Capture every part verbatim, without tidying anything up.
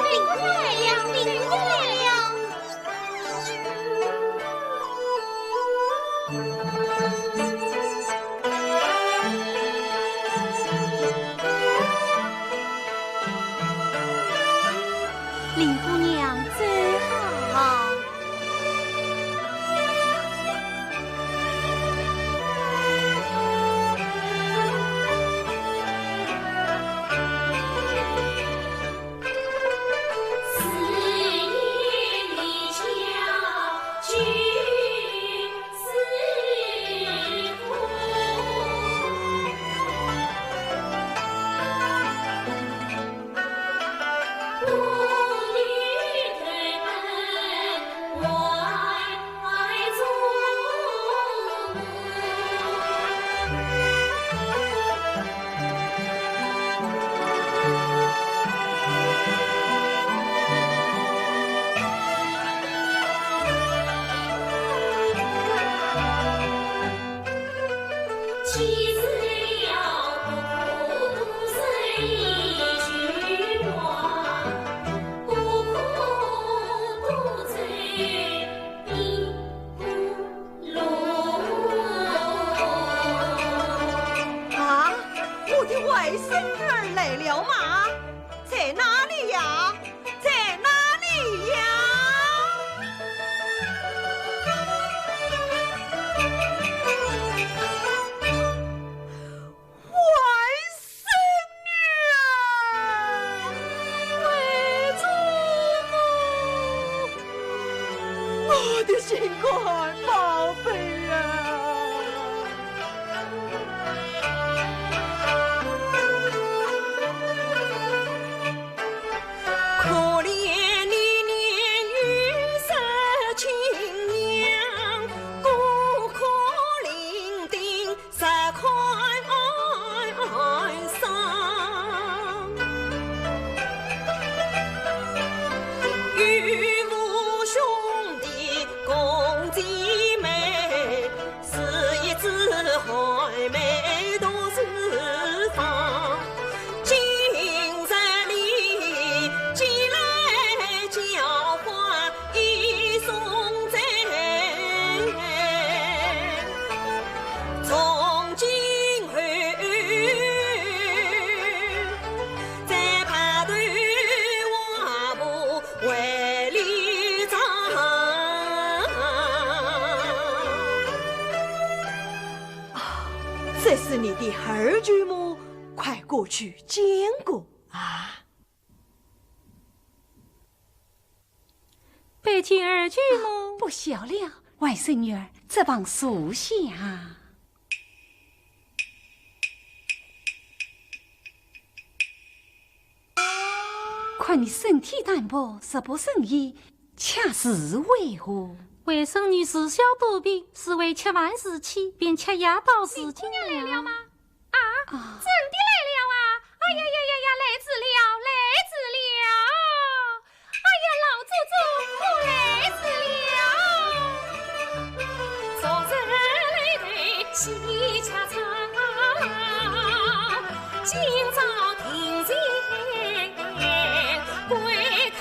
灵姑来了，灵姑来了。 林姑娘走好。啊，我的外孙女儿来了吗？在哪里呀？在哪里呀？外孙女儿！外祖母！ 我的心肝宝贝啊！啊，这是你的二舅母，快过去见过啊。 拜见二舅母。不小了，外甥女儿，这旁坐下。看你身体单薄，食不胜衣，恰是为何？外甥女自小多病，是为吃饭时气，便吃夜到如今了。林姑娘来了吗？ 啊，啊。真的来了啊！哎呀呀呀呀，来迟了，来迟了！哎呀，老祖宗，我来迟了！昨日里的喜鹊唱，今朝庭前归客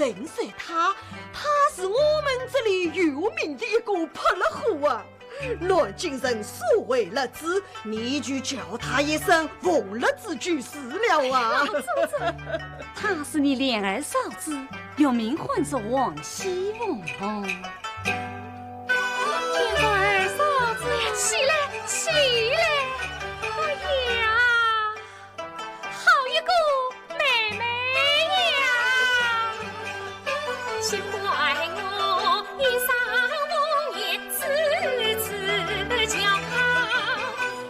陈帅他，他是我们这里有名的一个泼辣货啊。南京人素为辣子，你就叫他一声凤辣子就是了啊。老祖宗，他是你琏二嫂子，原名唤作王熙凤。见过二嫂子。起来，起来。哎呀，好一个妹妹呀！休怪我一生红颜痴痴娇，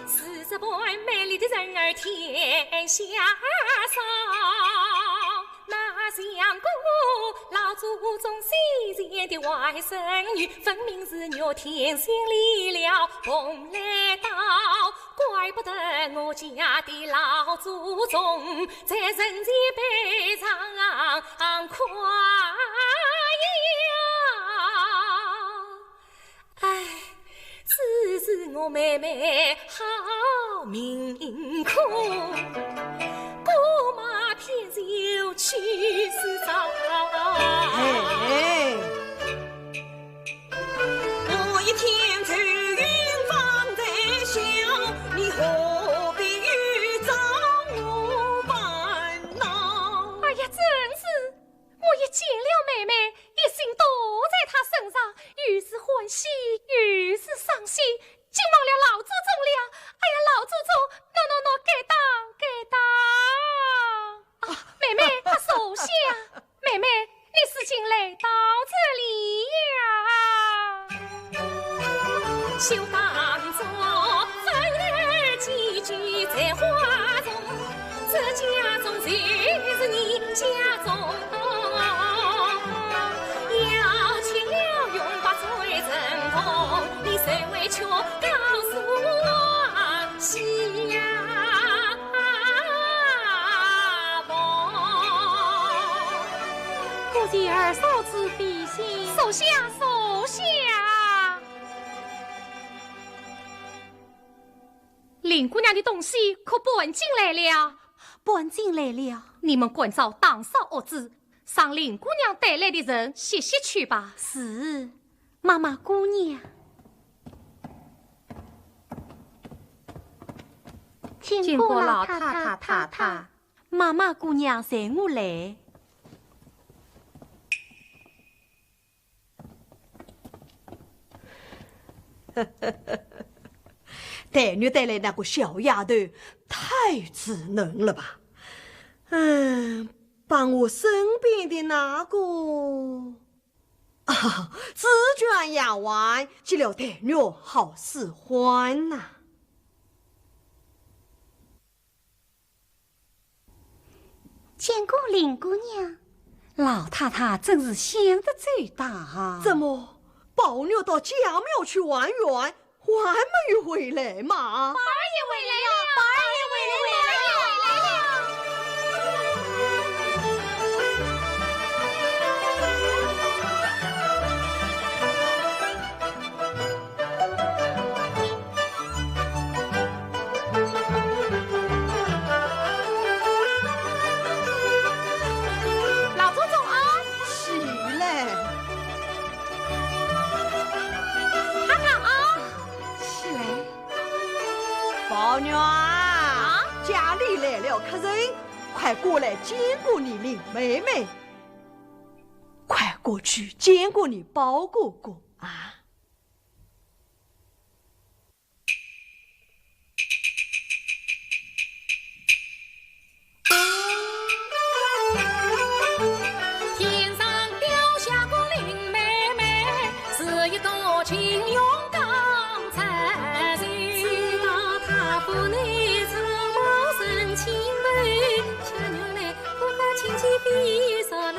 是这般美丽的人儿天下少。那像我老祖宗先前的外孙女，分明是玉田心里了蓬莱刀，怪不得我家的老祖宗在人前辈上快呀。唉，只是我妹妹好命苦，姑妈偏就去世早。哎。我一天愁云放在笑，你何必又找我烦恼？哎呀，真是，我一见了妹妹，一心都在她身上，又是欢喜，又是伤心。惊忘了老祖宗了。哎呀，老祖宗，喏喏喏，该当，该当。啊，妹妹，快坐下。妹妹，你是竟来到这里呀？休当作风儿几句在花中，这家中就是你家中。要去了永不再成功，你谁为却告诉我呀？ 多谢二嫂子提醒。坐下，坐下。林姑娘的东西可搬进来了？搬进来了。你们关照打扫屋子，让林姑娘带来的人歇歇去吧。是，妈妈姑娘。见过老太太、太太。 妈妈姑娘随我来。黛玉带来那个小丫头太稚嫩了吧？嗯，把我身边的那个，啊，紫鹃丫鬟给了黛玉好使唤呐。 见过林姑娘。老太太真是想得周到啊。怎么，宝玉到贾庙去玩园，还没有回来吗？宝二爷回来了，宝二爷回来了，宝二爷回来了。 老祖宗啊，起来。太太啊，起来。宝玉啊，啊？家里来了客人，快过来见过你林妹妹。快过去见过你宝哥哥啊。 天上掉下个林妹妹，是一朵晴云刚才晴。知道她不能成我成亲妹，下女来不可轻轻飞说来。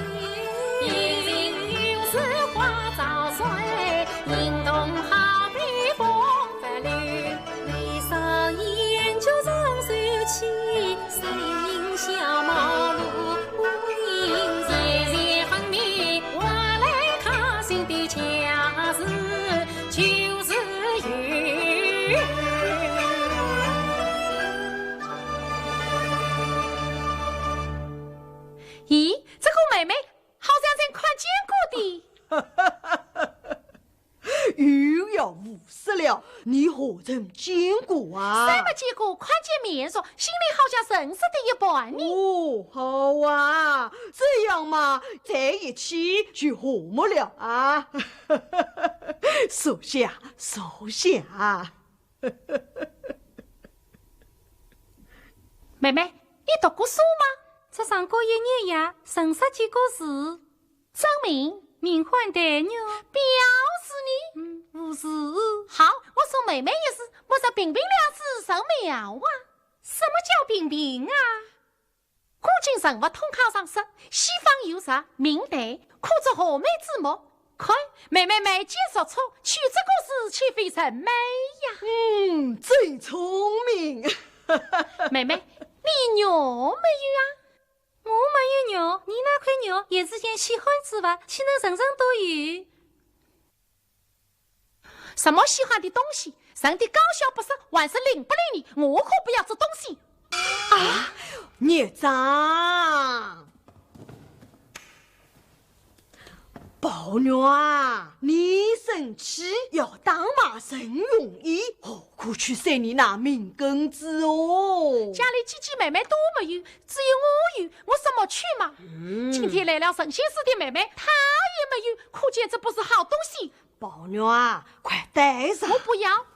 一人有时花早睡，一个看见面熟，心里好像认识的一般呢。哦，好啊，这样嘛，在一起就和睦了啊。坐下，坐下。妹妹，你读过书吗？只上过一年呀，认识几个字。 真名？名唤黛玉。表字呢？嗯，无字。好，我送妹妹一字，墨汁平平两字甚妙啊。什么叫平平啊？古今人物通考常说，西方有石名黛，可作画眉之目。看，妹妹眉间如初，取这个字岂非甚美呀？嗯，真聪明。妹妹，你玉没有啊？ 我没有玉，你那块玉也是件稀罕之物，岂能人人都有？什么稀罕的东西？人的高下不说，还是领不领你，我可不要这东西。啊，孽障！ 宝玉啊，你生气要打骂任容易，何苦去塞你那命根子哦？家里姐姐妹妹都没有，只有我有，我怎么去嘛？嗯。今天来了神仙似的妹妹，她也没有，可见这不是好东西。宝玉啊，快带上。我不要。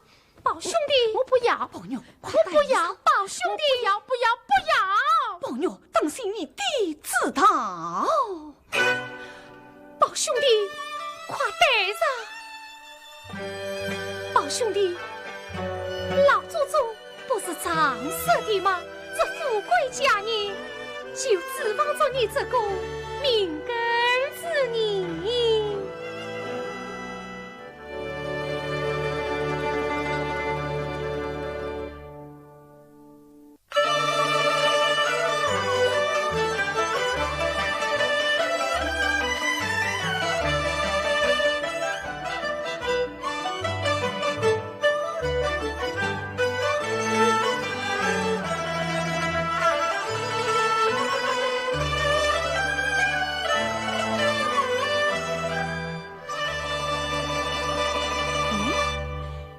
宝兄弟，我不要。宝玉，我不要。宝兄弟，不要，不要，不要。宝玉，当心你爹知道。宝兄弟，快带上。宝兄弟，老祖宗不是常说的吗？这富贵家业，就指望着你这个命根子呢。 咦，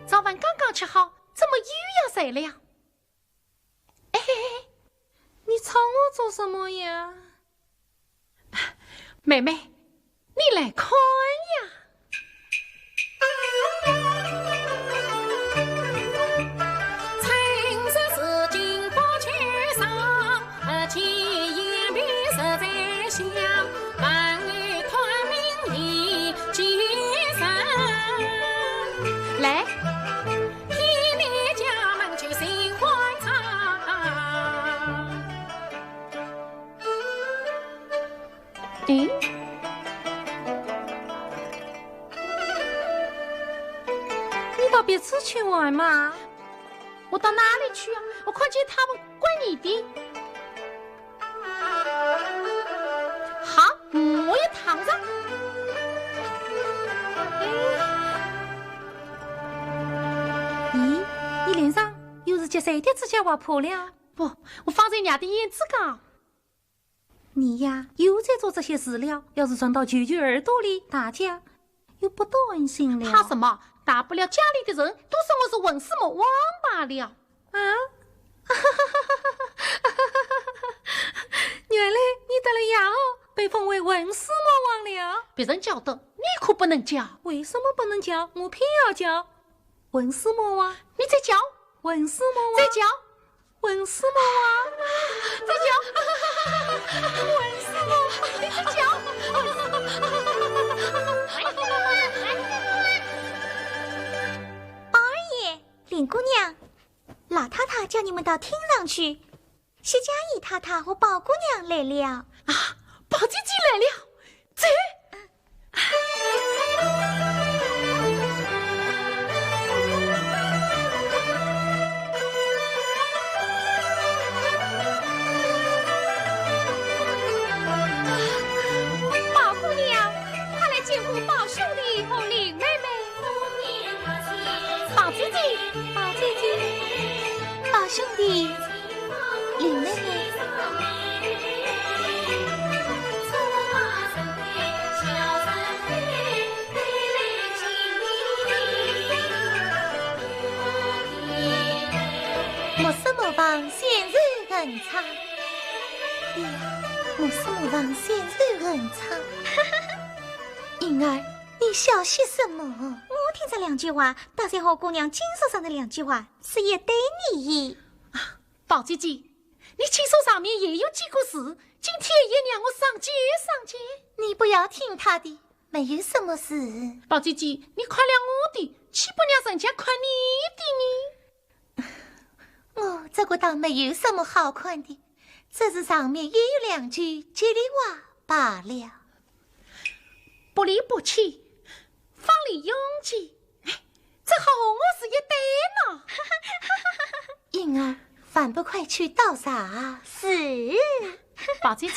早饭刚刚吃好，怎么又要睡了？哎，你吵我做什么呀？妹妹，你来看呀。 来。哎，你到别处去玩嘛？我到哪里去啊？我看见他们怪你的。好，我也躺着。咦，你脸上有是积水的指甲划破了？不，我放在娘的胭脂缸。 你呀，又在做这些事了，要是传到舅舅耳朵里，大家又不安心了。怕什么？大不了家里的人都说我是混世魔王罢了。啊？原来你得了雅号，被封为混世魔王了。别人叫的，你可不能叫。为什么不能叫？我偏要叫。混世魔王。你再叫。混世魔王。再叫。 混世魔王，再叫，混世魔王，再叫。宝二爷，绫姑娘，老太太叫你们到厅上去，薛家姨太太和宝姑娘来了。啊，宝姐姐来了，这…… 宝姑娘，快来见过宝兄弟和林妹妹。宝姐姐，宝姐姐，宝兄弟，林妹妹。唱。哎呀，我是模仿小丑哼唱。英儿，你笑些什么？我听这两句话，搭上好姑娘金叔上的两句话，是一对呢。宝姐姐，你亲手上面也有几个字，今天也让我赏鉴赏鉴。你不要听他的，没有什么事。宝姐姐，你看了我的，岂不让人家看你的呢？我这个倒没有什么好看的，只是上面也有两句吉利话罢了。不离不弃，方离拥挤。哎，这和我是一对呢。英儿，还不快去倒茶？是。宝姐姐。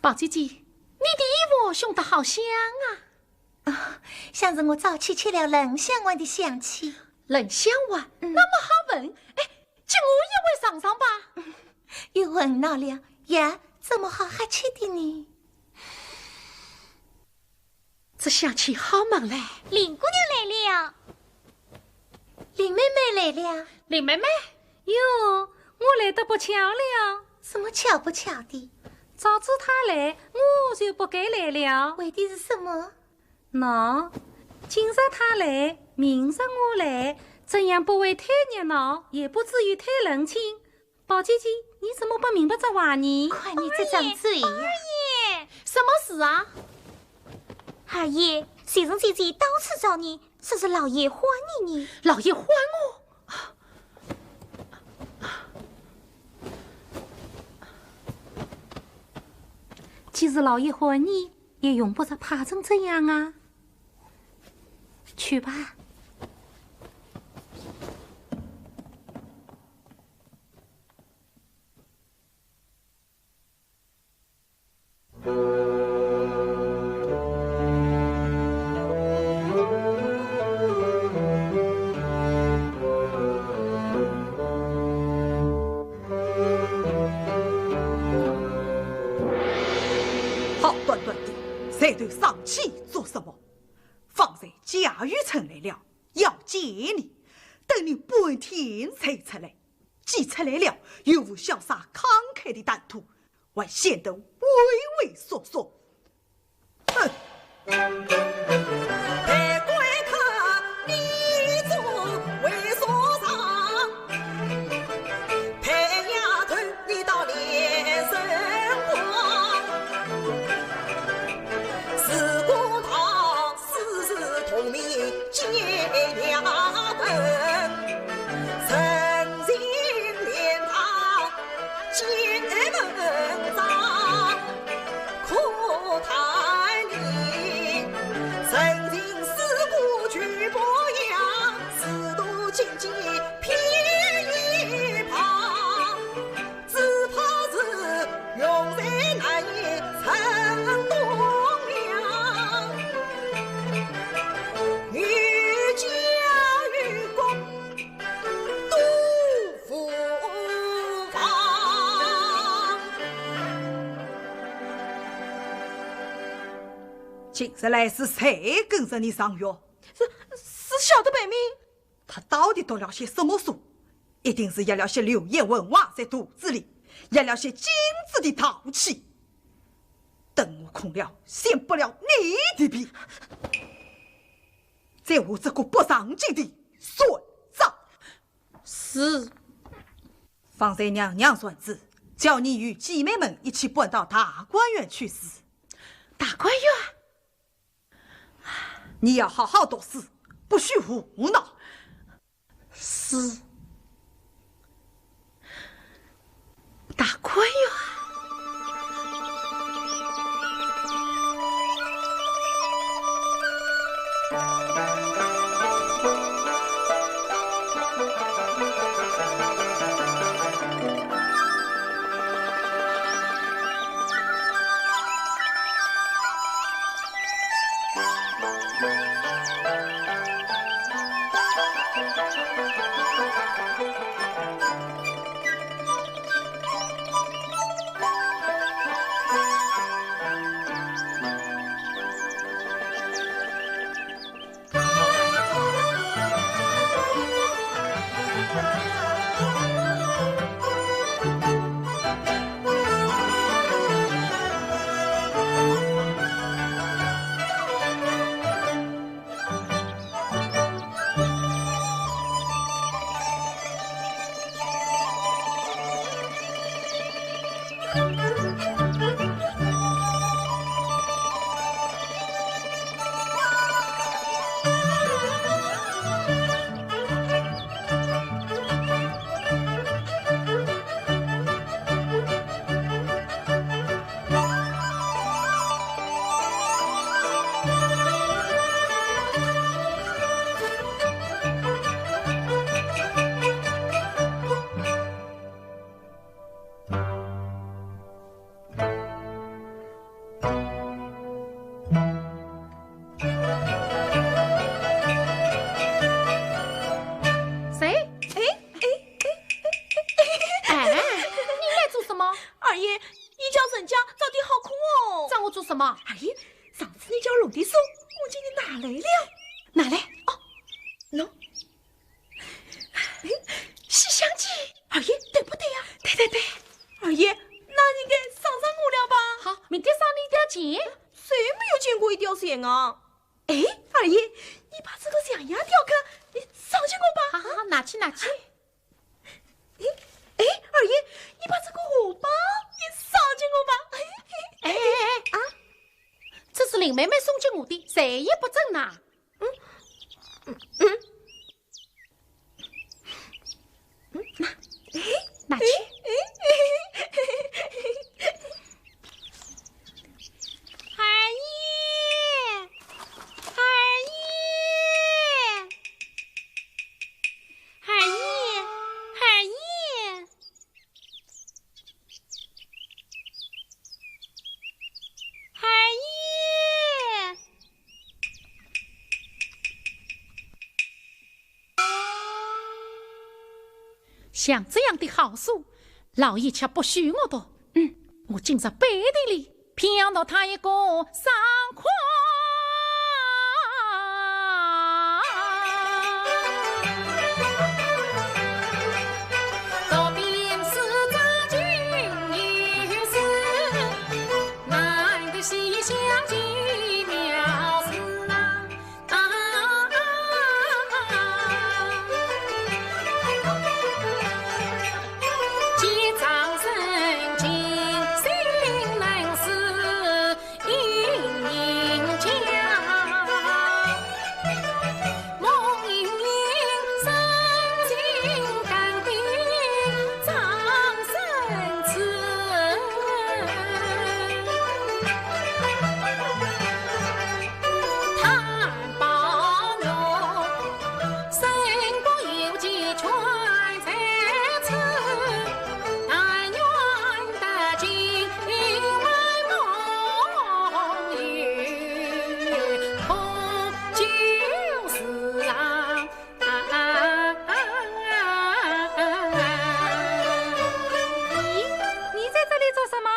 宝姐姐，你的衣服熏得好香啊！啊，像是我早起吃了冷香丸的香气。冷香丸？嗯。那么好闻，哎，给我一味尝尝吧。又闻到了，呀，怎么好哈气的呢？ 这香气好闻嘞。林姑娘来了。林妹妹来了。林妹妹？哟，我来得不巧了。什么巧不巧的？早知她来，我就不该来了。为的是什么？喏，今日她来，明日我来，这样不会太热闹，也不至于太冷清。 宝姐姐，你怎么不明白这话呢？看你这张嘴呀！二爷，二爷！什么事啊？二爷，随从姐姐到处找你，说是老爷唤你呢。老爷唤我？既是老爷唤你，也用不着怕成这样啊。去吧。 好端端的，在这赏气做什么？方才贾雨村来了，要见你，等你半天才出来，既出来了，又无潇洒慷慨的谈吐， 还显得畏畏缩缩。哼！今日来是谁跟着你上学？是，是小的白明。 他到底读了些什么书？一定是压了些流言文化在肚子里，压了些金子的淘气。等我空了，掀不了你的皮。再和这个不上进的算账。是。方才娘娘传旨，叫你与姐妹们一起搬到大观园去住。大观园？ 你要好好读书，不许胡闹。是。大观园。二爷，上次你叫我弄点数，我给你拿来了。拿来。哦，喏。哎，西厢记。二爷，对不对呀？对对对。二爷，那你该赏赏我了吧？好，明天赏你一吊钱。谁没有见过一吊钱啊？哎，二爷，你把这个象牙雕刻，你赏给我吧。好好好，拿去拿去。哎，哎，二爷，你把这个荷包也赏给我吧。哎，哎，哎，哎，啊？这是林妹妹送给我的，谁也不准拿。嗯，嗯，嗯，拿，哎，拿去。哎，哎，哎，哎。二爷，二爷。 二爷，二爷，二爷。像这样的好书，老爷却不许我读。嗯，我今日背地里 骗了他一个爽快。咦，你在这里做什么？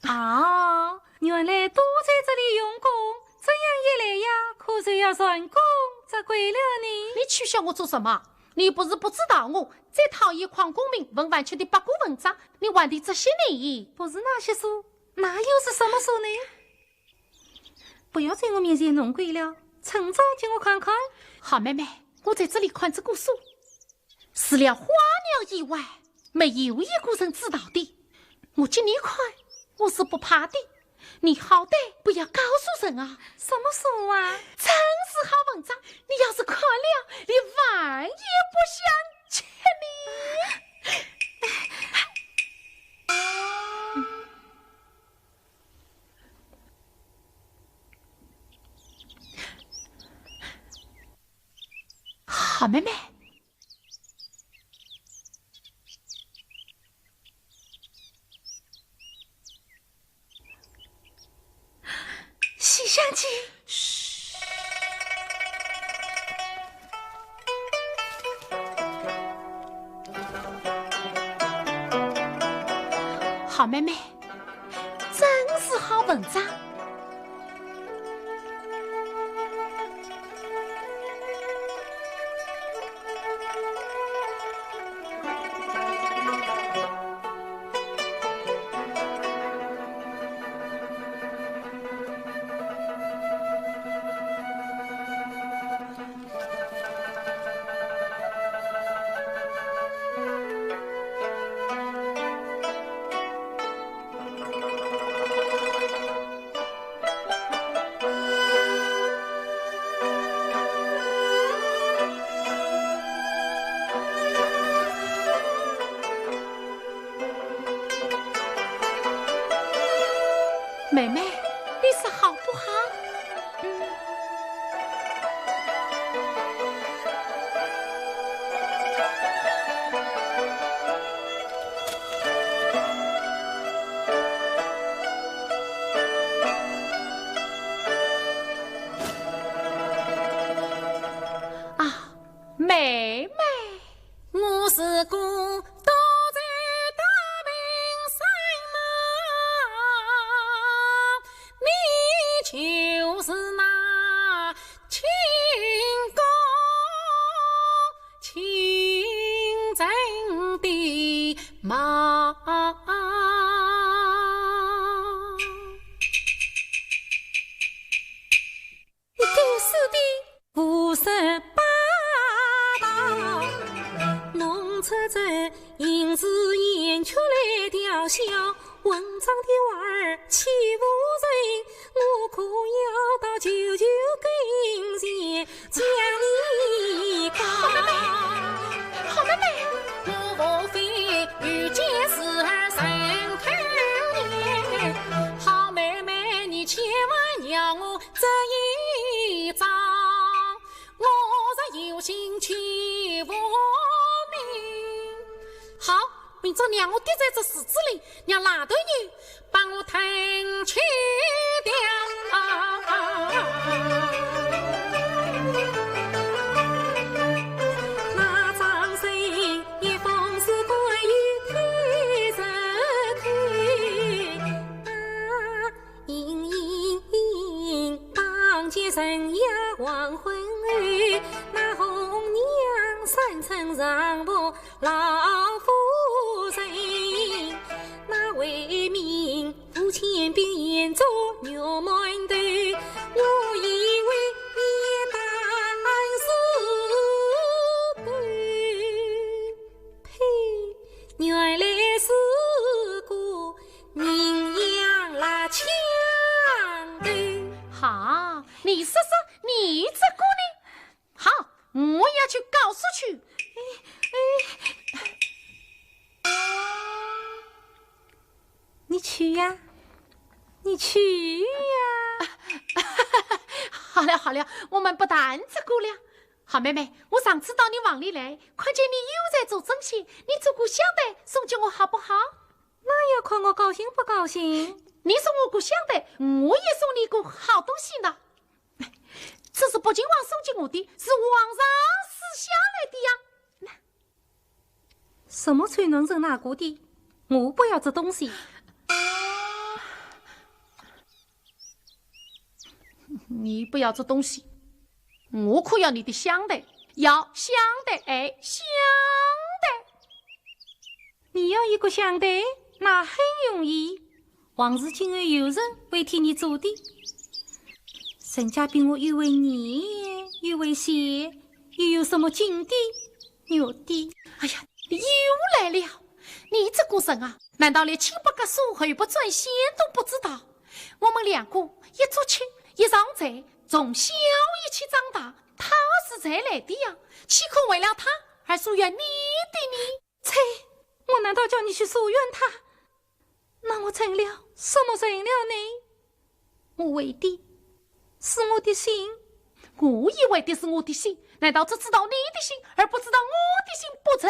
啊，原来都在这里用功，这样一来呀，可就要蟾宫折桂了呢。你取笑我做什么？你不是不知道我最讨厌诰功名、文玩曲的八股文章，你玩的这些呢？不是那些书，那又是什么书呢？不要在我面前弄鬼了，趁早给我看看。好妹妹，我在这里看这个书， 除了花娘以外，没有一个人知道的。我给你看，我是不怕的。你好歹不要告诉人啊。什么书啊？真是好文章，你要是看了，连饭也不想吃呢。好妹妹。 西厢记。嘘。好妹妹，真是好文章。 妹妹，你说好不好？嗯。 啊，妹妹。我是孤独在大明小文章的娃儿欺负人，我可要到舅舅跟前将你告。好妹妹，好妹妹。我无非遇见时而生口念，好妹妹，你千万要我这一桩，我若有心欺负你。好， 明朝让我跌在这池子里，让拉头牛帮我吞吃掉。那张生一封是关于偷日偷，啊，隐隐当街人呀黄昏后，那红娘三寸长发 老夫人，那为民不千兵，眼中肉馒头，我以为你当是头，呸，原来是个名扬蜡枪头。好，你说说，你这个呢？ 好，我要去告诉去。哎，哎，你去呀，你去呀。好了，好了，我们不谈这个了。好妹妹，我上次到你房里来，看见你又在做针线，你做个香袋送给我好不好？那要看我高兴不高兴。你送我个香袋，我也送你个好东西呢。 这是北静王送给我的，是皇上赐下来的呀。什么臭男人拿过的？我不要这东西。你不要这东西，我可要你的香袋，要香袋，哎，香袋。 你要一个香袋，那很容易。横竖今后有人会替你做的。人家比我又会念，又会写，又有什么金的、玉的。哎呀，你又来了！你这个人啊，难道连亲不隔疏、后不转先都不知道？我们两个一桌吃，一床睡，从小一起长大，他是才来的呀，岂可为了他而疏远你的呢？ 切，我难道叫你去疏远他？那我成了什么人了呢？我为的是我的心。我也为的是我的心，难道只知道你的心，而不知道我的心不成？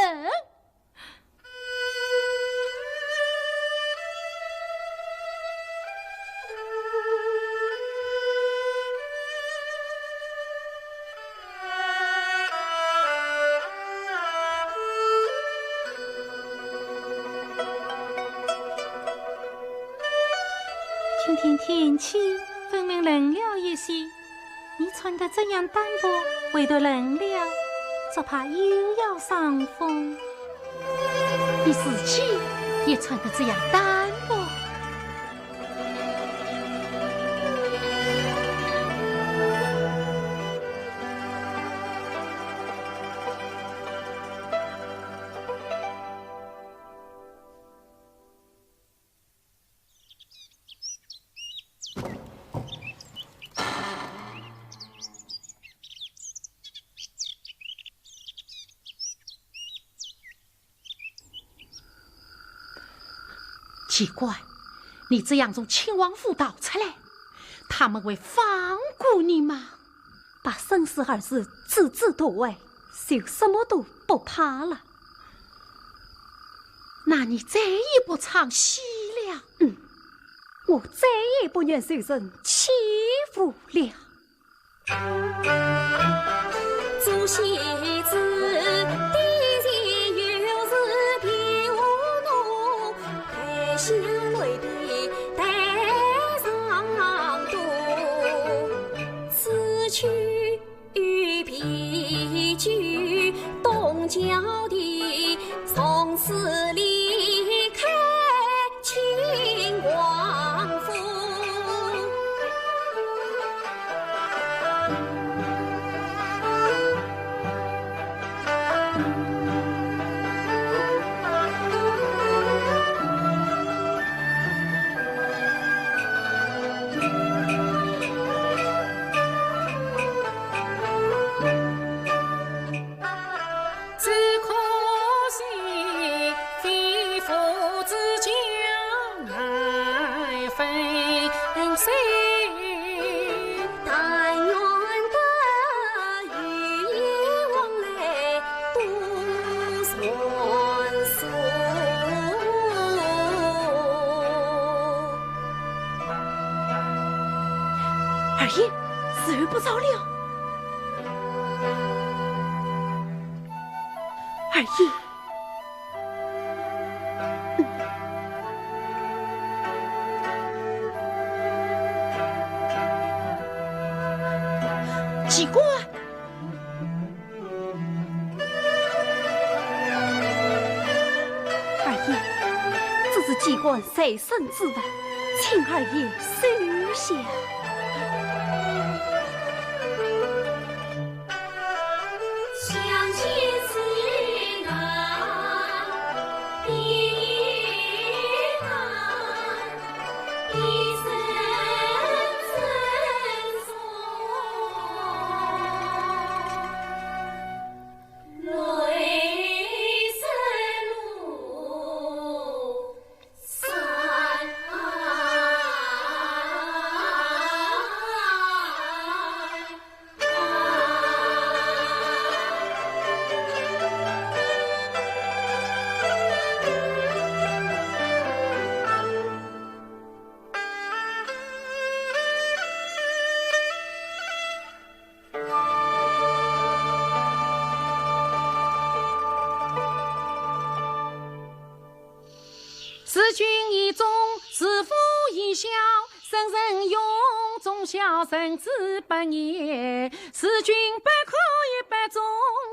今天天气分明冷了一些，你穿得这样单薄，会得冷了，只怕又要伤风。你自己也穿得这样单薄。 奇怪，你这样从亲王府逃出来，他们会放过你吗？把生死二字置之度外，就什么都不怕了。那你再也不唱戏了？嗯，我再也不愿受人欺负了。 做戏子的人有时并无奴，台下来的台上多。此去必居东郊地，从此离开 亲王府。本性，但愿得与你往来多传说。二爷，时候不早了。二爷。 机关。二爷，这是机关随身之物，请二爷收下。 事君以忠，事父以孝，圣人永忠孝，圣子不言。事君不可以不忠，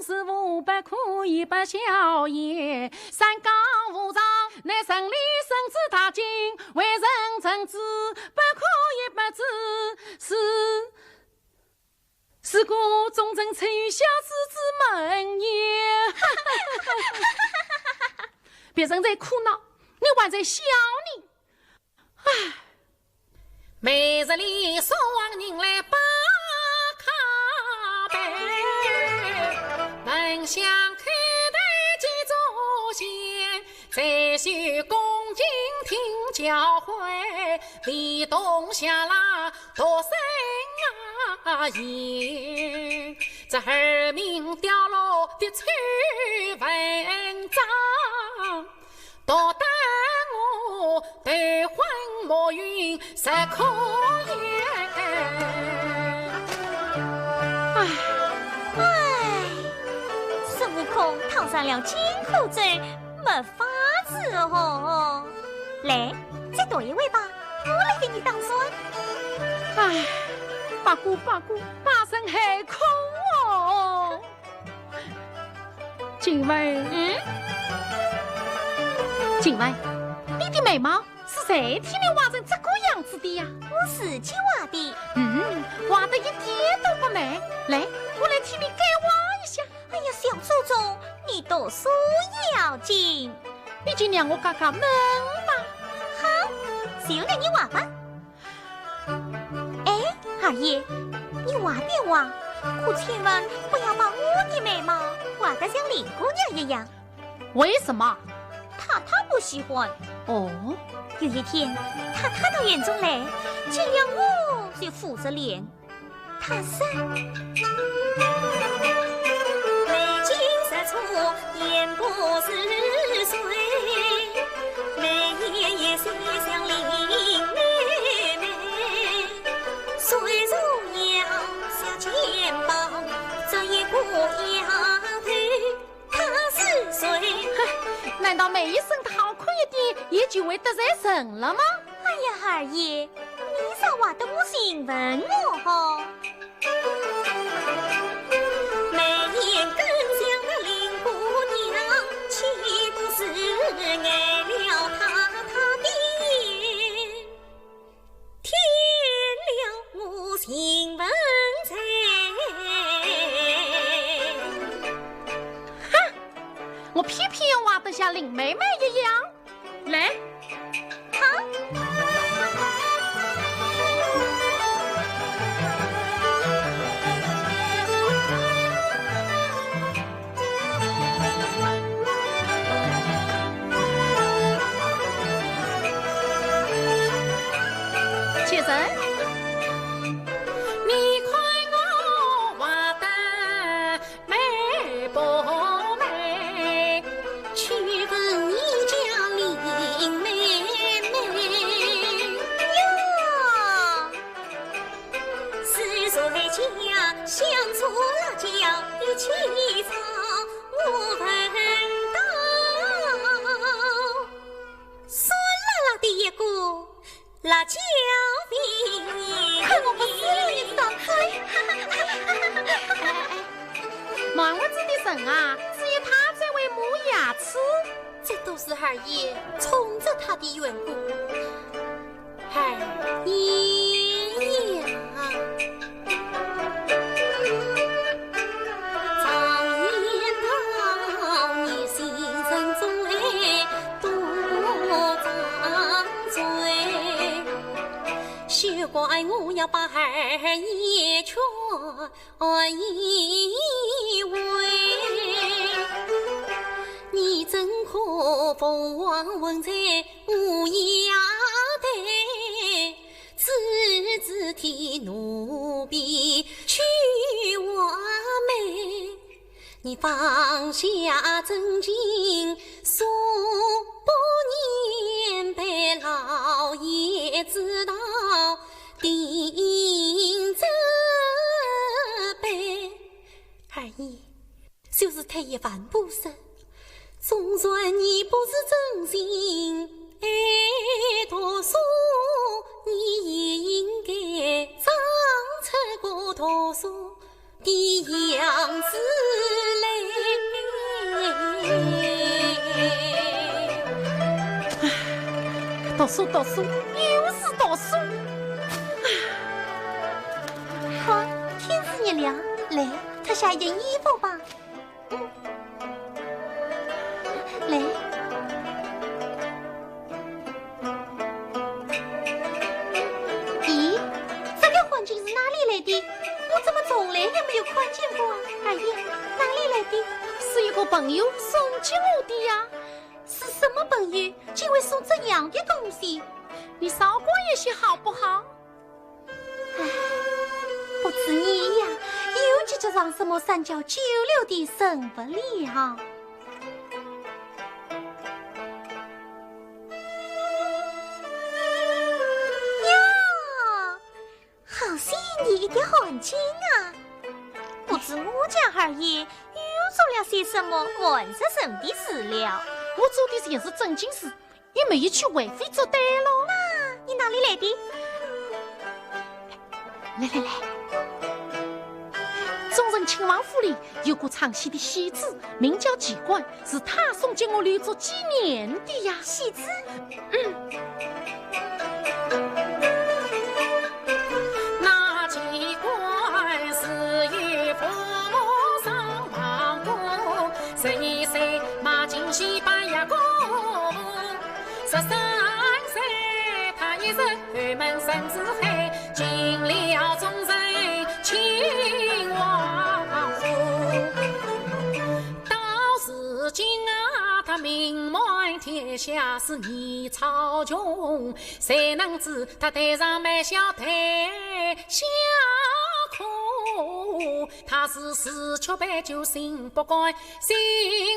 事父不可以不孝也。三纲五常，乃成立圣子大经，为人臣子，不可以不知。是 是故忠臣出于孝子之门也。别人在苦恼，你还在笑呢。唉。每日里送往人来把咖啡，闻香叩头几炷香，再续恭敬听教诲，礼动下蜡 读圣言，这儿明掉落的丑文章，读得我头昏目晕，实可言。唉。唉，孙悟空套上了紧箍咒，没法子哦。来，再读一回吧，我来给你打算。唉，八姑，八姑， 八成害苦哦。静雯，嗯？静雯，你的眉毛是谁替你画成这个样子的呀？我自己画的。嗯，画得一点都不美。来，我来替你改画一下。哎呀，小祖宗，你读书要紧。你就让我解解闷吧。好，就让你画吧。 哎，二爷，你画便画，可千万不要把我的眉毛画得像林姑娘一样。为什么？太太不喜欢。哦？有一天，太太到园中来，见了我就苦着脸。她说：眉间似错，眼不似水，眉眼也像林妹妹。 谁说要小肩膀，这一个丫头她是谁？哼，难道眉眼生得好看一点，也就会得罪人了吗？哎呀，二爷，你倒画得我兴奋哦吼！眉眼更像那林姑娘，岂不是碍了她，她的眼？ 添了我兴奋哉。哼，我偏偏要画得像林妹妹一样。来，好。你看我画得美不美？去问你家林妹妹。哟，是谁家乡出辣椒一起炒，我闻到。酸辣辣的一个 辣椒味。看我不撕了你的大嘴！哎，哎，哎，忙活子的人啊，只有他才会磨牙齿。这都是二爷冲着他的缘故。二爷呀！ 常言道，你心人总爱多张嘴，休怪我要把二爷劝一回。你怎可凤凰混在乌鸦堆？ 只知替奴婢去画眉。你放下正经，说不念被老爷知道定这辈。二爷， 就是退一万步说，纵然你不是真心爱读书，你也应该装出个读书的样子来。唉，读书，读书，又是读书。唉。好，天是热了，来，脱下一件衣服吧。 嗯。来。咦，这个环境是哪里来的？我怎么从来也没有看见过啊？二爷，哪里来的？是一个朋友送给我的呀。是什么朋友，竟会送这样的东西？你少管一些好不好？ 唉，不知你呀，又去着上什么三教九流的人物了。呀，好些你的汗巾啊！不知我家二爷又做了些什么寒热人的事了。我做的全是正经事， 也没有去为非作歹喽。那你哪里来的？来来来，忠臣亲王府里有个唱戏的戏子，名叫季冠，是他送给我留作纪念的呀。戏子？嗯。那季冠是与父母双亡故，十二岁马进戏班学过武。 十三岁，他已是后门生之后，进了忠臣亲王府。到如今啊，他名满天下，是年超穷，谁能知他头上卖笑台下哭？他是除却陪酒心不甘，心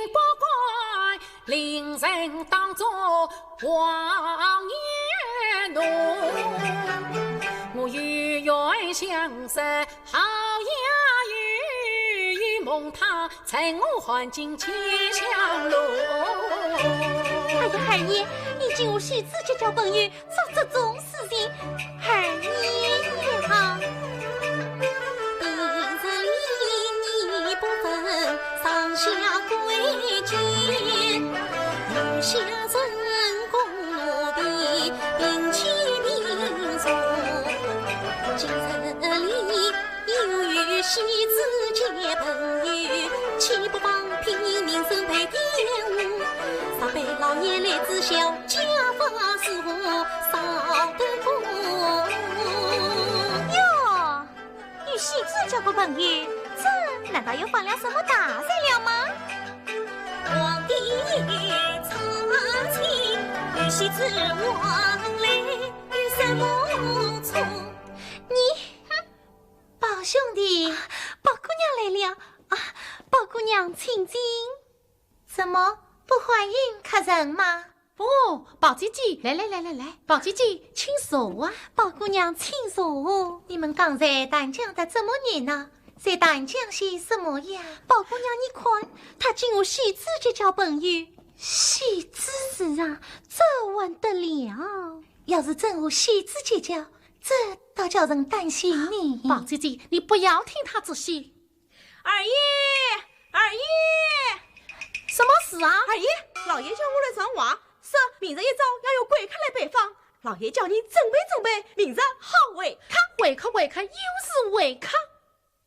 不甘， 令人当作黄叶奴。我有缘相识好雅友，蒙他赠我汗巾千香炉。哎呀，二爷，你竟和戏子结交朋友， 做这种事情，二爷呀！平日里你不分上下贵贱，留下成功奴婢平起平坐。今日里 又与戏子结朋友，岂不放屁名声被玷污？若被老爷来知晓，家法如何，少得过。哟，与戏子交个朋友，这难道又犯了什么大罪了吗？皇帝也差情，与戏子往来有什么错？宝姐姐，来来来来来，宝姐姐，请坐啊。宝姑娘，请坐。你们刚才谈讲得这么热闹，在谈讲些什么呀？宝姑娘，你看，她竟和戏子结交朋友。戏子？是啊，这还得了？要是真和戏子结交，这倒叫人担心呢。宝姐姐，你不要听她这些。 二爷，二爷，什么事啊？二爷，老爷叫我来传话，说明日一早要有贵客来拜访，老爷叫你准备准备，明日好会客。会客，会客，又是会客。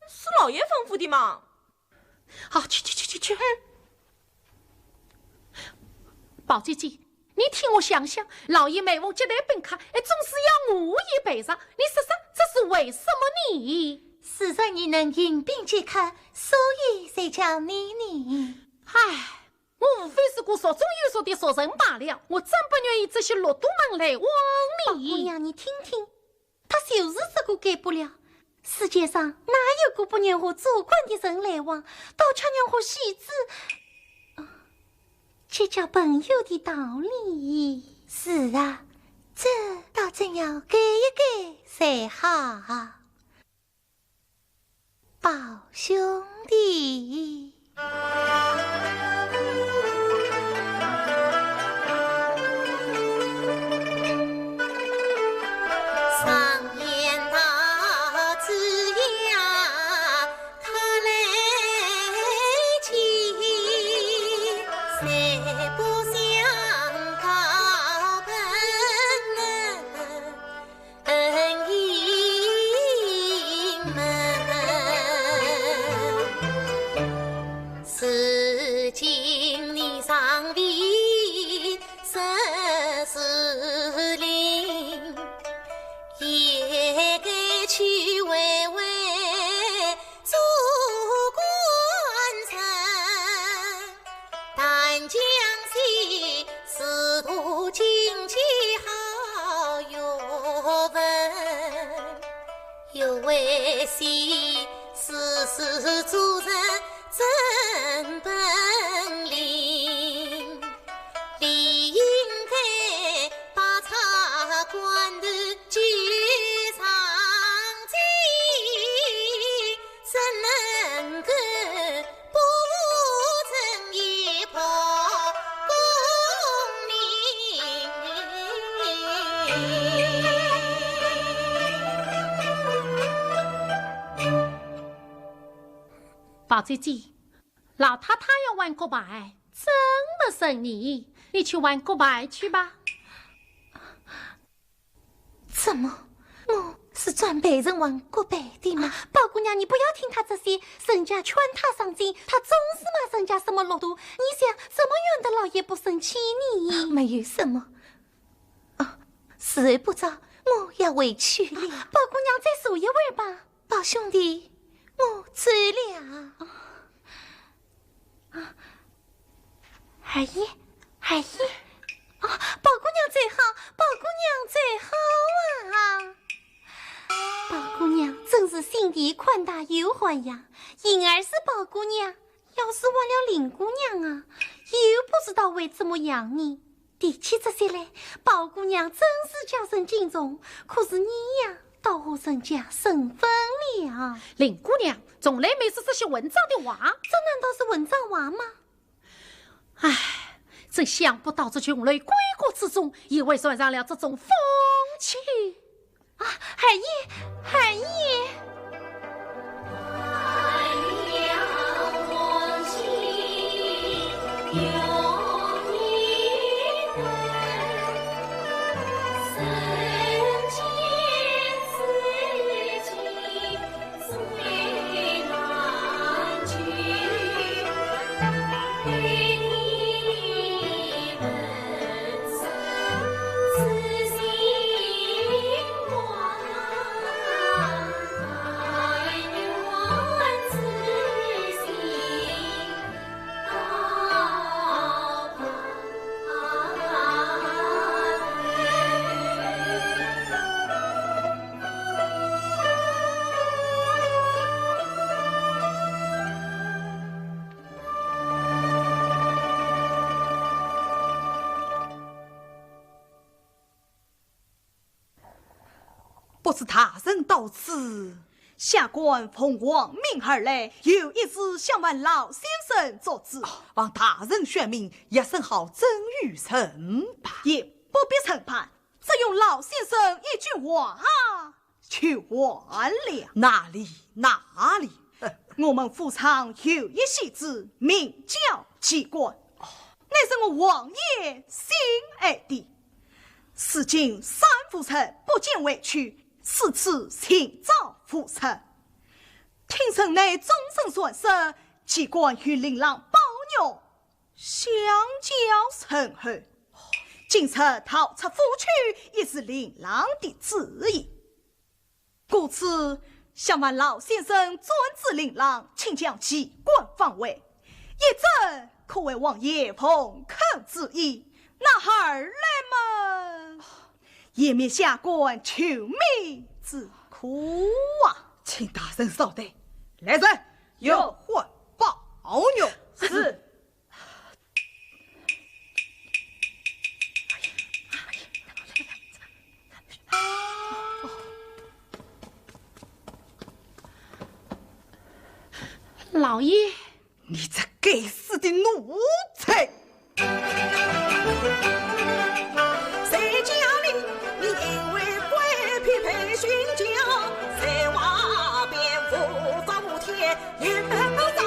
是老爷吩咐的嘛。好，去去去去去。宝姐姐，你替我想想，老爷每逢接待宾客，哎，总是要我也陪着，你说说这是为什么呢？是说你能迎宾接客，所以才叫你呢。唉，我无非是个熟中有熟的熟人罢了，我真不愿意这些禄蠹们来往呢。宝姑娘，你听听，他就是这个改不了。世界上哪有个不愿和做官的人来往，倒恰愿和戏子，呃，结交朋友的道理。是啊，这倒真要改一改才好。宝兄弟。 宝姐姐，老太太要玩骨牌，真不胜你，你去玩骨牌去吧。怎么？我是专陪人玩骨牌的吗？宝姑娘，你不要听她这些，人家劝她上进，她总是骂人家什么禄蠹。你想，怎么怨得老爷不生气呢？没有什么。啊，时候不早，我要回去了。宝姑娘，再坐一会儿吧。 宝兄弟，我走了。啊，二爷，二爷，啊，宝姑娘走好，宝姑娘走好啊！宝姑娘真是心地宽大又涵养，因而是宝姑娘。 要是忘了林姑娘啊，又不知道会怎么样呢。提起这些来，宝姑娘真是叫人敬重，可是你呀，倒和人家生分了。林姑娘从来没说这些混账的话。这难道是混账话吗？唉，真想不到这琼楼闺阁之中，也会染上了这种风气。 啊，二爷，二爷。不知大人到此？下官奉王命而来，有一事想望老先生作主。哦，望大人宣明，学生号曾玉成吧。也不必承办，只用老先生一句话就完了。哪里，哪里？我们府上有一戏子，名叫机关，乃是我王爷心爱的。 如今三府城不见回去，四处寻找无成。听说那终身传说，机关与令郎宝玉相交甚厚，今日逃出府去，也是令郎的主意。 故此，想望老先生专指令郎，请将机关放回，一则可为王爷奉口旨意，那二来嘛，也免下官求命之苦啊。请大人稍待，来人，有。唤宝玉。是。 老爷。你这该死的奴才！谁叫你，你因为鬼皮配寻脚，才话边无法无天，也不张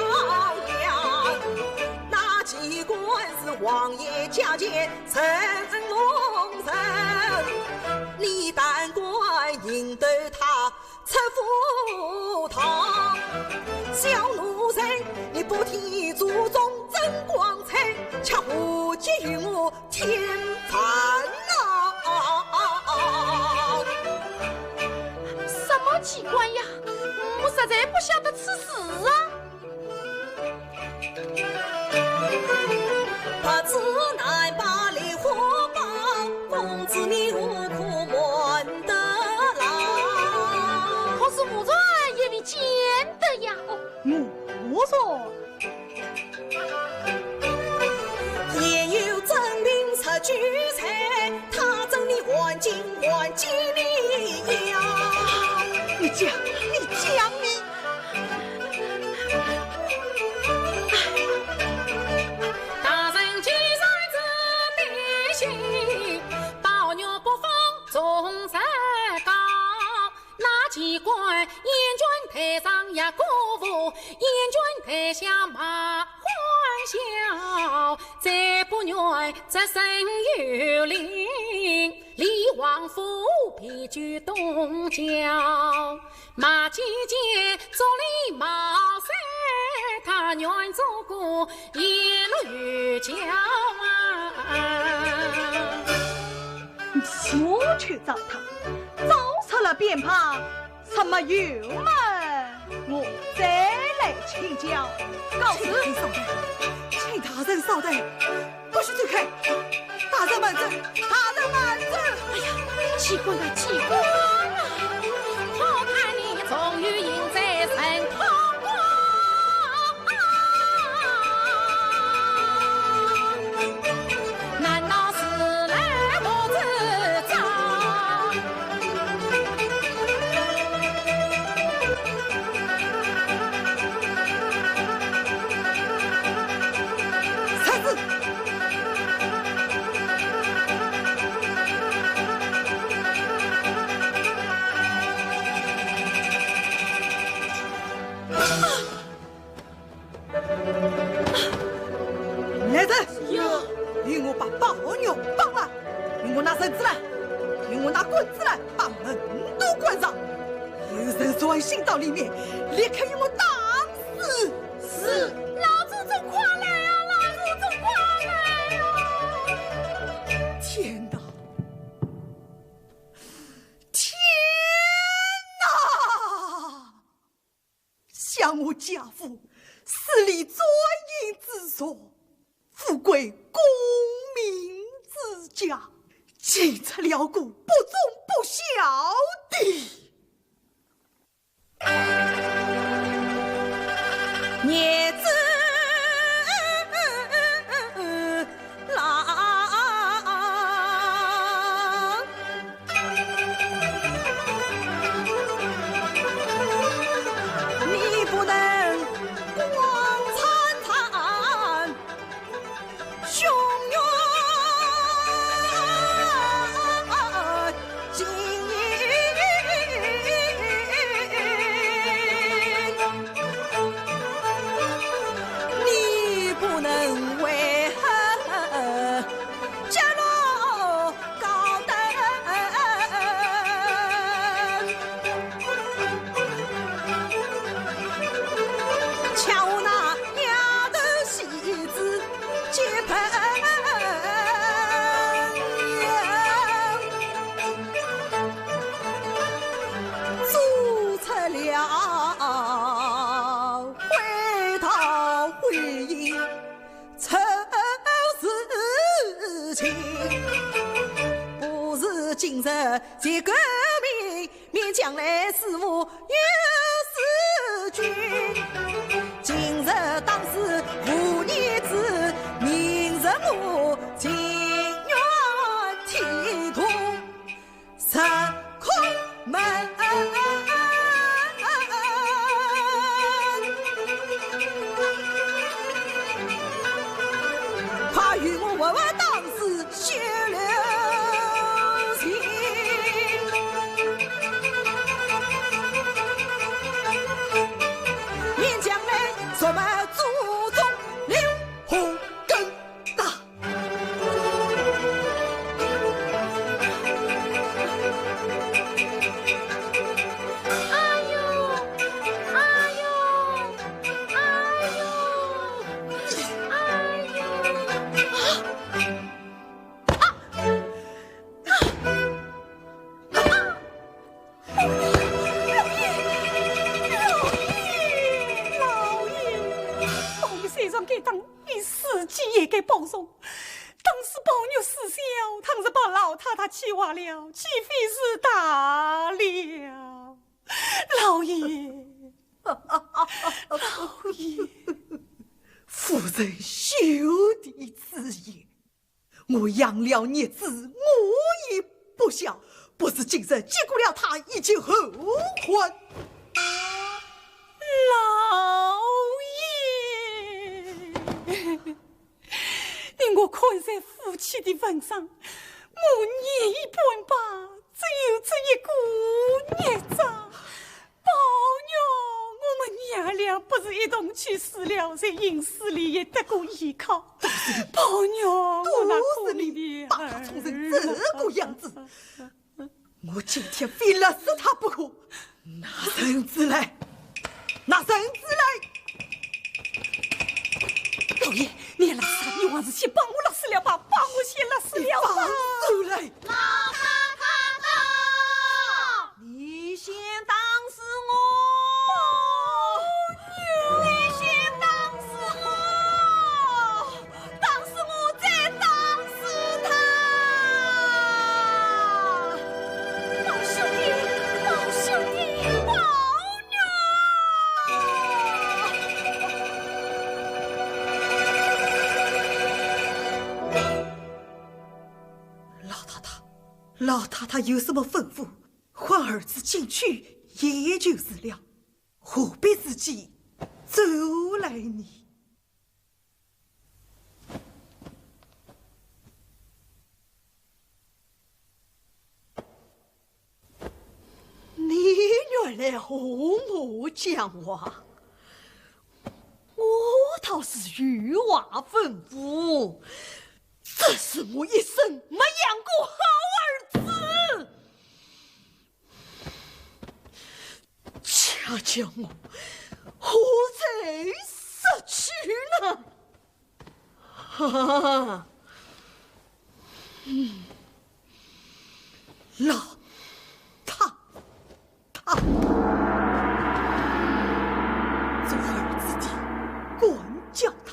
扬。那机关是王爷驾前 神龙神，你胆敢引得他出府堂？小奴才，你不听祖宗真光彩，却祸及于我天犯呐！什么机关呀？我实在不晓得此事啊。 不知男把梨花包，公子你何苦瞒得牢？可是武状元也未见得呀。哦，武状元。也有真名实俱在， 他真的还敬还敬你呀。你讲，你讲，你。大人既然这般心，宝玉不妨从实告。那机关燕君台上也过无，燕君台下马欢笑。 再不愿这身有灵，离王府避居东郊。马季节竹林茅山，他愿做个一路游脚啊。你莫去找他，找出了便怕， 什么有门，我再来请教。告辞。请大人稍待，请大人稍待，不许走开！大人慢走，大人慢走！哎呀，机关啊，机关啊！好看你终于赢在人头光。 难道是来我这招？啥子？ 来人！有。与我把宝玉绑来，与我拿绳子来，与我拿棍子来，把门都关上。有人钻心到里面，立刻与我打死！是。老祖宗快来啊！老祖宗快来啊！天哪！天哪！ 想我贾府势力专营之所，富贵功名之家，竟出了个不忠不孝的孽子郎。谢革命，面将来师父有师君。今日当世无义子，明日我情愿剃度。 石孔门。快与我活活当世修刘情。面将来，什么祖宗刘洪根大。 哎呦，哎呦，哎呦，哎呦！啊！啊！啊！老爷，老爷，老爷，我们身上该当 比自己也该保重。当时宝玉死小，倘是把老太太气坏了，岂非是大了？老爷，老爷。夫人休提此言，我养了孽子，我也不孝，不知今日结果了他，以及后患。老爷。 依我看在夫妻的份上，我念一半吧，只有这一个孽障。宝玉，我们娘俩不是一同去世了，在阴司里也得个依靠。宝玉，我那可怜的儿啊。把他宠成这个样子， 我今天非勒死他不可！拿绳子来，拿绳子来！老爷，你勒死他，你还是先把我勒死了吧，把我先勒死了吧！放手来！老太太到！你先打死我！你先打死我！ 打死我，再打死他！宝兄弟，宝兄弟，宝玉！老太太，老太太有什么吩咐，唤儿子进去也就是了，何必自己走来呢？ 你原来和我讲话，我倒是有话吩咐，只是我一生没养过好儿子。 恰叫我何罪失去呢？哈哈哈！嗯，老太太，做儿子的管教他，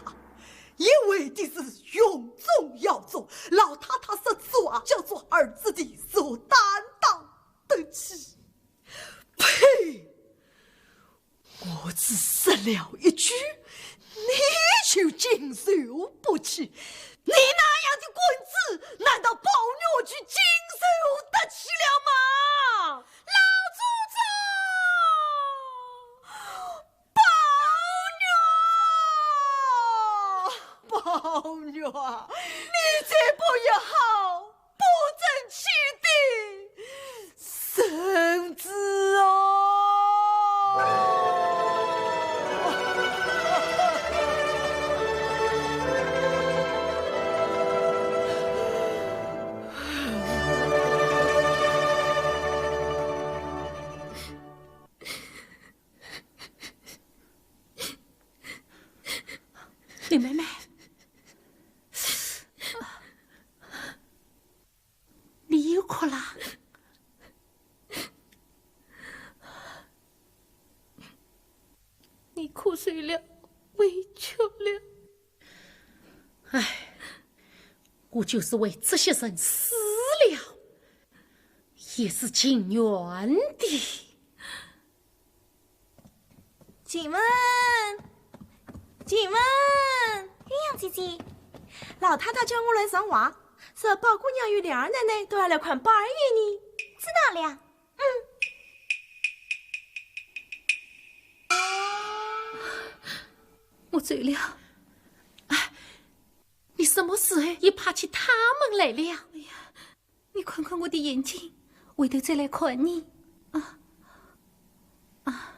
也为的是荣宗耀祖。老太太说做啊，叫做儿子的所担当得起。 呸！我只说了一句，你就经受不起。你那样的棍子，难道宝玉就经受得起了吗？老祖宗！宝玉！宝玉啊，你这不要好 不争气的孙子哦！林妹妹， 你又哭啦？你哭谁了？委屈了？唉，我就是为这些人死了，也是情愿的。晴雯，晴雯，鸳鸯姐姐，老太太叫我来传话，说宝姑娘与琏二奶奶都要来看宝二爷呢。知道了。嗯。我醉了。哎，你什么时候也爬起他们来了？哎呀， 你看看我的眼睛，回头再来看你。啊，啊。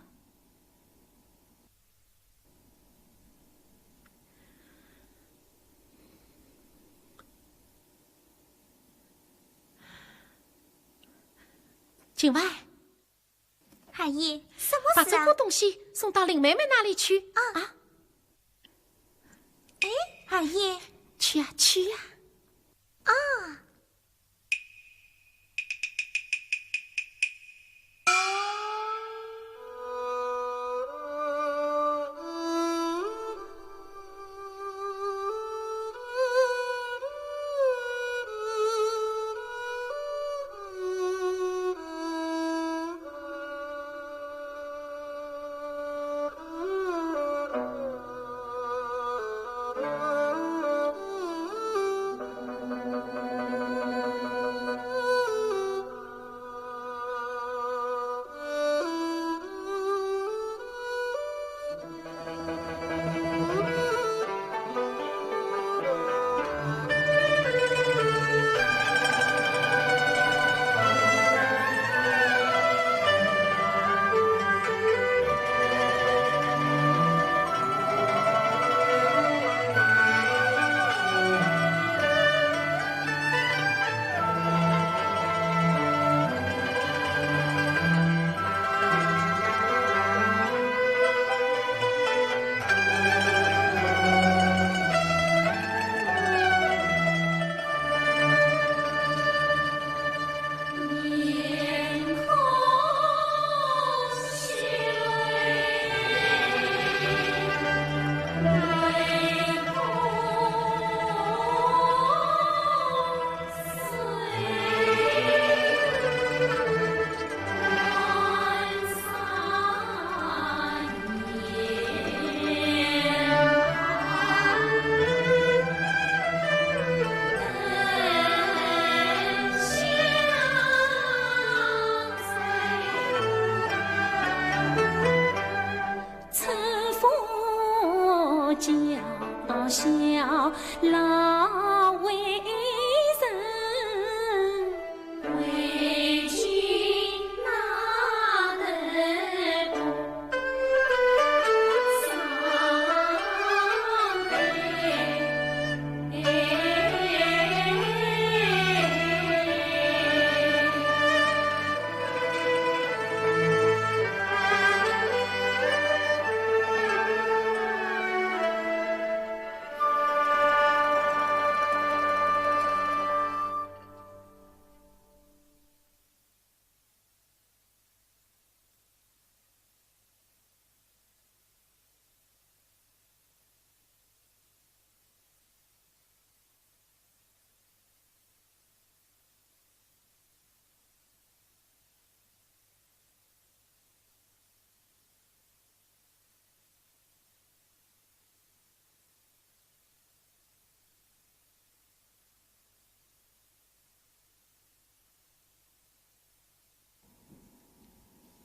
晴雯，二爷，什么事啊？把这个东西送到林妹妹那里去。啊。啊。哎，二爷。去呀，去呀。啊。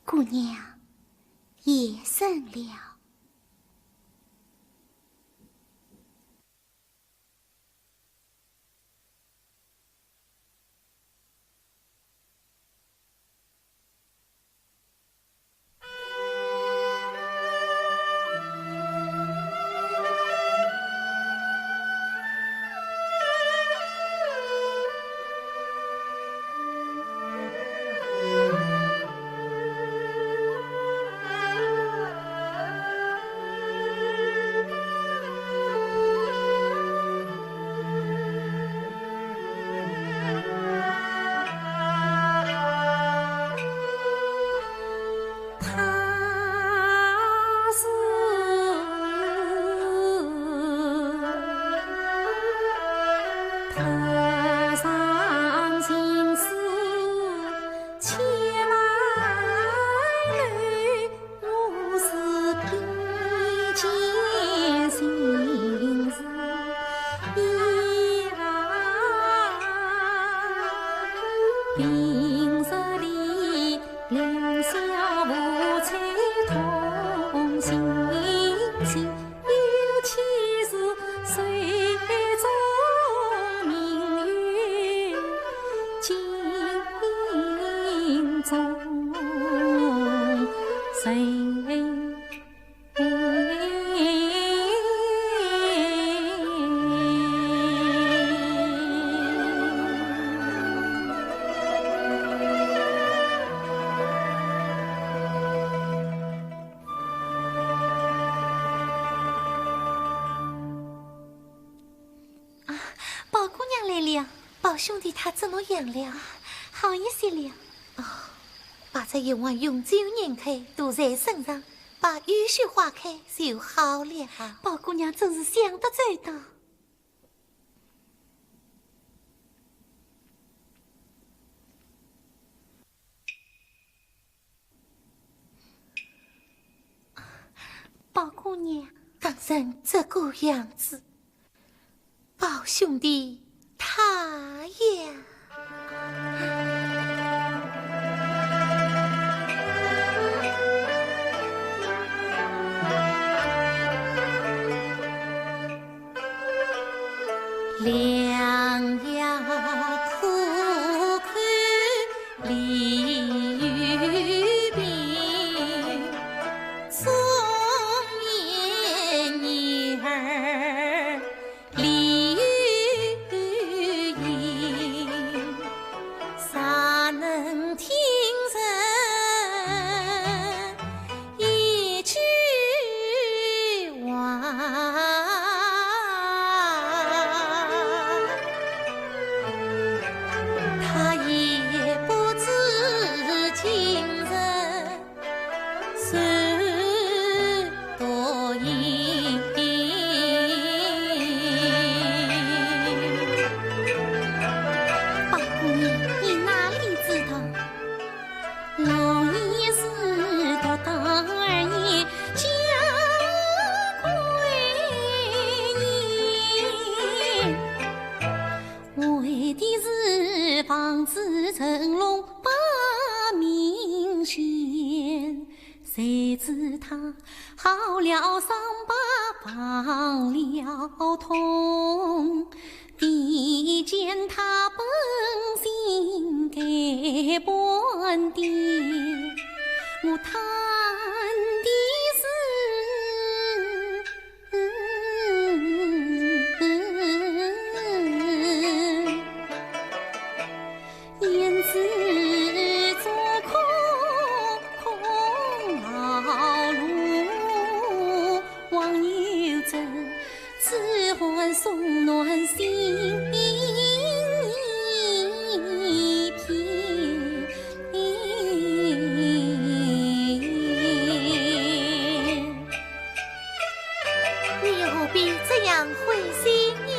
姑娘，夜深了。啊，宝姑娘来了。宝兄弟他怎么样了？好一些了。哦，把这冤枉用酒研开，涂在身上，把雨雪化开就好了。宝姑娘真是想得周到。 宝姑娘。当成这个样子，宝兄弟他呀。宝姑娘，你哪里知道？你又何必这样灰心呢？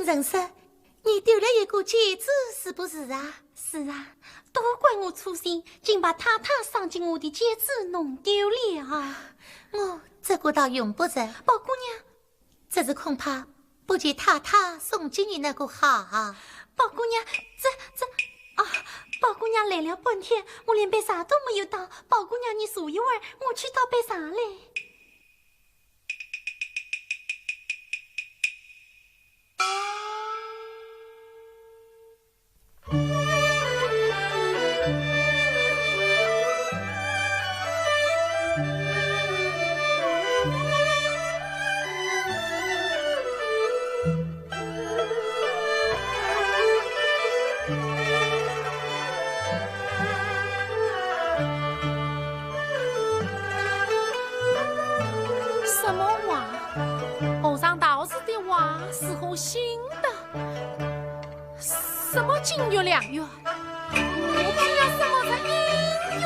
陈氏，你丢了一个戒指，是不是啊？是啊，都怪我粗心，竟把太太赏给我的戒指弄丢了。我这个倒用不着。宝姑娘，这是恐怕不及太太送给你那个好啊。宝姑娘，这，这，啊，宝姑娘来了半天，我连杯茶都没有倒。宝姑娘，你坐一会儿，我去倒杯茶来。 什么话？和尚道士的话是和新的，什么金玉良缘？我不要什么人姻缘。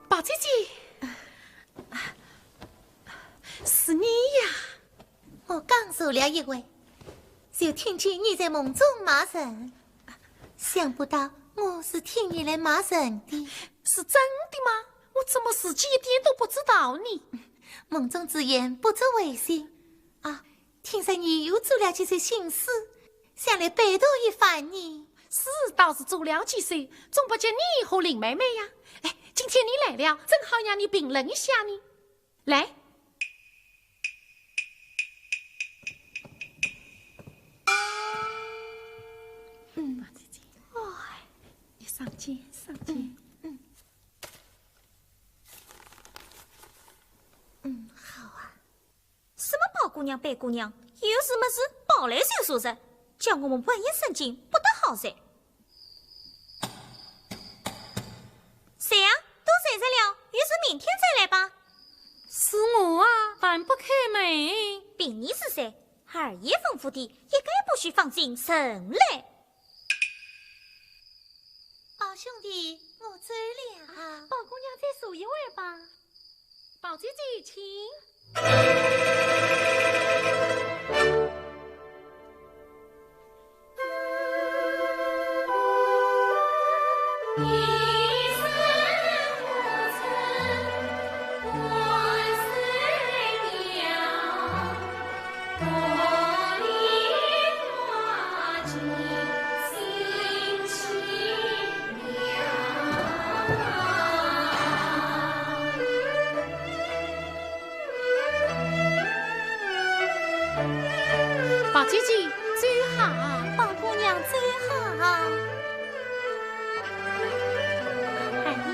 宝姐姐，是你呀？我刚坐了一会，就听见你在梦中骂人，想不到我是听你来骂人的。是真的吗？我怎么自己一点都不知道呢？梦中之言不足为信啊。 听说你又做了几首新诗，想来拜读一番呢？诗倒是做了几首，总不及你和林妹妹呀。哎，今天你来了，正好让你评论一下呢。来。嗯，哎，你上笺，上笺。嗯，嗯。嗯，好啊。 什么宝姑娘、白姑娘，有事没事跑来寻说事，叫我们半夜三更不得好哉。谁呀？都睡着了，有事明天再来吧。是我啊，还不开门。凭你是谁？二爷吩咐的，一概不许放进城来。 宝兄弟，我走了。宝姑娘再坐一会儿吧。宝姐姐，请。宝姐姐，走好。宝姑娘，走好。二爷。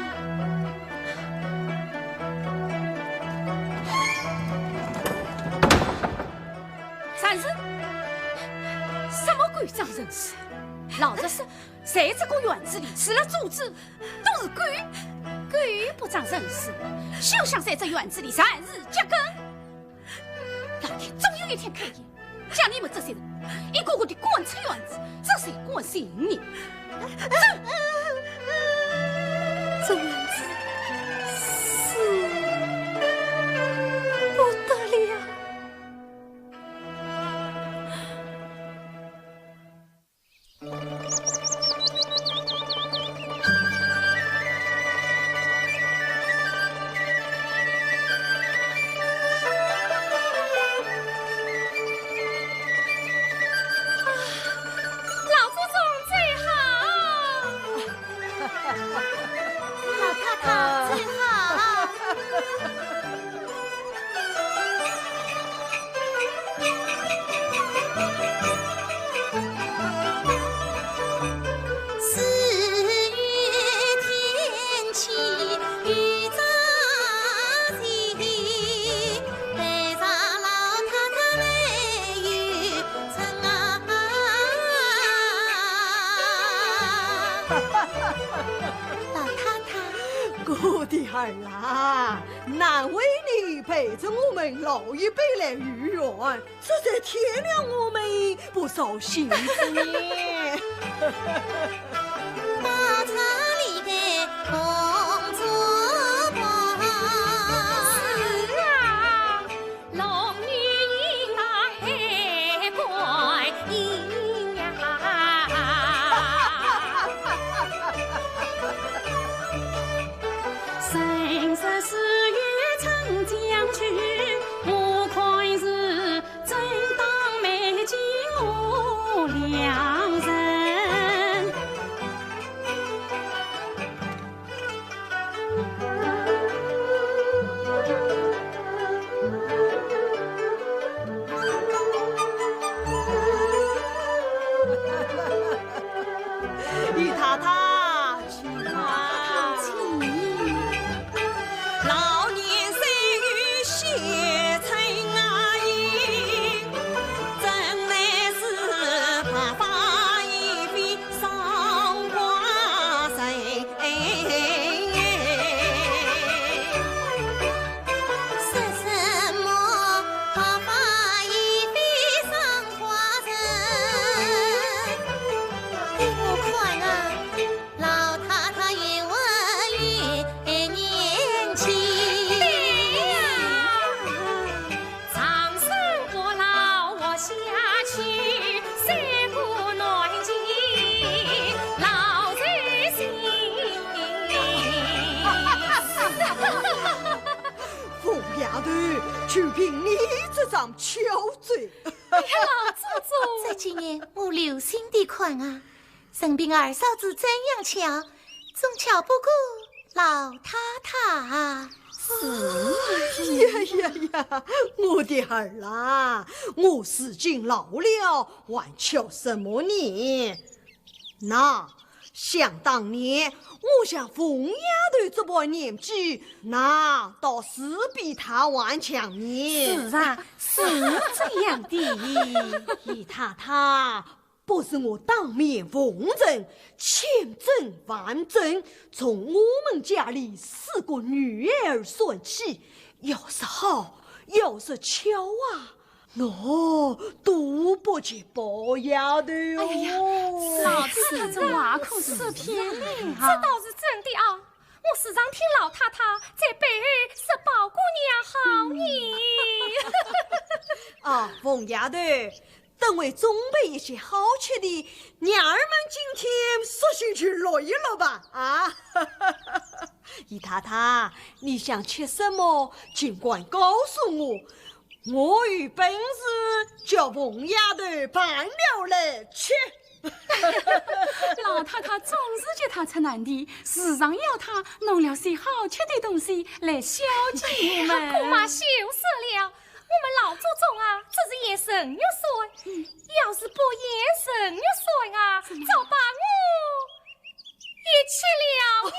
陈氏，什么狗仗人势？老实说，在这个院子里，除了做主，都是狗。狗不仗人势，休想在这院子里擅自扎根。老天总有一天开眼， 将你们这些人一个个地赶出院子，这才甘心呢。这，这院子是不得了。 啊，老太太，我的儿啊，难为你陪着我们老一辈来游园，实在添了我们不少心思呢。是啊， 姨太太，请啊。老年虽有贤称啊，真乃是白发已非 上官人。说什么白发已非上官人？依我看啊，老太太也还有年轻。对呀。 长生不老活下去，三顾难及老人心。凤丫头，就凭你这张巧嘴。哎呀，老祖宗！这几年我留心地看啊， 任凭二嫂子怎样巧，总巧不过老太太啊。是呀呀呀，我的儿啊，我如今老了，还巧什么呢？那，想当年，我像凤丫头这般年纪，那倒是比她还强呢。是啊，是这样的。姨太太， 不是我当面奉承，千真万真，从我们家里四个女儿算起，要说好，要说巧啊，喏，都不及宝丫头哦。哎呀，老太太这话可是骗人啊。这倒是真的啊，我时常听老太太在背后说宝姑娘好呢。啊，凤丫头， 等会准备一些好吃的，娘儿们今天索性去乐一乐吧，啊！姨太太，你想吃什么，尽管告诉我，我有本事叫凤丫头办了来吃。老太太总是给她出难题，时常要她弄了些好吃的东西来孝敬我们。姑妈休说了， 我们老祖宗啊，只是言顺玉扇，要是不言顺玉扇啊，早把我也吃了呢。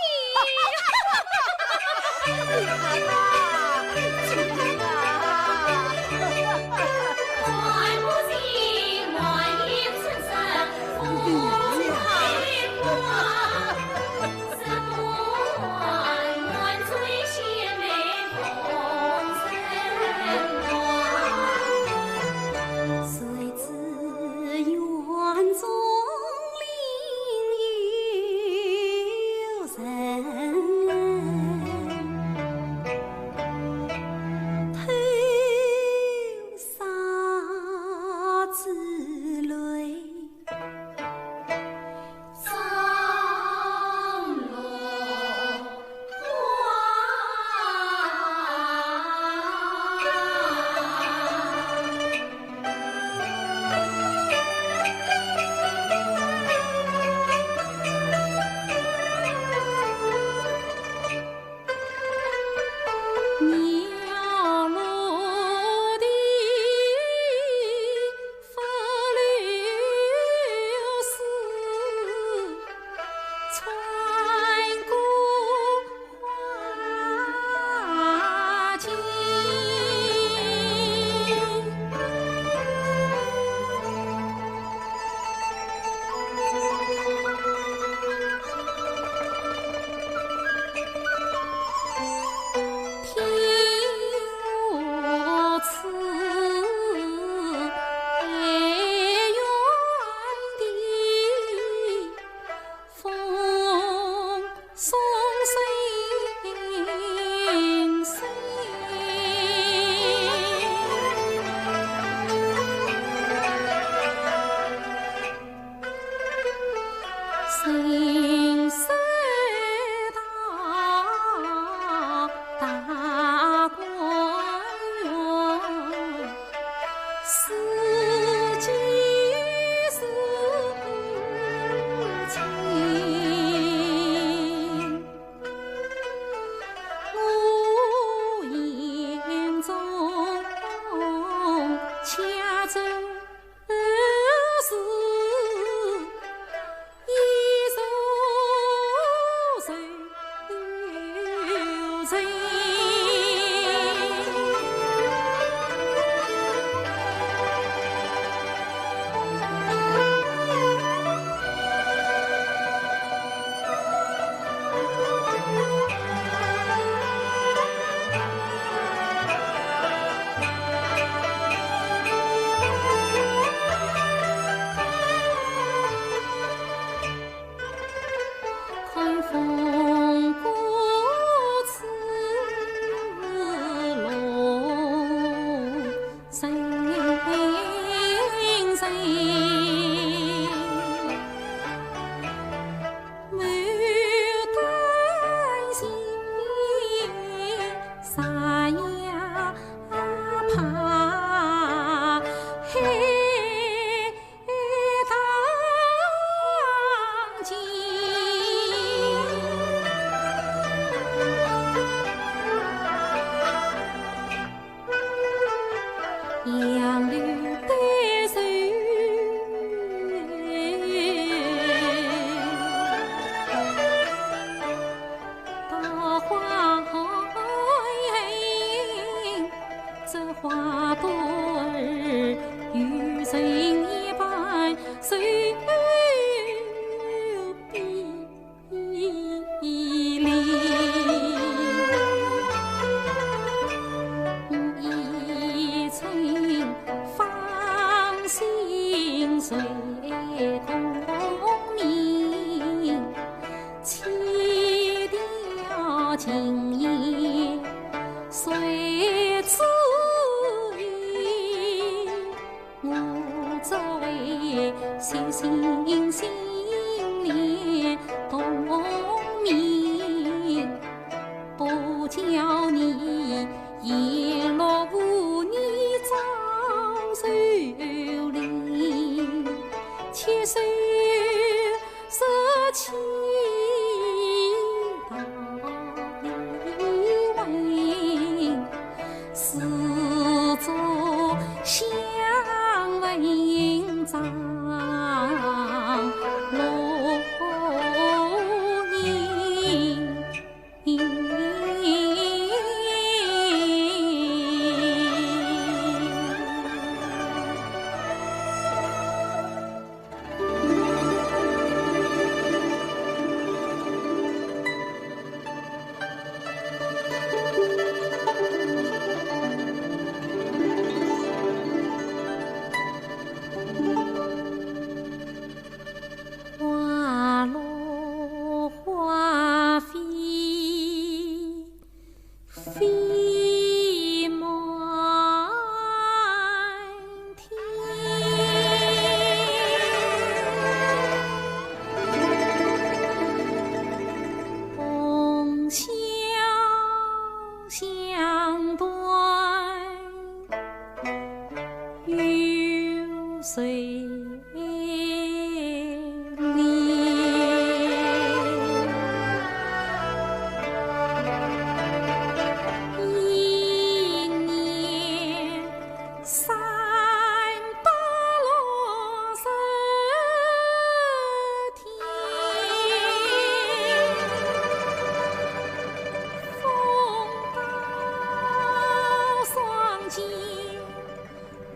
看风过此龙城城，牡丹心山呀，怕黑 杨柳对愁。 桃花开，这花朵儿与人一般，谁比邻？一寸芳心谁共鸣？ 曲调琴弦谁自语？我只为细细心念同名，不教你言落无你早愁灵。且说 说起道理问，似作相问张罗英。花落花飞 飞满天，红消香断又谁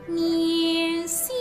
年下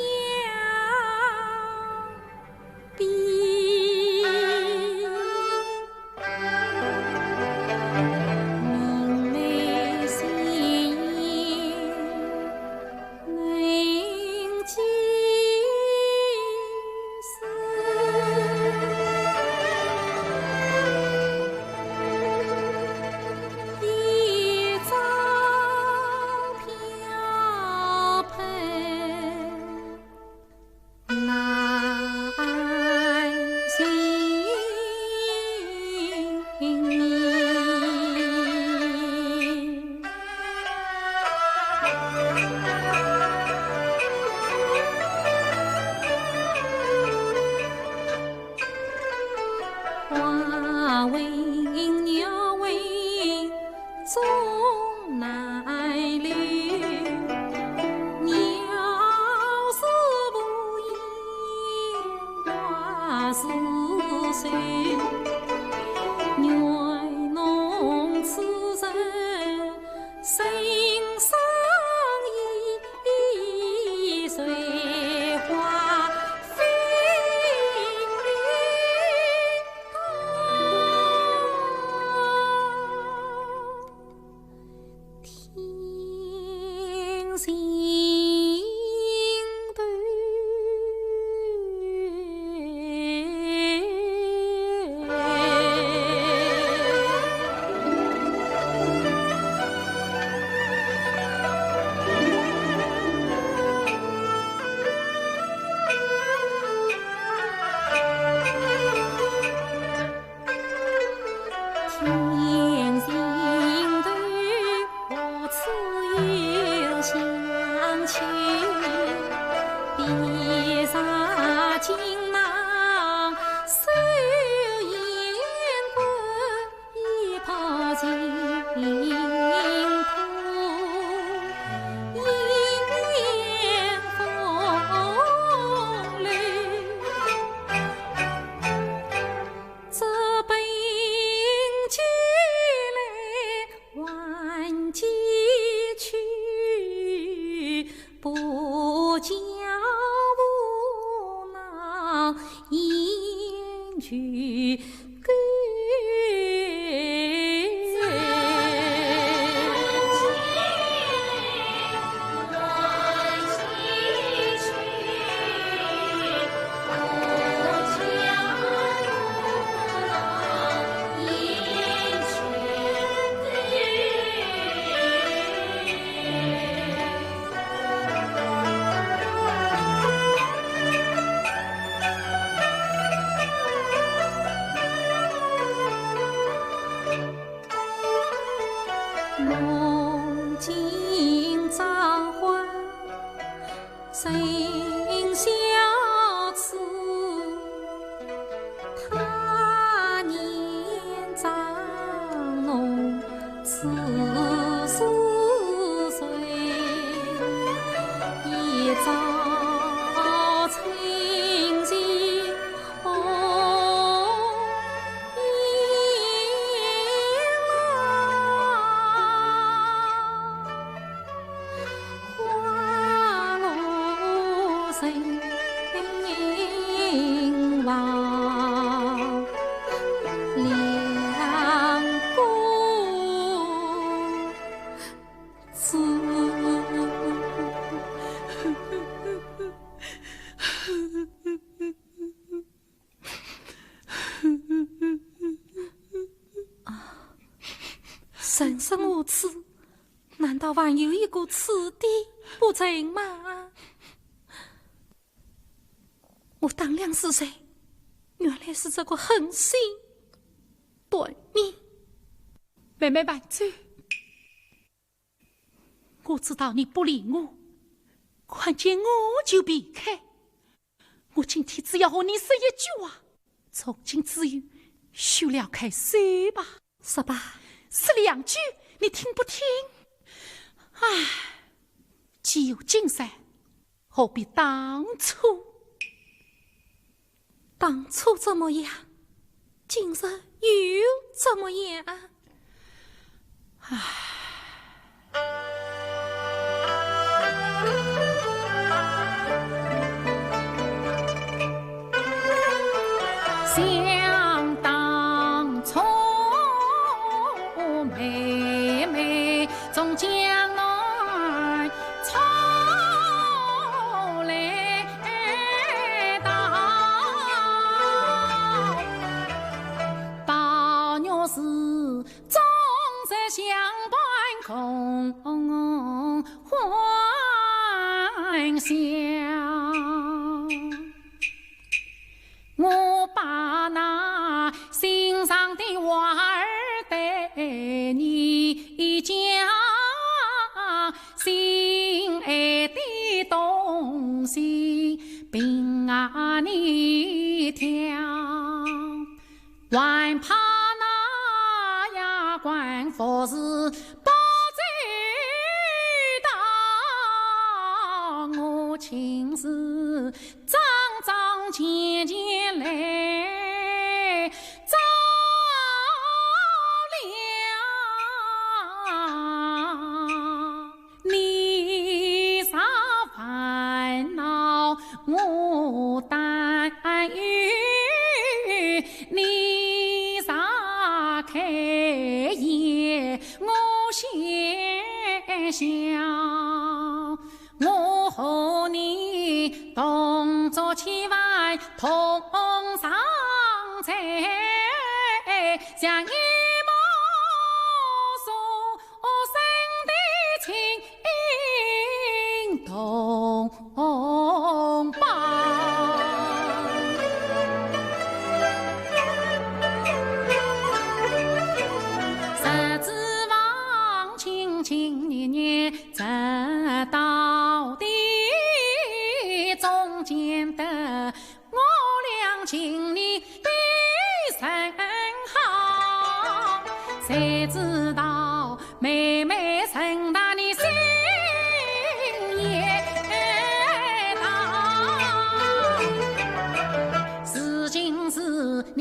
人生无处，难道还有一个此地不成吗？我当良是谁？原来是这个狠心短命。妹妹慢走。我知道你不理我，看见我就避开。 我今天只要和你说一句话，从今之后，休撩开手吧。说吧。说两句，你听不听？唉，既有今日，何必当初？当初怎么样？今日又怎么样？唉。 想当初，妹妹从江南出来到，宝玉是 终日相伴空欢笑。我把那心上的话儿对你讲，心爱的东西凭你挑。 还怕那丫鬟服侍不周到，我亲自装装前前来照料。 你若烦恼我担忧，你若开颜我先笑。我和你同坐千万同上哉，像一母所 生的情同胞。日子望亲亲热热，直到底，中间的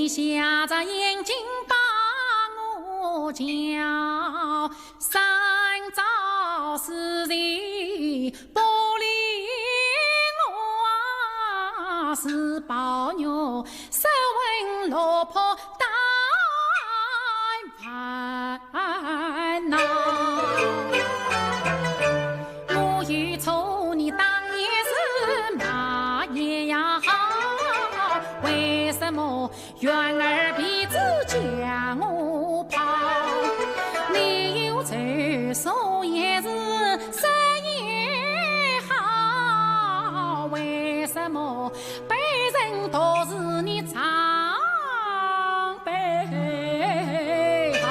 下着眼睛把我叫，三朝四日不理我，是宝玉斯文落魄大烦恼。我有错，你当年是骂也呀好，为什么 远而避之将我抛。你有愁说也是，说也好，为什么被人都是你常被好？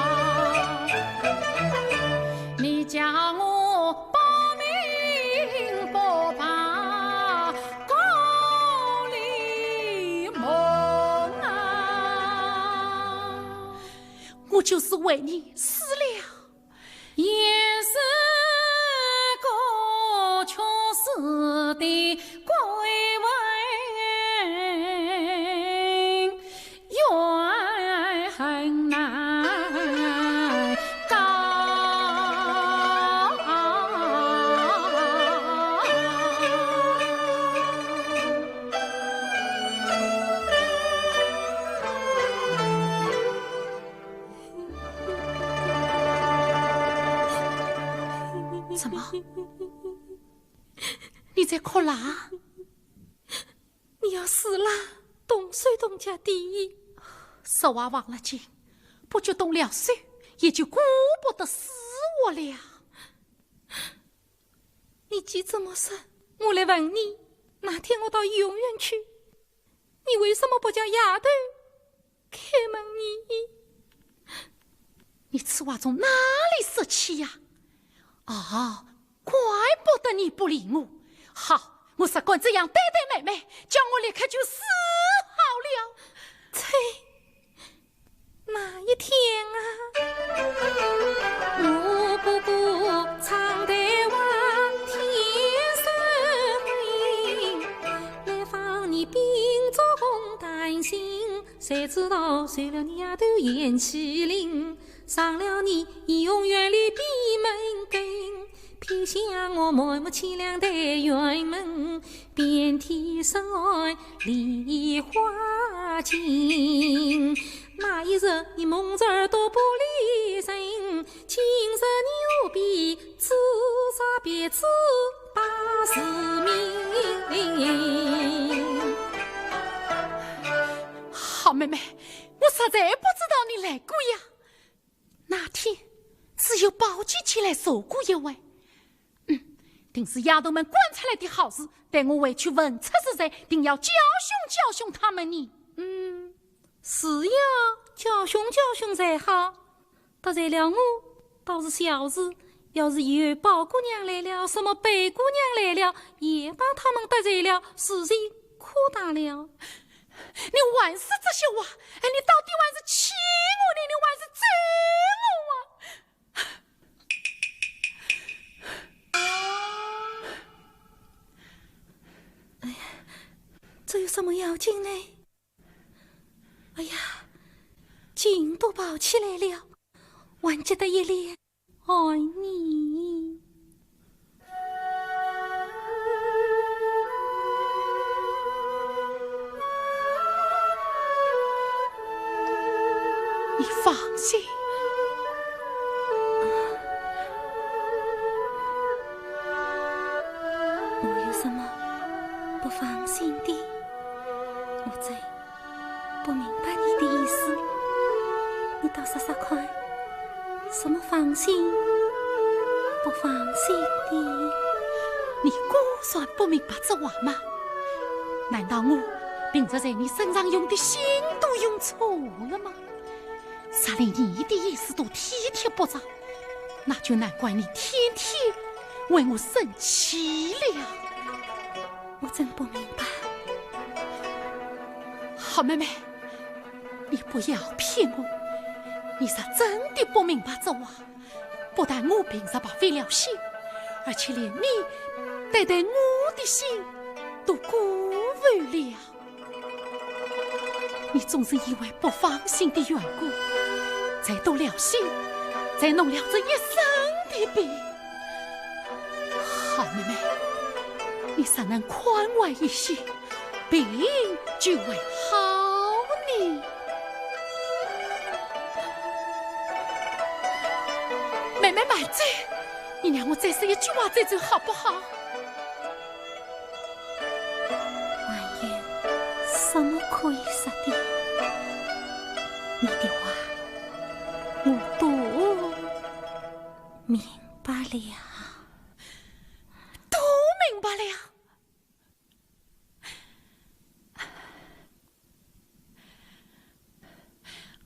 你叫我不明不白， 故里梦啊。我就是为你死了。也是个缺失的鬼魂，怨恨难告。怎么？你在哭啦？你要死啦，动手动脚的。说话忘了紧，不觉动了手，也就顾不得死活了。 你既这么说，我来问你，那天我到医院去，你为什么不叫丫头开门呢？你此话从哪里说起呀？哦，怪不得你不理我。好，我只管这样对待妹妹，叫我立刻就死好了。啐！ 那一天啊，我不顾长亭外天色昏，来访你并作红丹心，谁知道受了你丫头闫麒麟，伤了你怡红院里闭门羹，偏向我满目凄凉的辕门。 遍体生寒梨花尽。那一日你蒙着都不理人，今日你何必自杀别枝把自命？好妹妹，我实在不知道你来过呀。 那天只有宝姐前来坐过一回。嗯，定是丫头们赶出来的好事，待我回去问出是谁，定要教训教训他们呢。嗯，是要教训教训才好。得罪了我，倒是小事；要是以后宝姑娘来了，什么贝姑娘来了，也把他们得罪了，事情可大了。 你还说这些话？哎，你到底还是气我呢，你还是咒我啊？哎呀，这有什么要紧呢？哎呀，劲都跑起来了，还急得一脸 爱你。你放心。我有什么不放心的？我真 不明白你的意思，你倒说说看，什么放心不放心的？你果然不明白这话吗？难道我平日在你身上用的心都用错了吗？若连你的意思都体贴不着，那就难怪你天天为我生气了。我真不明白。 好妹妹，你不要骗我，你若真的不明白这话，不但我平日白费了心，而且连你对待我的心都辜负了。你总是因为不放心的缘故，才动了心，才弄了这一身的病。好妹妹，你稍能宽慰一些，病就会好呢。妹妹慢走，你让我再说一句话再走好不好？ 还有什么可以说的？你的话我都明白了。都明白了。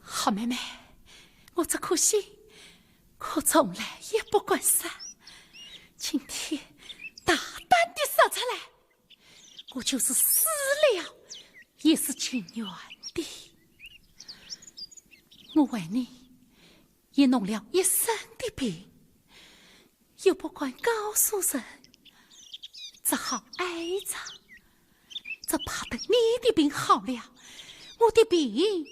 好妹妹，我这颗心可从来也不敢说，今天大胆地说出来，我就是死了也是情愿的。我为你也弄了一身的病， 又不敢告诉人，只好挨着。只怕等你的病好了，我的病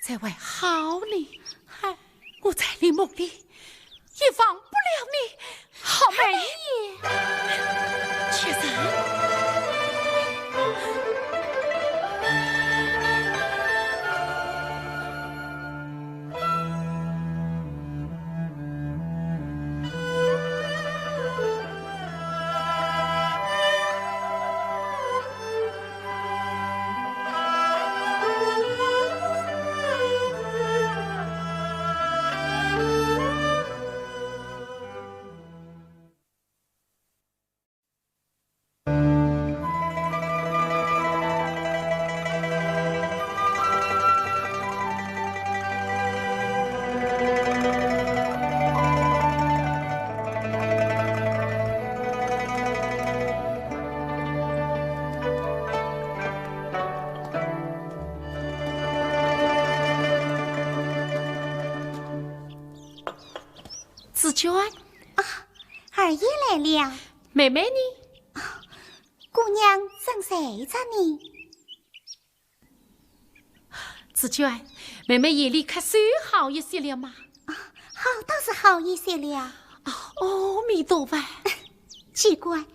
才会好呢。嗨，我在你梦里也忘不了你，好妹妹。哎呀，确实。 紫鹃。啊，二爷来了。妹妹呢？啊，姑娘正睡着呢。紫鹃，妹妹眼里可算好一些了吗？啊，好倒是好一些了。啊，阿弥陀佛。奇怪，你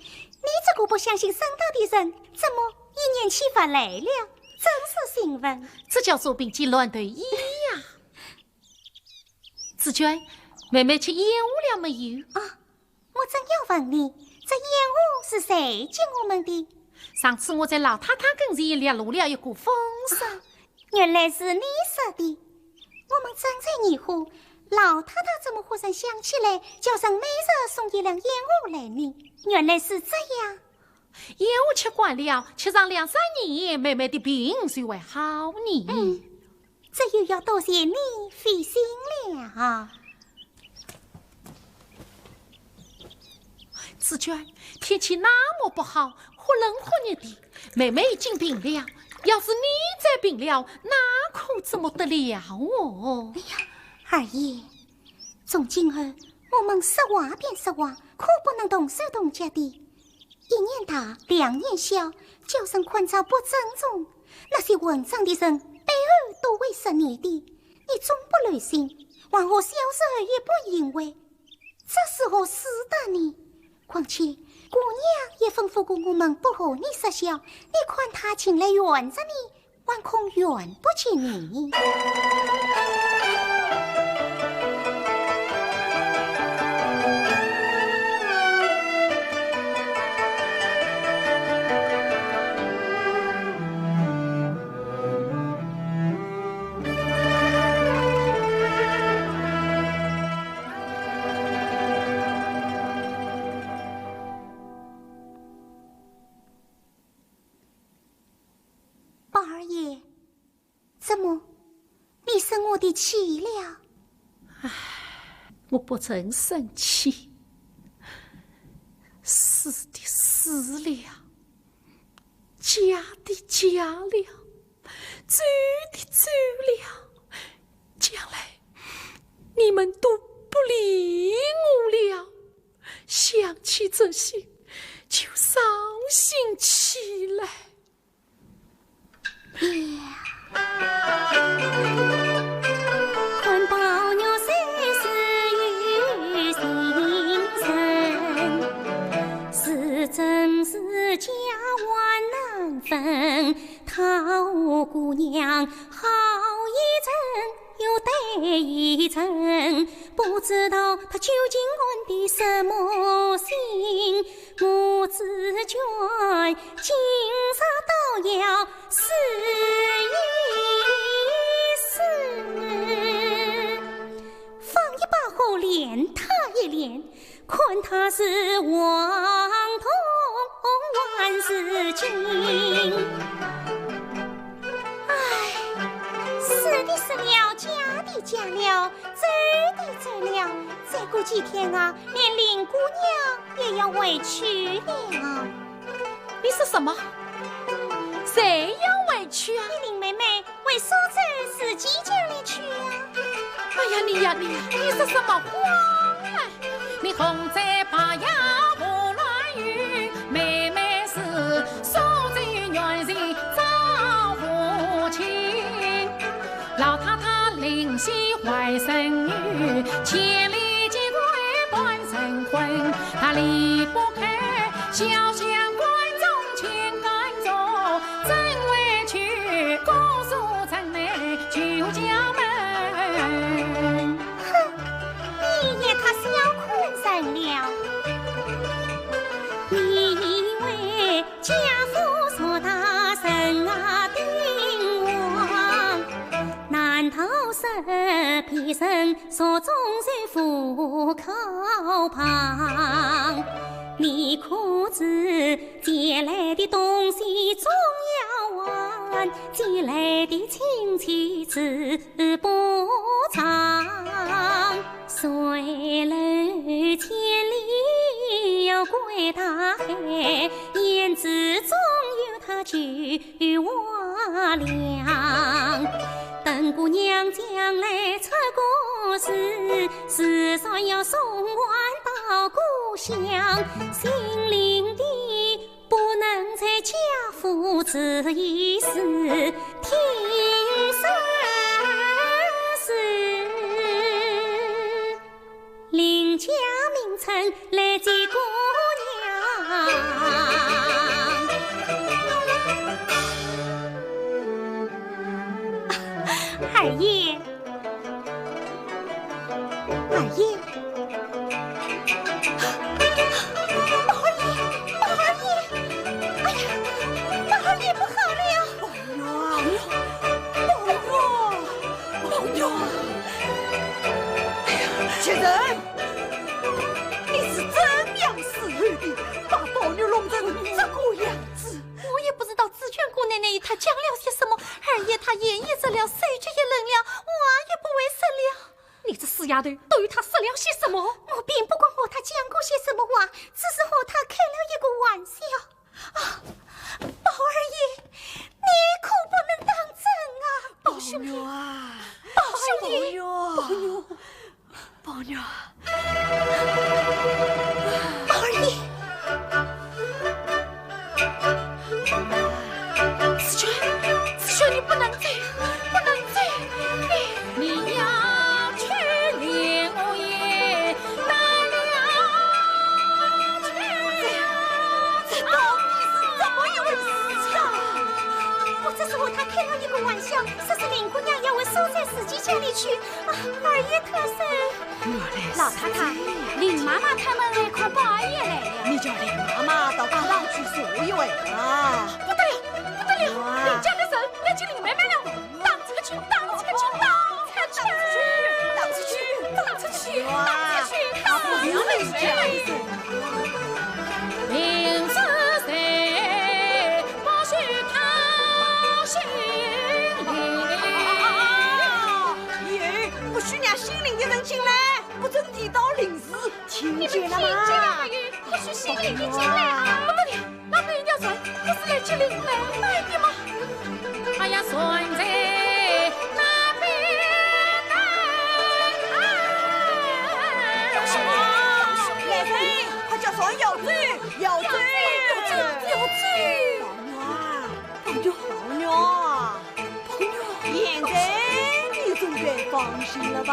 这个不相信僧道的人，怎么一年七发来了？真是幸运。这叫做病急乱投医呀。 紫鹃，妹妹吃燕窝了没有？啊，我正要问你，这燕窝是谁给我们的？上次我在老太太跟前掠落了一个风声。啊，原来是你说的。我们正在疑惑，老太太怎么忽然想起来，叫人每日送一两燕窝来呢？原来是这样。 燕窝吃惯了，吃上两三年，妹妹的病就会好呢。嗯，这又要多谢你费心了。紫鹃，天气那么不好，忽冷忽热的，妹妹已经病了，要是你再病了，那可怎么得了哦？哎呀，二爷，从今后我们说话便说话，可不能动手动脚的。 一年大，两年小，叫声昆草不正宗，那些混账的人背后都会说你的，你总不留心，往后小时候也不因为，这是何世道呢？况且，姑娘也吩咐过我们不和你说笑，你看她近来远着你， 还恐远不及你。宝二爷， 怎么，你生我的气了？唉，我不曾生气。死的死了，嫁的嫁了，走的走了，将来你们都不理我了。想起这些，就伤心起来。分。她和姑娘好一阵又对一阵，不知道她究竟安的什么心。我只觉今朝倒要试一试。放一把火炼她一炼，看她是黄铜还是金。唉，死的死了，嫁的嫁了，走的走了，再过几天啊，连林姑娘也要回去了。你说什么？谁要回去啊？你林妹妹回苏州自己家里去啊。哎呀，你呀，你呀，你说什么话啊？你红嘴白牙胡乱语，妹妹是苏州原是招夫亲。老太太临死还神语，千里寄归半神魂。她离不开潇湘馆中千甘座，怎回去姑苏城内旧家门。哼，你也太小看人了。你以为 家父坐大神啊定王，难道是别人所种在虎口旁？你可知借来的东西总要还，借来的亲戚自不偿。 水流千里要归大海，胭脂终有她去化凉。等姑娘将来出阁时，自然要送还到故乡，姓林的 不能在家父这一世听生死，林家名称来记姑娘。二爷， 二爷，宝二爷，宝二爷，哎呀，宝二爷不好了！宝玉，宝玉，宝玉！哎呀，贱人，你是怎样伺候的，把宝玉弄成这个样子？我也不知道紫鹃姑奶奶与他讲了些什么，二爷他眼也直了，手脚也冷了，话也不会说了。 你这死丫头，都与他说了些什么？我并不曾和他讲过些什么话，只是和他开了一个玩笑。啊，宝二爷，你可不能当真啊！宝兄弟，宝玉啊，宝兄弟，宝玉啊，宝玉啊，宝二爷。 紫鹃，紫鹃，你不能走，不能走，你，你要去，你我也难了去。这到底是怎么一回事啊？我只是和他开了一个玩笑，说是林姑娘要回苏州自己家里去，啊，二爷他是…… 原来是这样。老太太，林妈妈他们来看宝二爷来了。你叫林妈妈到堂上去坐一会啊。不得了，不得了，哇，林家的人要见林妹妹了，打出去，打出去，打出去，打出去，打出去，打出去，打出去，打出去。林子谁不许他姓林？耶，不许让姓林的人进来。 不准提到林氏，听见了吗？你们听见了没有？不许姓林的进来啊！不得了，那边一条船，不是来接林妹妹的吗？哎呀，船在那边呢！哎，来人，快叫船摇走，摇走，摇走，摇走！宝玉啊，宝玉啊！ 宝玉，现在你总该放心了吧？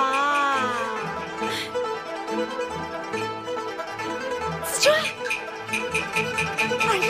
紫鹃，二爷，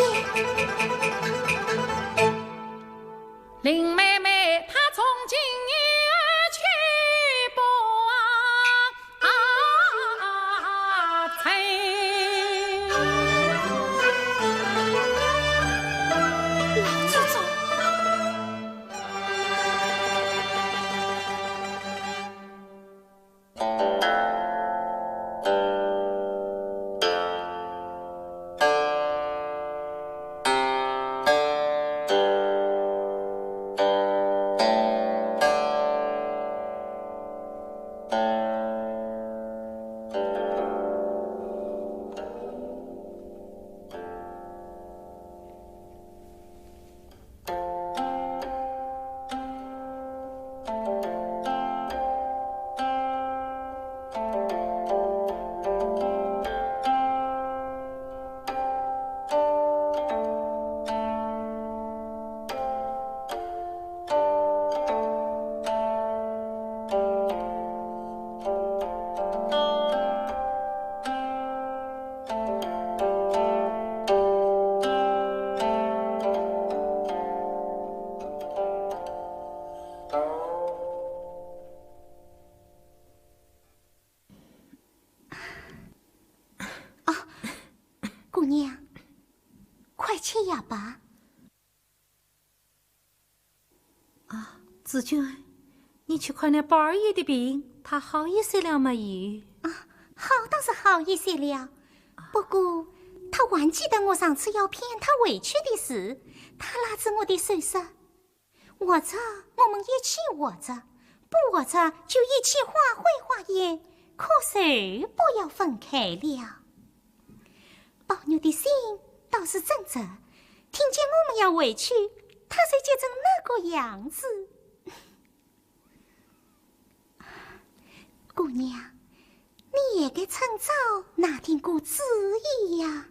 紫鹃，你去看那宝二爷的病，他好一些了没有？啊，好倒是好一些了，不过他还记得我上次要骗他回去的事，他拉着我的手说：“活着，我们一起活着；不活着，就一起化灰化烟，苦守不要分开了。”宝玉的心倒是真诚，听见我们要回去，他就急成那个样子。姑娘，你也该趁早拿定个主意呀。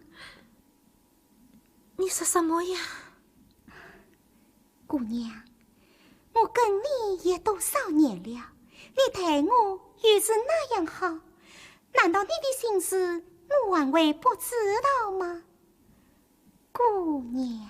你说什么呀？姑娘，我跟你也多少年了，你待我又是那样好，难道你的心事我还会不知道吗？姑娘。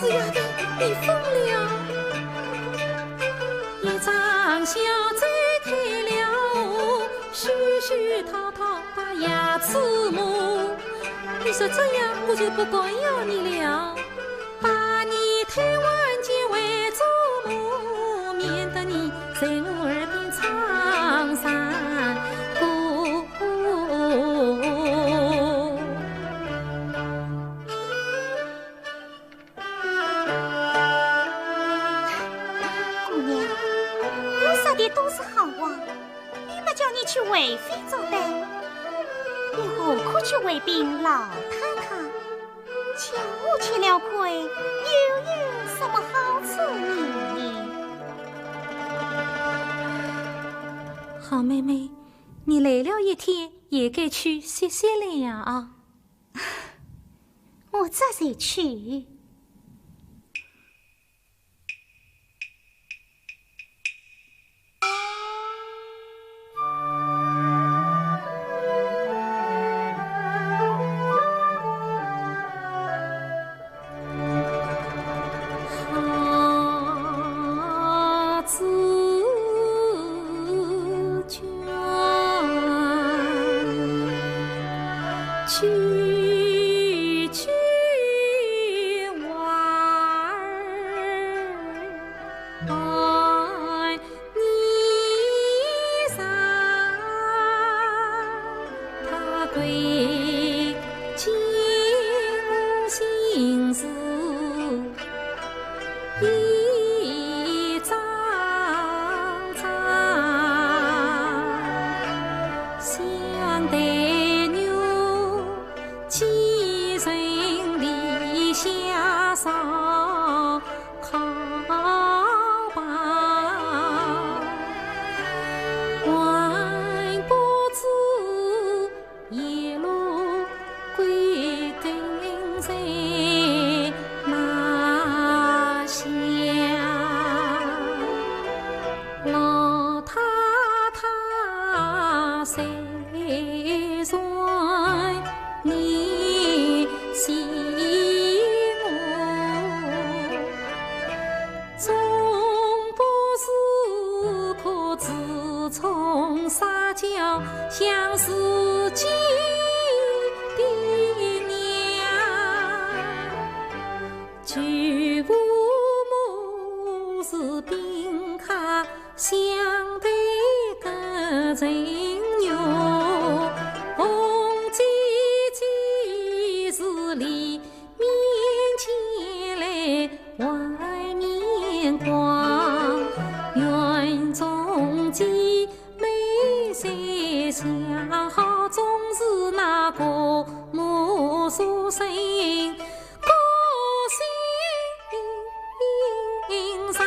死丫头，你疯了！你说这样，我就不敢要你了。姑娘，我说的都是好话，又没叫你去为非作歹，你何苦去回禀老太太？叫我吃了亏，又有什么好处呢？好妹妹，你累了一天，也该去歇歇了啊。我这就去。你信我，总不是可自从撒娇向自己的娘，举步母是兵卡。 相对个人哟，红姐姐是里面尖来外面光，园中姐妹在下，好总是那个母说声。 个性上，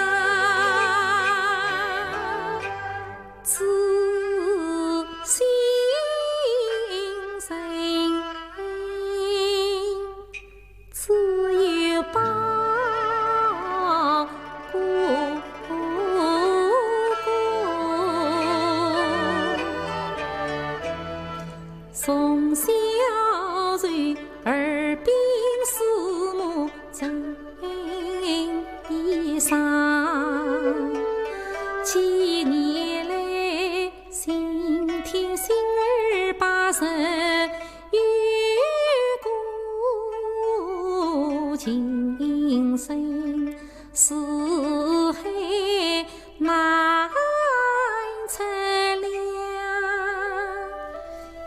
自信人，只有宝姑姑。从小就耳鬓厮磨 真衣裳。几年来，心贴心儿把人有个情深似海 难测量。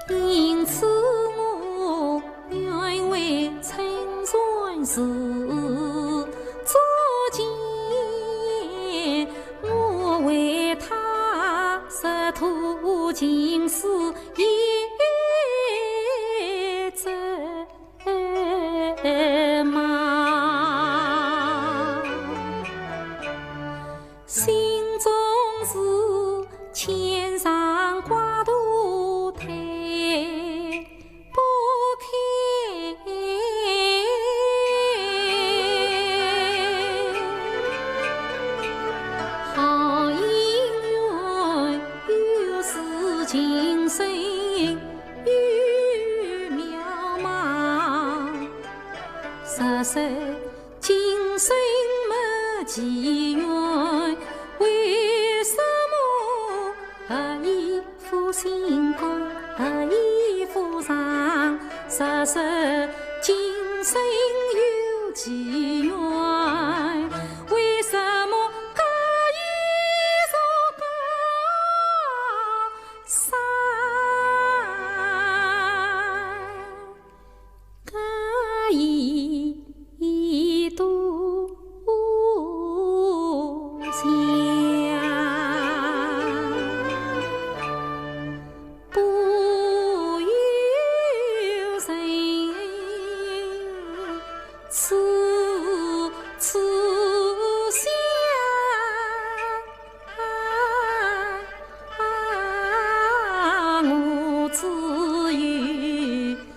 因此我愿为春船事作嫁，我为她入土情诗也折磨。 心中事千丈挂肚推不开。好姻缘有时情深有渺茫，实实 今生没机缘，为什么何以负心肝，何以负伤？若是今生有机缘，为什么何以受高伤？ 可以多想，不由人此痴想。 我只有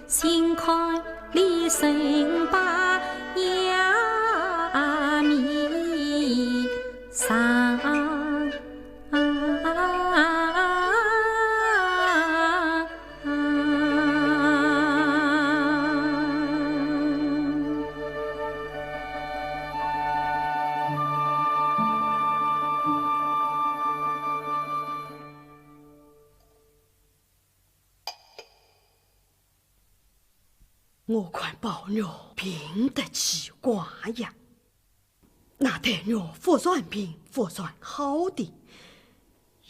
心宽理身把压米上。我看宝玉病得奇怪呀。 那黛玉忽然病，忽然好的，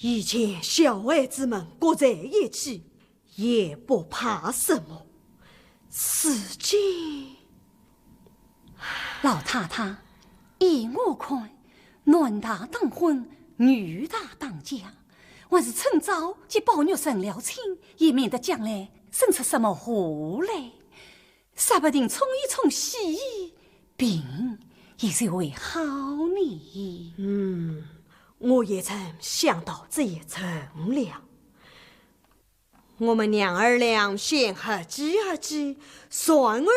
以前小孩子们各在一起，也不怕什么。如今，老太太，依我看，男大当婚，女大当嫁，还是趁早给宝玉成了亲，也免得将来生出什么祸来。 说不定冲一冲喜，病也就会好呢。嗯，我也曾想到这一层了。我们娘儿俩先合计合计，然后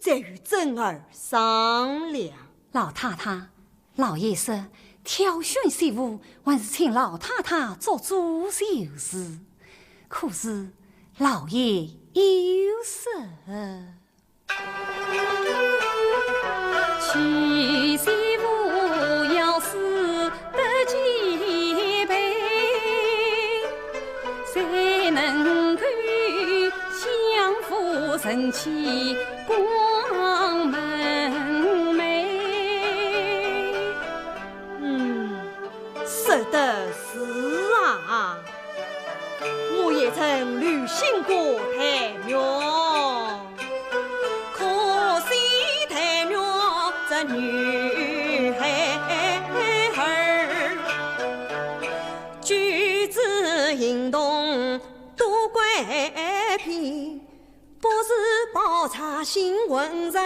再与珍儿商量。老太太，老爷说，挑选媳妇还是请老太太做主就是。可是老爷有说。娶媳妇要使得其备，才能够享福成妻光门楣。嗯，说得是啊。 我也曾留心过待奴，可惜待奴这女孩儿，举止行动多乖僻， 不是宝钗性温顺，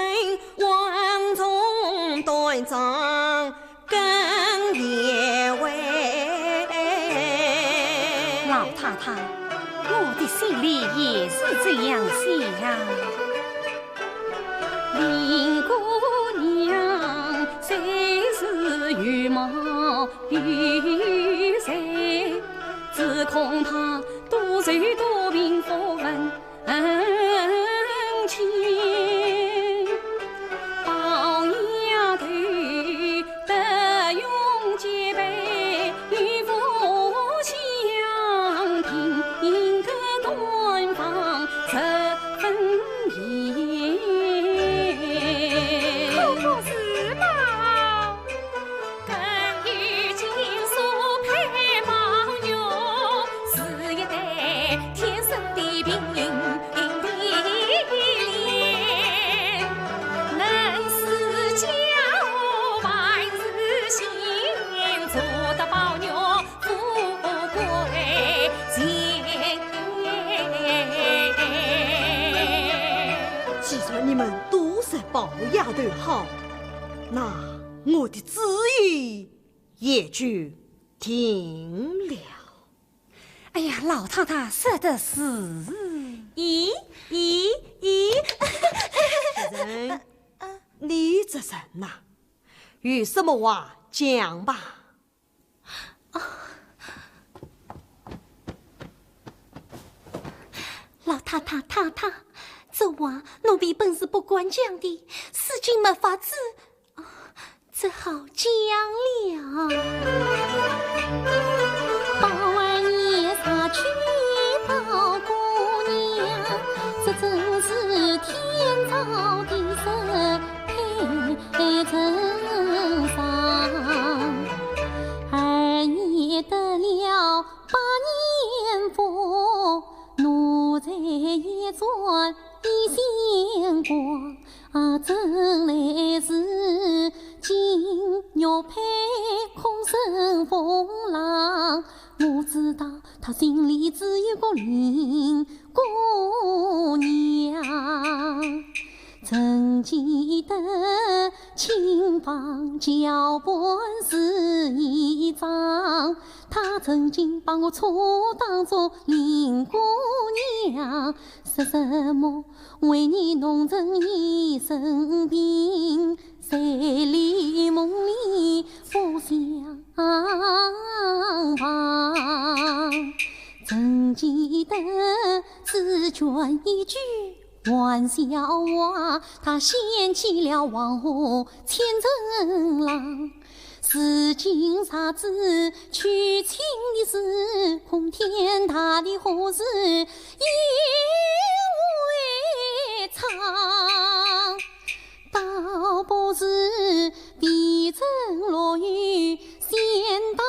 稳重端庄更贤惠。老太太，我的心里也是这样想。林姑娘虽是有貌有才，只恐她多愁多病不问 情，宝丫头德容兼备，与父相平，应该端方十分仪。可不是吗？ 更有金锁配宝玉，是一对天生的并蒂莲，能使家和万事兴，做得宝玉富贵前程。既然你们都说宝丫头好，那我的主意 也就定了。哎呀，老太太说的是。咦，咦，咦。夫人，你这人呐，有什么话讲吧。老太太，太太，这话奴婢本是不敢讲的，如今没法子， 只好讲了。宝二爷杀娶宝姑娘，这真是天造地设配成双。二爷得了百年福，奴才也转一线光。 啊，真来是金玉佩，空生风浪。我知道他心里只有个林姑娘。曾记得亲访桥畔是一桩，他曾经把我错当作林姑娘，说什么 为你弄成一身病，在里梦里不相旁。曾记得紫鹃一句玩笑话，她掀起了黄河千层浪。 如今啥子娶亲的事，空天大地何时也未尝。倒不如避春落雨先带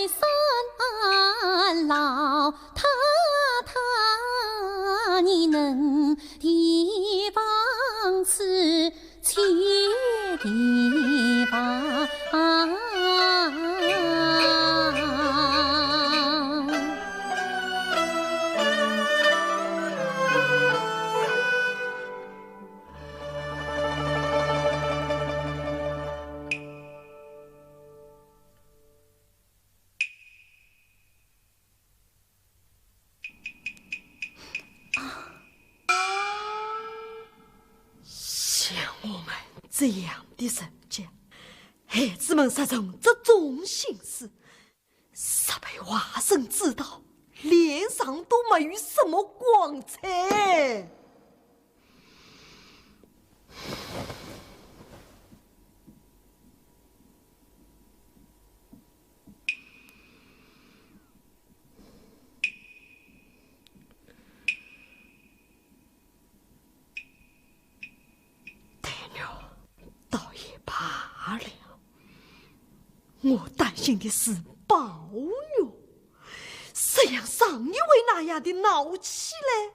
伞，老太太你能提防此 切地方。啊，像我们这样的人家，孩子们若存这种心思，若被外甥知道，脸上都没有什么光彩。 黛玉，倒也罢了。我担心的是宝玉，怎样像你为那样的闹起来？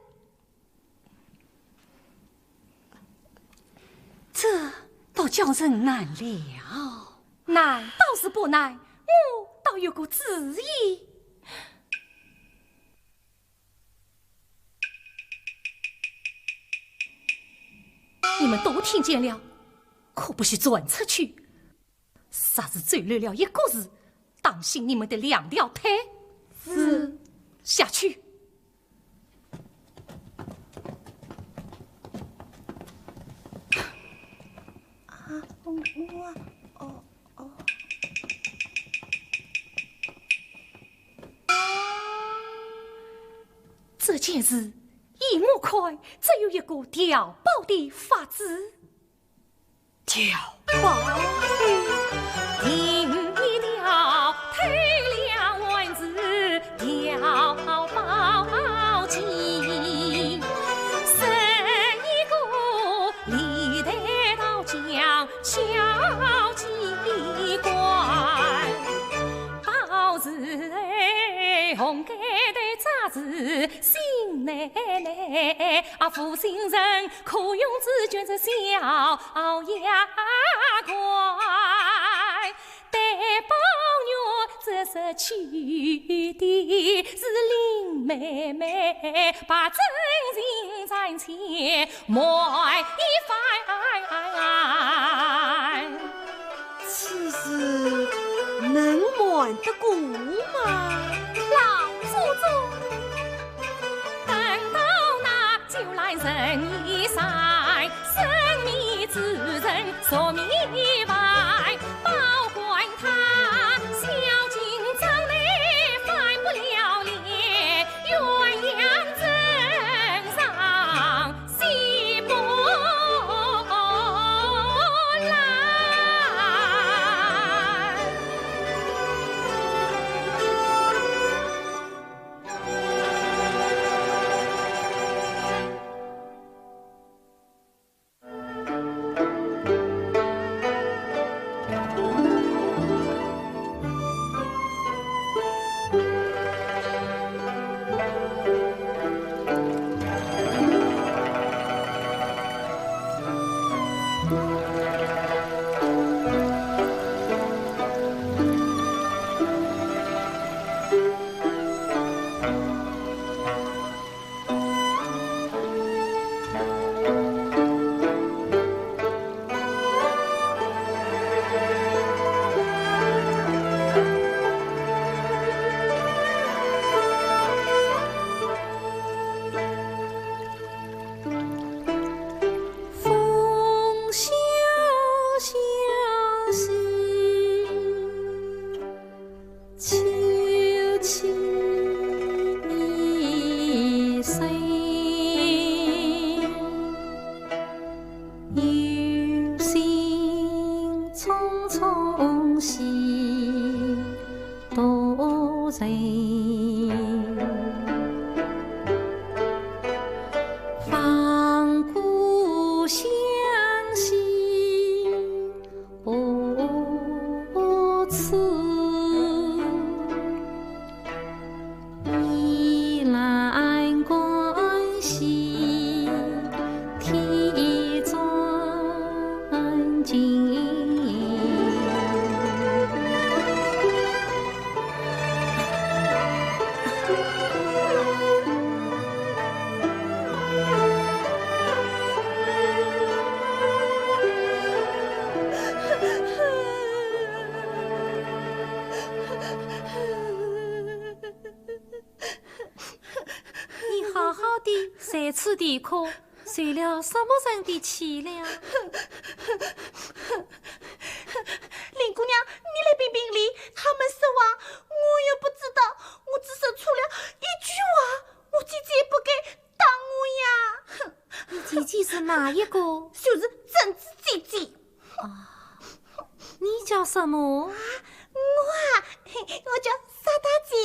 这倒叫人难了。难倒是不难，我倒有个主意。 你们都听见了，可不许传出去。若是走漏了一个字，当心你们的两条腿。是。下去。啊，我，我，哦，哦。 这件事，依我看，只有一个调包的法子。调包？第一调，偷了丸子调包计，十二个 历代刀匠敲机关，包是红盖头，扎是新奶奶，啊，负心人可用之，全是小丫鬟。 对宝玉这是去的是林妹妹，把真情暂且瞒一番。此事能瞒得过吗？老祖宗，等到那 酒来人已散，生面之人坐面外，保管他孝敬长辈，翻不了脸，鸳鸯枕上洗不来。 风萧萧兮，凄凄一声。有心匆匆喜 多情。望故乡兮无处，倚栏观兮天 你好好地在此啼哭， 受了什么人的气了？林姑娘，你来评评理，他们说话，我又不知道，我我只说错了一句话，我姐姐也不该打我呀。哼，你姐姐是哪一个？就是珍珠姐姐。啊，你叫什么？我啊，嘿，我叫沙大姐。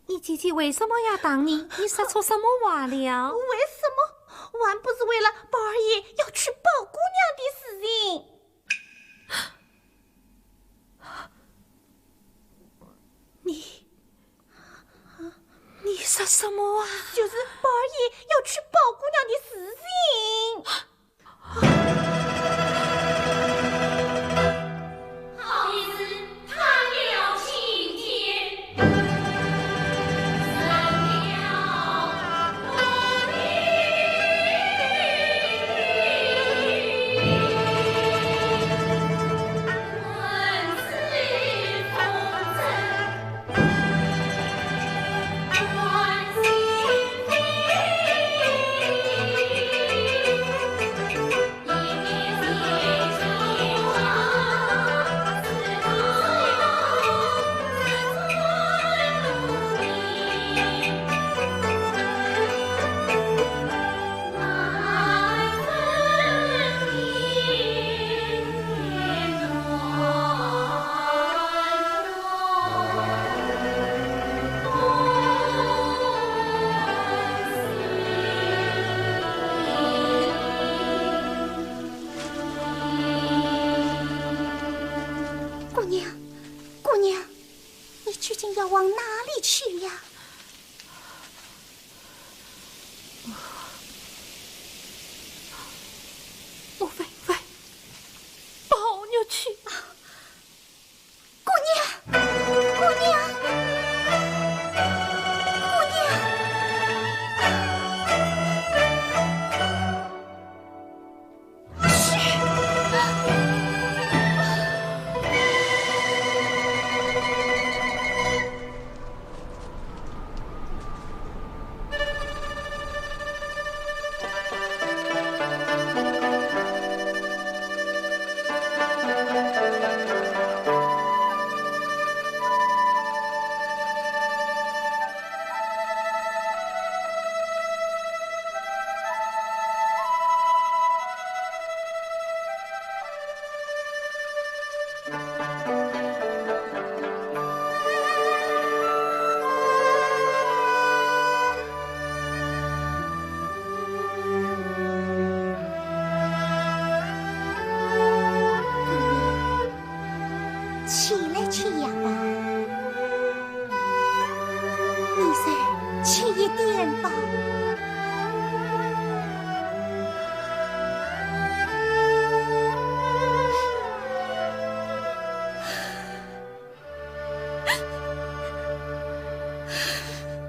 你姐姐为什么要打你？你说错什么话了？为什么？还不是为了宝二爷要娶宝姑娘的事情。 你，你说什么啊？就是宝二爷要娶宝姑娘的事情。好意思，他了青天。 姑娘，姑娘，你究竟要往哪里去呀？我问问宝玉去。 姑娘，姑娘，姑娘，去！ 起来吃呀吧，你再吃一点吧。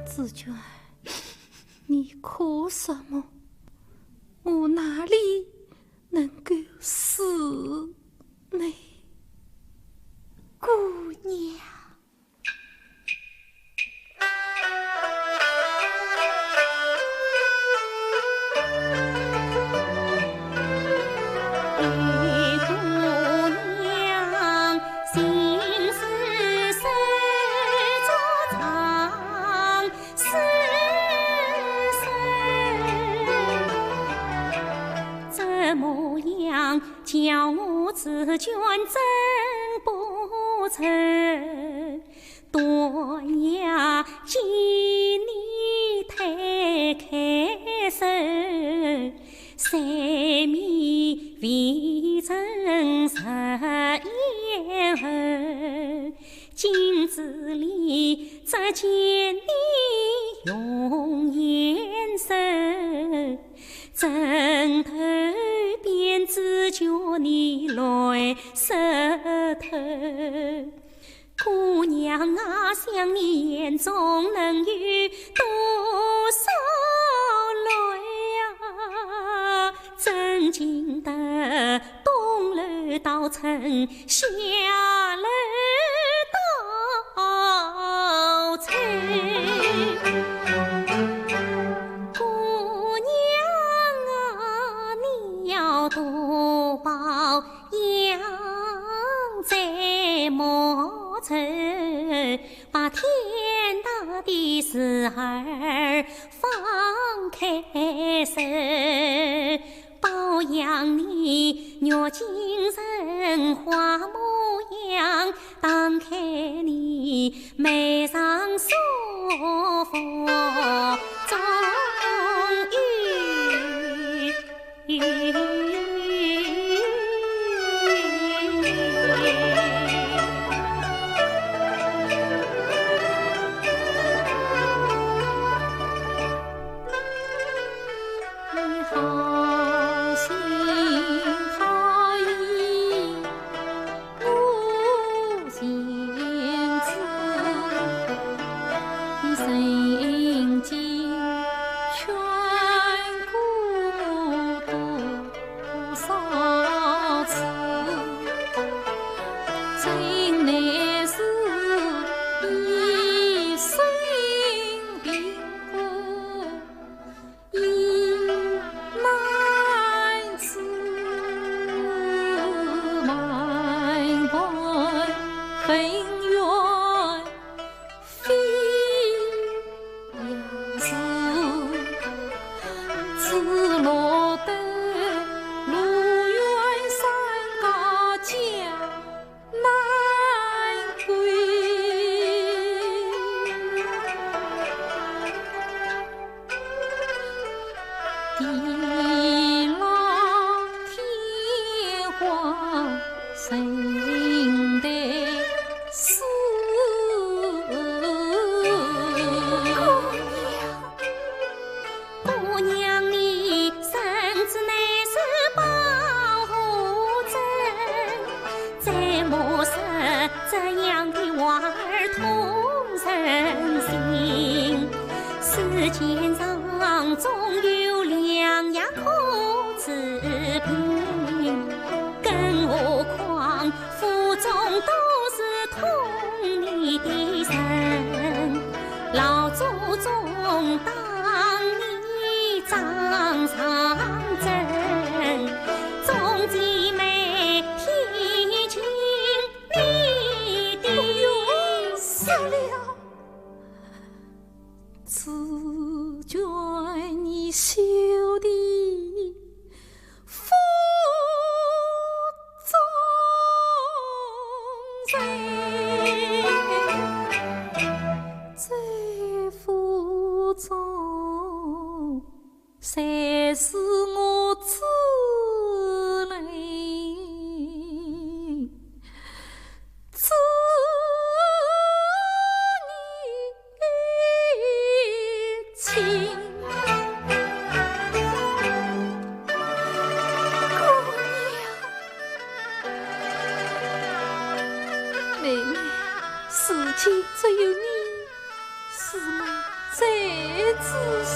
紫鹃，你哭什么？我哪里能够死呢？姑娘。 怎么样，叫我紫鹃真不成？断崖见你推开手，山面未曾食烟后，镜子里只见你容颜瘦。 枕头边紫鹃你来湿透。姑娘啊，想你眼中能有多少泪啊？怎禁得东楼倒春， 下楼倒春。姑娘啊，你要多保养，再莫愁。姑娘，你身子乃是保护镇，怎么是这样的话儿痛人心？世间上总有良药可治病，更何况 府中都是痛你的人，老祖宗当你掌上针，中间没听清你的。哎呦，死了！ 只见你羞的腹中人，这腹中 侪是我之泪，之情。姑娘，妹妹，如今只有你 是我最知心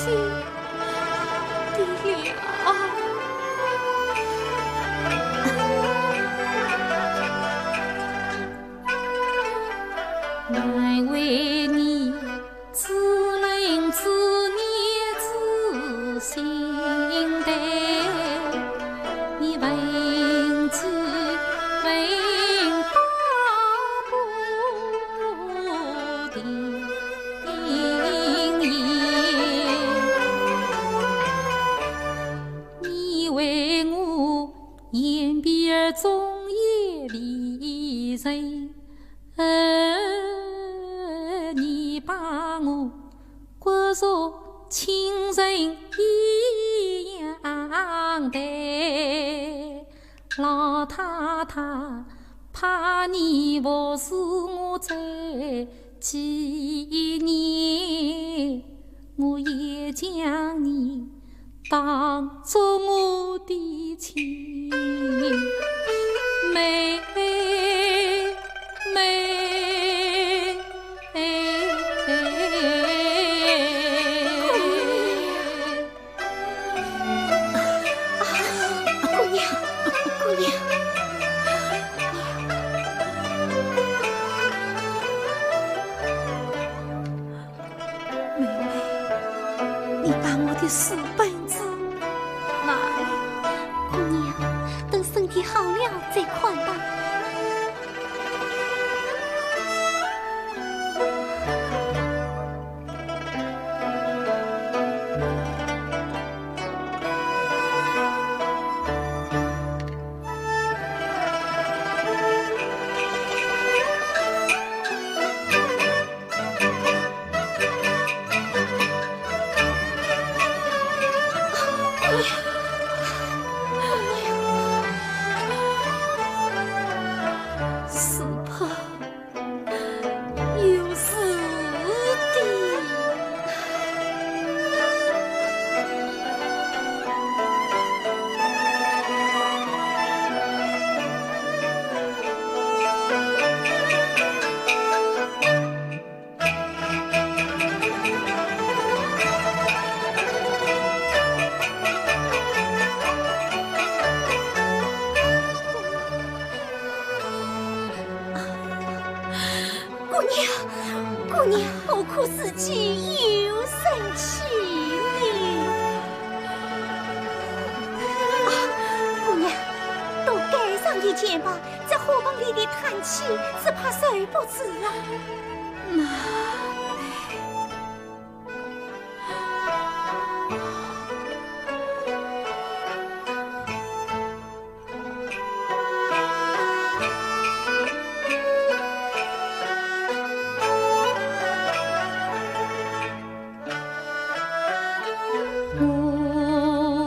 的了。难为你只能自怜自心的，你问 你为我言必而终也离人，而你把我 骨肉亲人一样待。老太太，怕你不是我这几年，我也将你当作我的亲妹妹。 姑娘，姑娘。妹妹，你把我的书本子拿来。姑娘，等身体好了再看吧。 是怕有事的。姑娘，姑娘，何苦自己又生气呢？啊，姑娘，多盖上一件吧，这火盆里的炭气，只怕受不住啊。那…… 我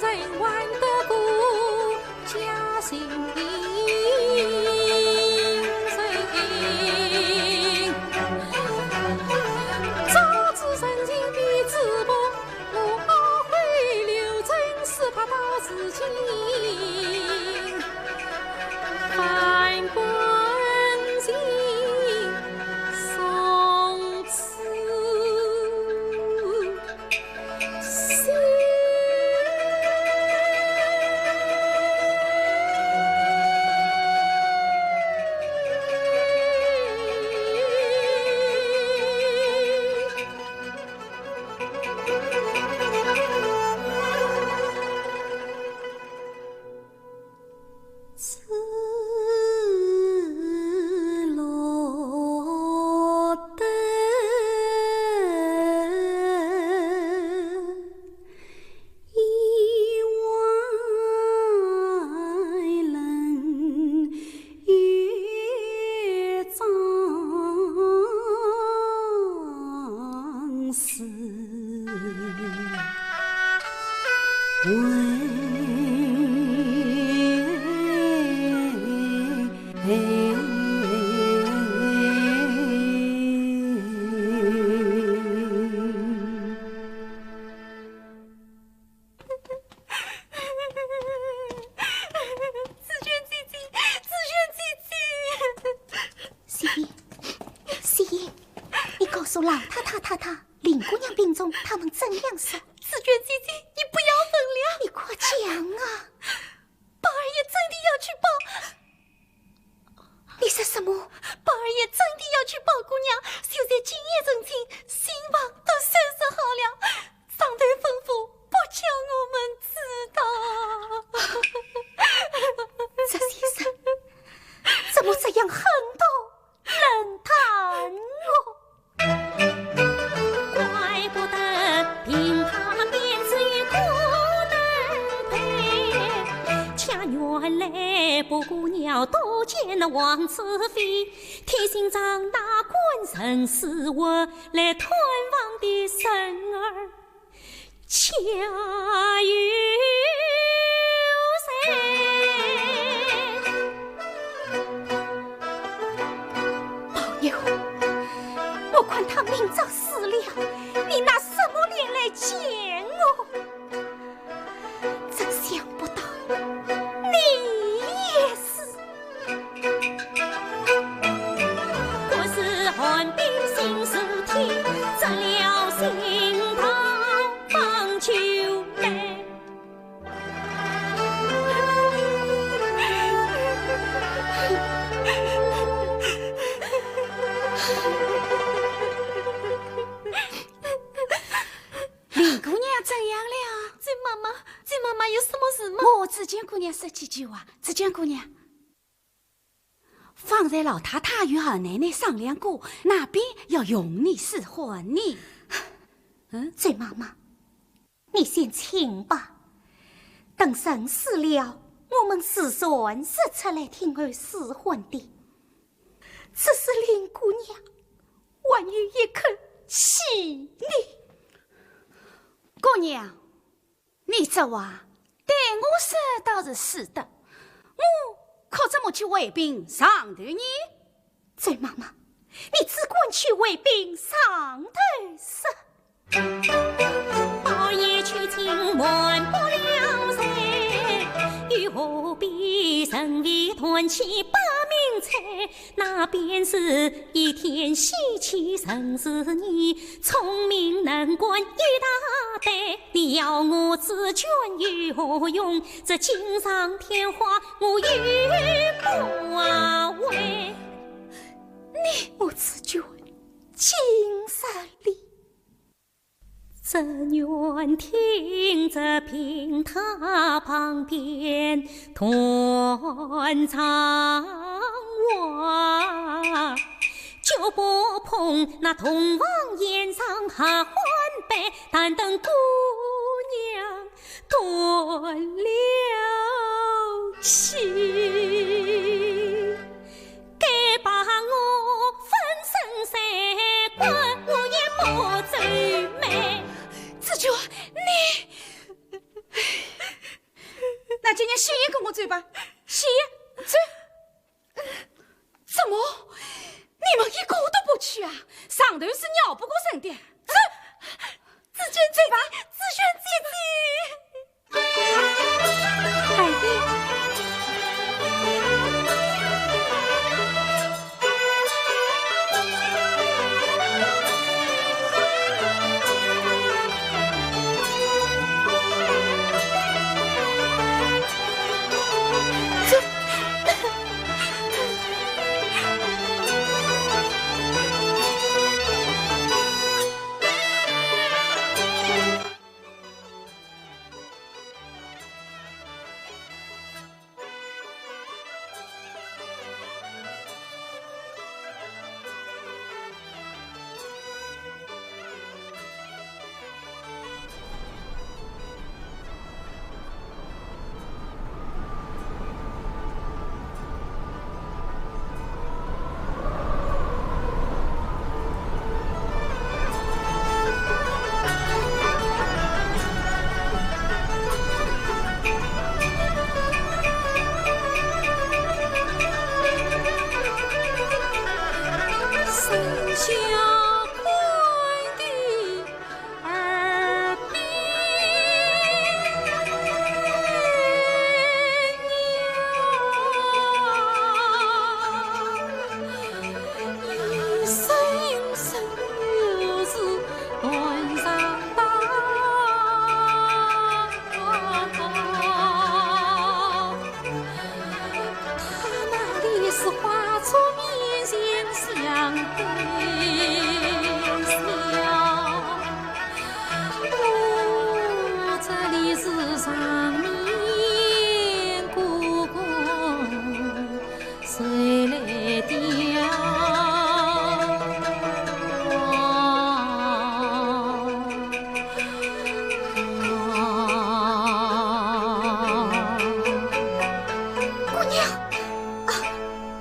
人还得过家姓名人，早知人情比纸薄，我懊悔留真丝帕到如今。紫鹃姐姐，紫鹃姐姐。雪雁，雪雁，你告诉老太太、太太，林姑娘病重，她们怎样说？紫鹃姐姐，你不要问了。你快讲啊！宝二爷真的要去抱。 你说什么？宝二爷真的要去抱姑娘，就在今夜成亲，新房都收拾好了，上头吩咐不叫我们知道。这先生怎么这样狠毒冷淡哦？ 怪不得平他便只有孤灯台，恰原来布谷鸟多见那王子妃，天心肠哪管人死活，来探望的人儿 恰有谁？宝玉，我看他明早死了，你拿什么脸来见我？真想不到，你也是。 可是寒冰心似铁，折了心头方九妹。林姑娘怎样了？周妈妈，周妈妈有什么事吗？我紫鹃姑娘说几句话。紫鹃姑娘， 方才老太太与二奶奶商量过，那边要用你使唤你。嗯？周妈妈，你先请吧。等人死了，我们自然是出来听候使唤的。只是林姑娘，还有一口气呢。姑娘， 你这话对我说倒是使得，我可怎么去回禀上头呢？周妈妈，你只管去回禀上头说。宝玉去请瞒不了谁，又何必人为断气把命拆？ 那便是一天喜气人是你，聪明能干一大堆。你要我紫鹃有何用？这锦上添花我又不为。你我紫鹃，锦上添 只愿听着平台旁边断肠话，就不碰那洞房宴上合欢杯，但等姑娘断了气。 该把我粉身碎骨，我也不皱眉。紫鹃，你，今日先跟我走吧，先走。怎么？你们一个都不去啊？上头是绕不过人的。走，紫鹃走吧，紫鹃姐姐。 海燕。姑娘，啊，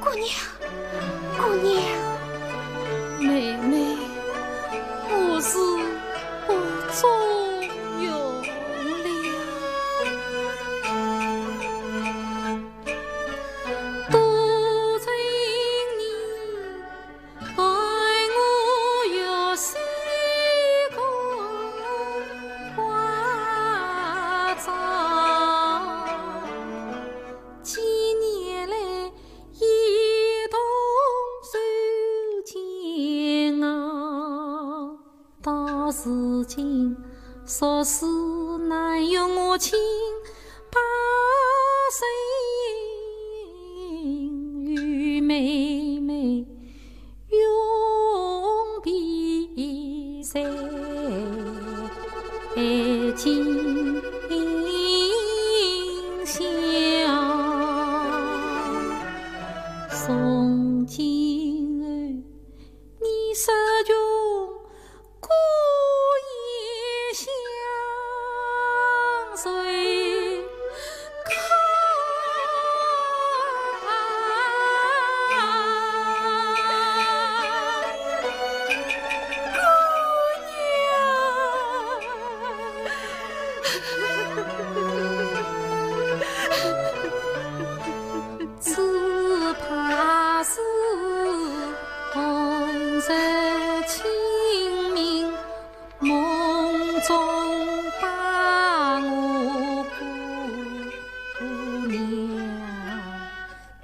姑娘，姑娘。妹妹，我是不中用了。 到如今，俗事难容我清白身，与妹妹永别在今宵。从今后，你若穷 孤雁相随客。姑娘。只怕是寒日清明 梦中把我姑娘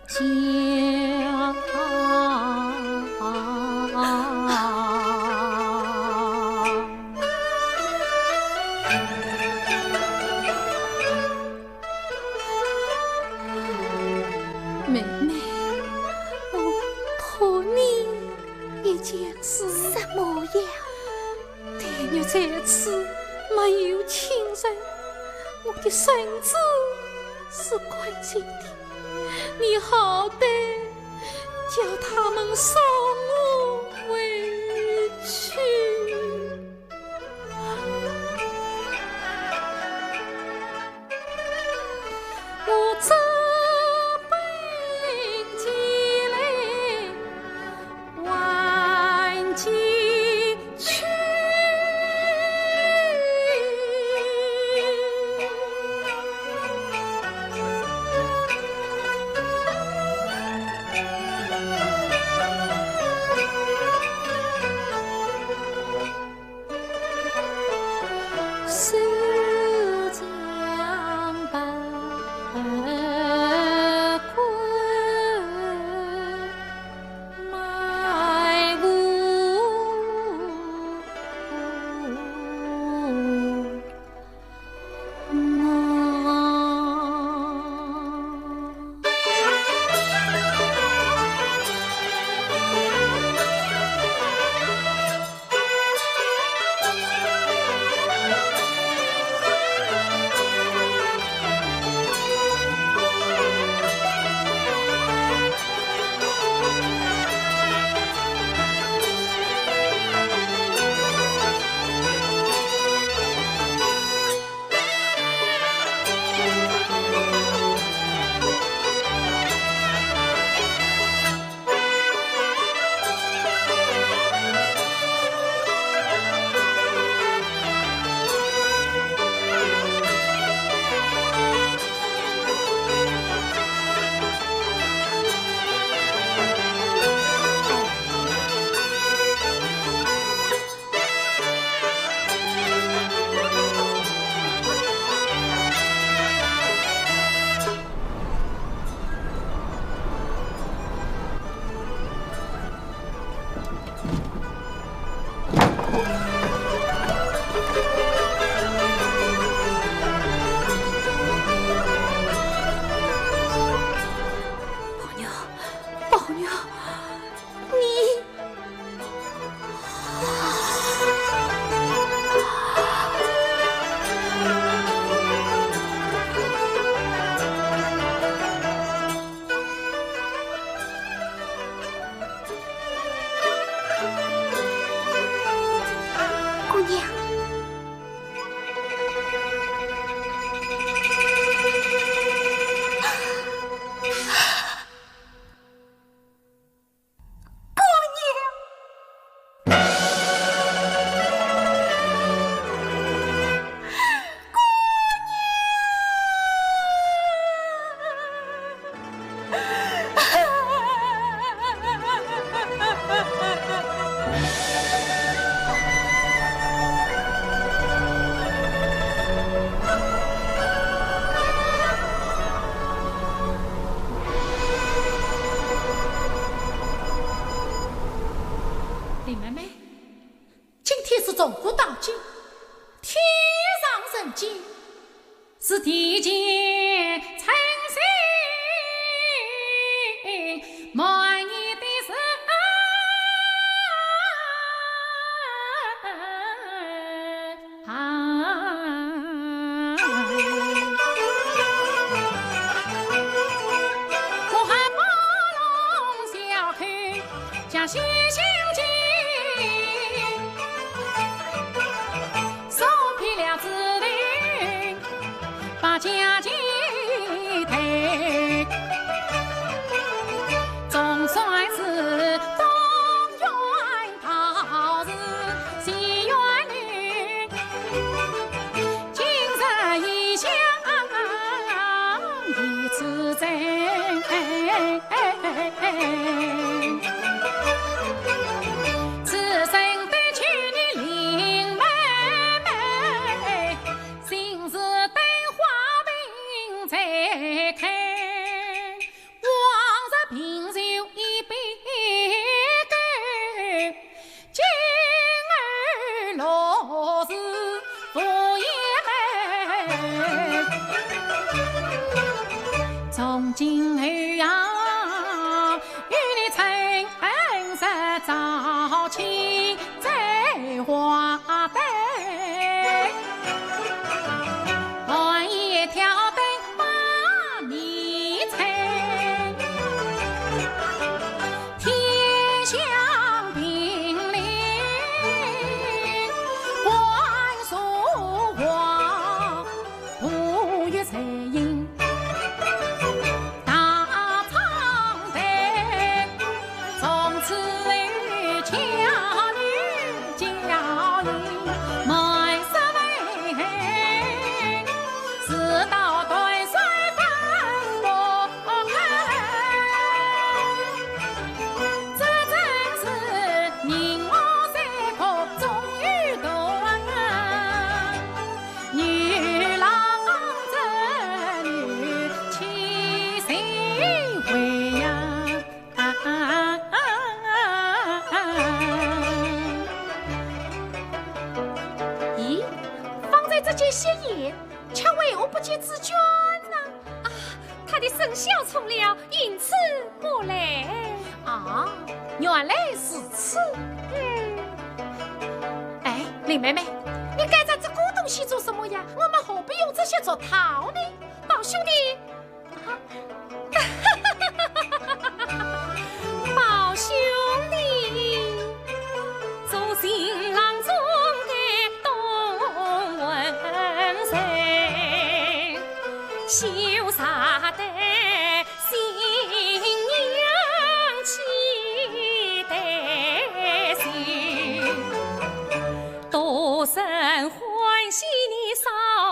叫。妹妹，我托你一件事。什么呀？ 待你在此没有亲人，我的身子是干净的，你好歹叫他们送我回去。 我这般前来还记去。是提前称心满意的人啊。我还不能小看 将心心情，送遍了紫禁八将军队，总算是东园道士西园女。 今日异乡一次真，此生得娶你林妹妹，心事等花瓶再开，往日颦首一杯羹。 今后落日无言门，从今后呀，与你成日朝夕在花灯。 半夜挑灯把你催，天香并立，观书画，不与谁饮。 大唱的，从此以后叫你叫你满室问，直到断水分不开。这真是人我三个终于断。 女郎织女七十回呀。咦，方才这句仙言，却为何不见紫鹃呢？啊，她的生肖冲了，因此不来。啊，原来如此。嗯。哎，林妹妹，你带着这个东西做什么呀？我们何必用这些做套呢？宝兄弟，啊，宝兄弟，做新郎中的董文成，羞煞得 新娘气得心，多生欢喜你少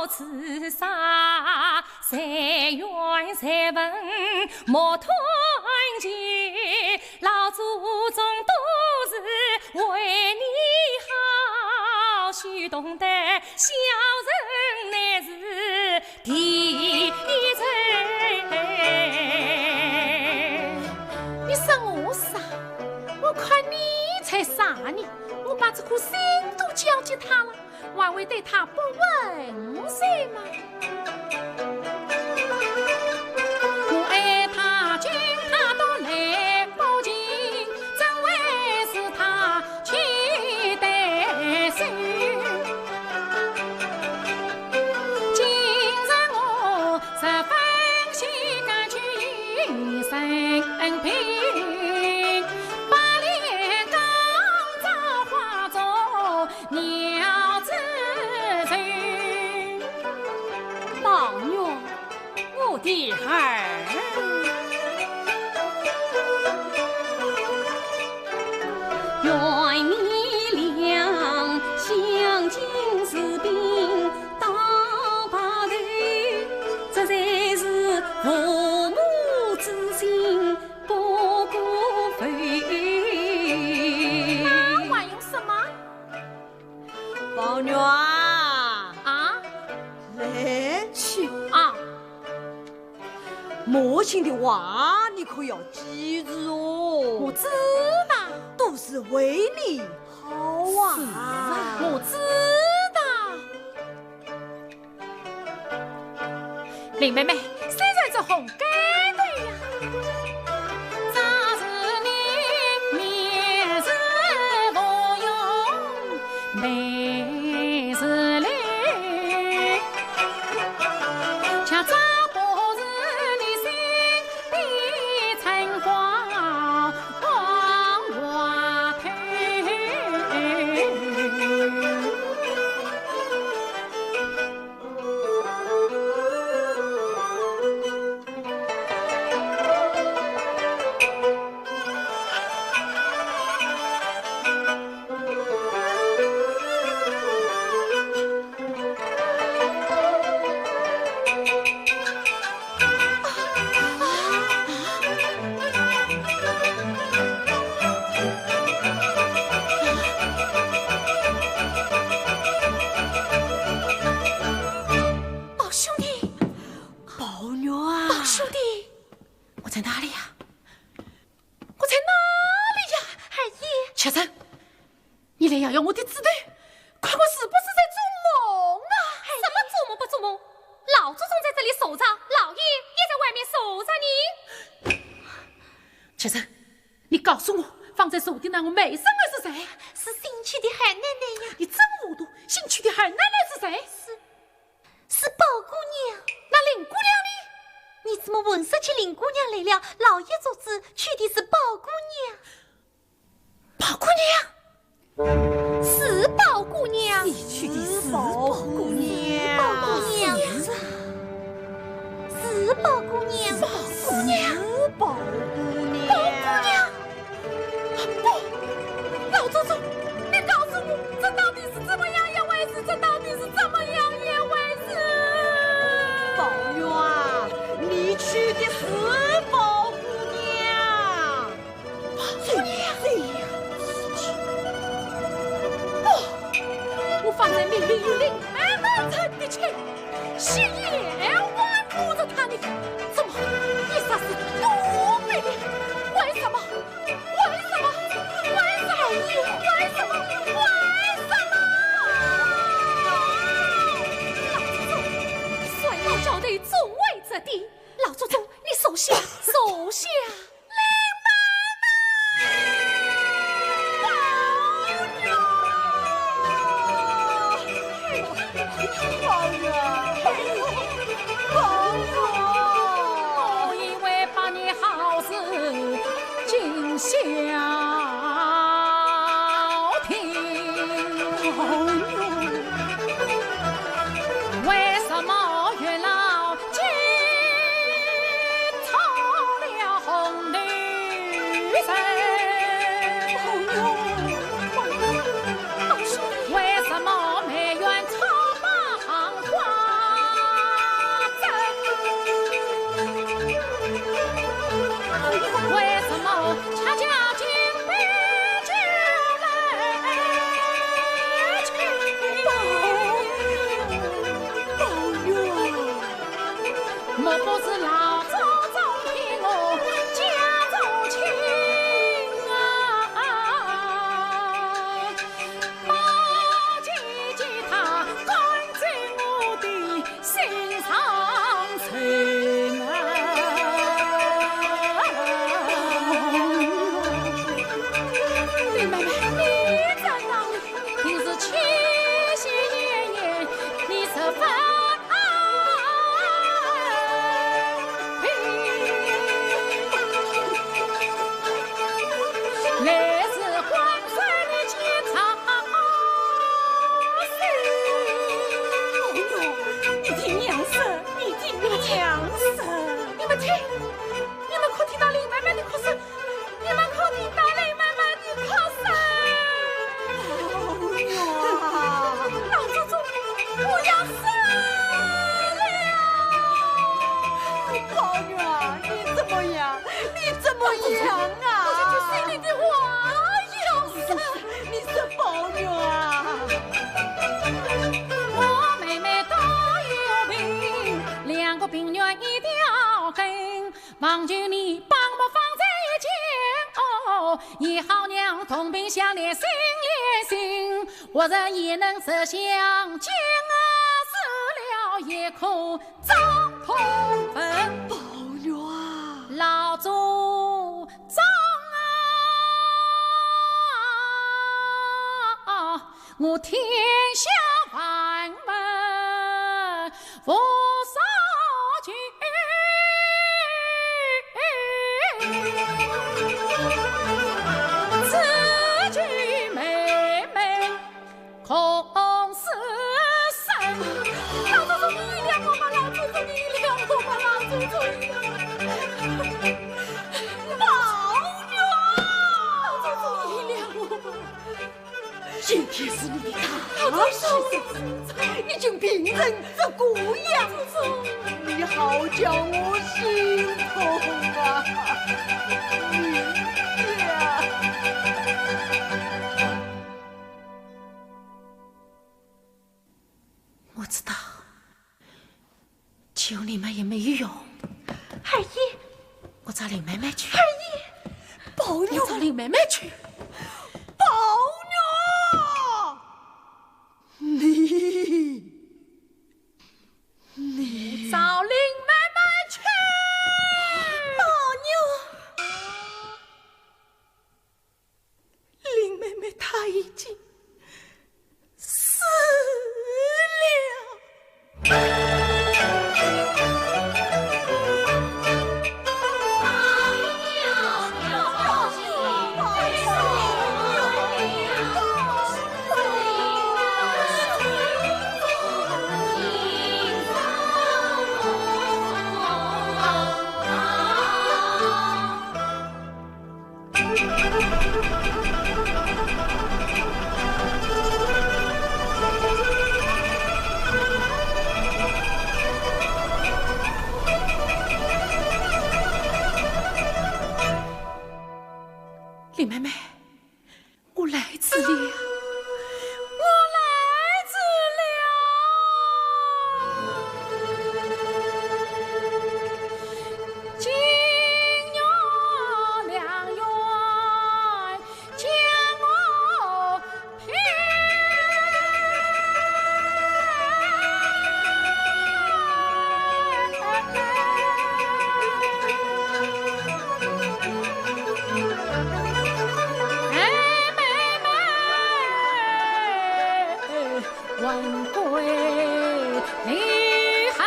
自杀，谁怨谁问莫断绝，老祖宗都是为你好，许懂得小人乃是 第一人。你说我傻？我看你才傻呢！我把这颗心都交给他了，还会对他不温柔吗？我爱他，今他都来不及，怎会是他 气得死。今日我十分喜，赶去一身病，把脸刚照化作鸟之形。宝玉， 我的儿。愿你两相敬如宾到白头，这才是父母之心不可违。那还用说吗？宝玉啊，啊？来，去啊。 母亲的话，你可要记住哦。我知道。都是为你好啊。是啊，我知道。林妹妹，谁在这烘盖头呀？宝兄弟，宝玉啊！宝兄弟，我在哪里呀？我在哪里呀？二爷，秋珍，你来摇摇我的指头，看我是不是在做梦啊？什么做梦不做梦？老祖宗在这里守着，老爷也在外面守着呢。秋珍，你告诉我，方才说的那个美人儿是谁？是新娶的二奶奶呀。你真糊涂，新娶的二奶奶是谁？是，是宝姑娘。那林姑娘呢？你怎么混说起林姑娘来了？老爷做主娶的是宝姑娘。宝姑娘？是宝姑娘。你娶的是宝姑娘。宝姑娘。是宝姑娘。宝姑娘。宝姑娘。宝姑娘。 不，老祖宗，你告诉我，这到底是怎么样一回事？这到底是怎么样一回事？宝玉啊，你娶的是宝姑娘。宝姑娘？这样。不，我方才明明与林妹妹成的亲， 心也还顾着她呢，怎么一霎时都没了？为什么？为什么？为什么？为什么？为什么？老祖宗，率老教头众位之地，老祖宗，你收下，收下。 我以为把你好事尽孝听，为什么月老 林妹妹，你在哪里？ 平日清闲晏晏，你十分安平。来日还说你几朝事。你听娘说，你听娘说。你们听，你们可听到林妹妹的哭声？ 你们可听到林妹妹的哭声？宝玉啊！老祖宗，我要死了！宝玉啊，你怎么样？你怎么样啊？我这句心里的话，要死！你说宝玉啊！我妹妹都有病，两个病源一条根。 望求你帮我放在一间哦，与好娘同病相怜心连心，或者也能设想，今儿死了也可葬同天下万物无所求，只求妹妹共此生。老祖宗，你原谅我吧，老祖宗，你原谅我吧，老祖宗。宝玉！老祖宗，你原谅我吧。 今天是你的大喜日子，已经病成这个样子，你好叫我心痛啊！你呀！我知道， 求你们也没有用。二爷，我找林妹妹去。二爷，宝玉，我找林妹妹去。宝玉，你，你，我找林妹妹去。宝玉。 林妹妹她已经死了。林妹妹，我来迟了，我来迟了。 金玉良缘将我骗。哎，妹妹，还归 离恨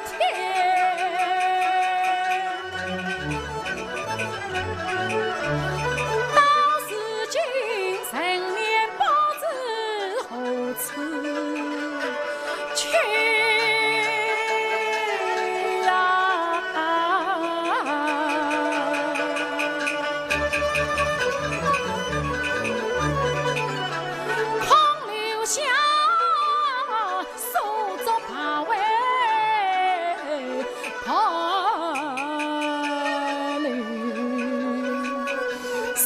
天。到如今人面不知何处去啊。 空留下手足抱为伴侣心。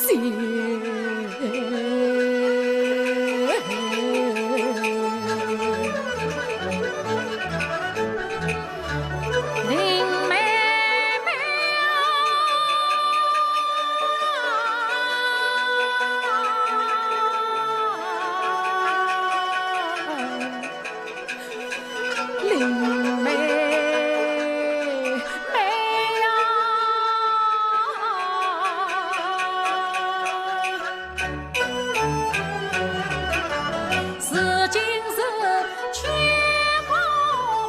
林妹妹啊， 林妹妹呀，如今是千花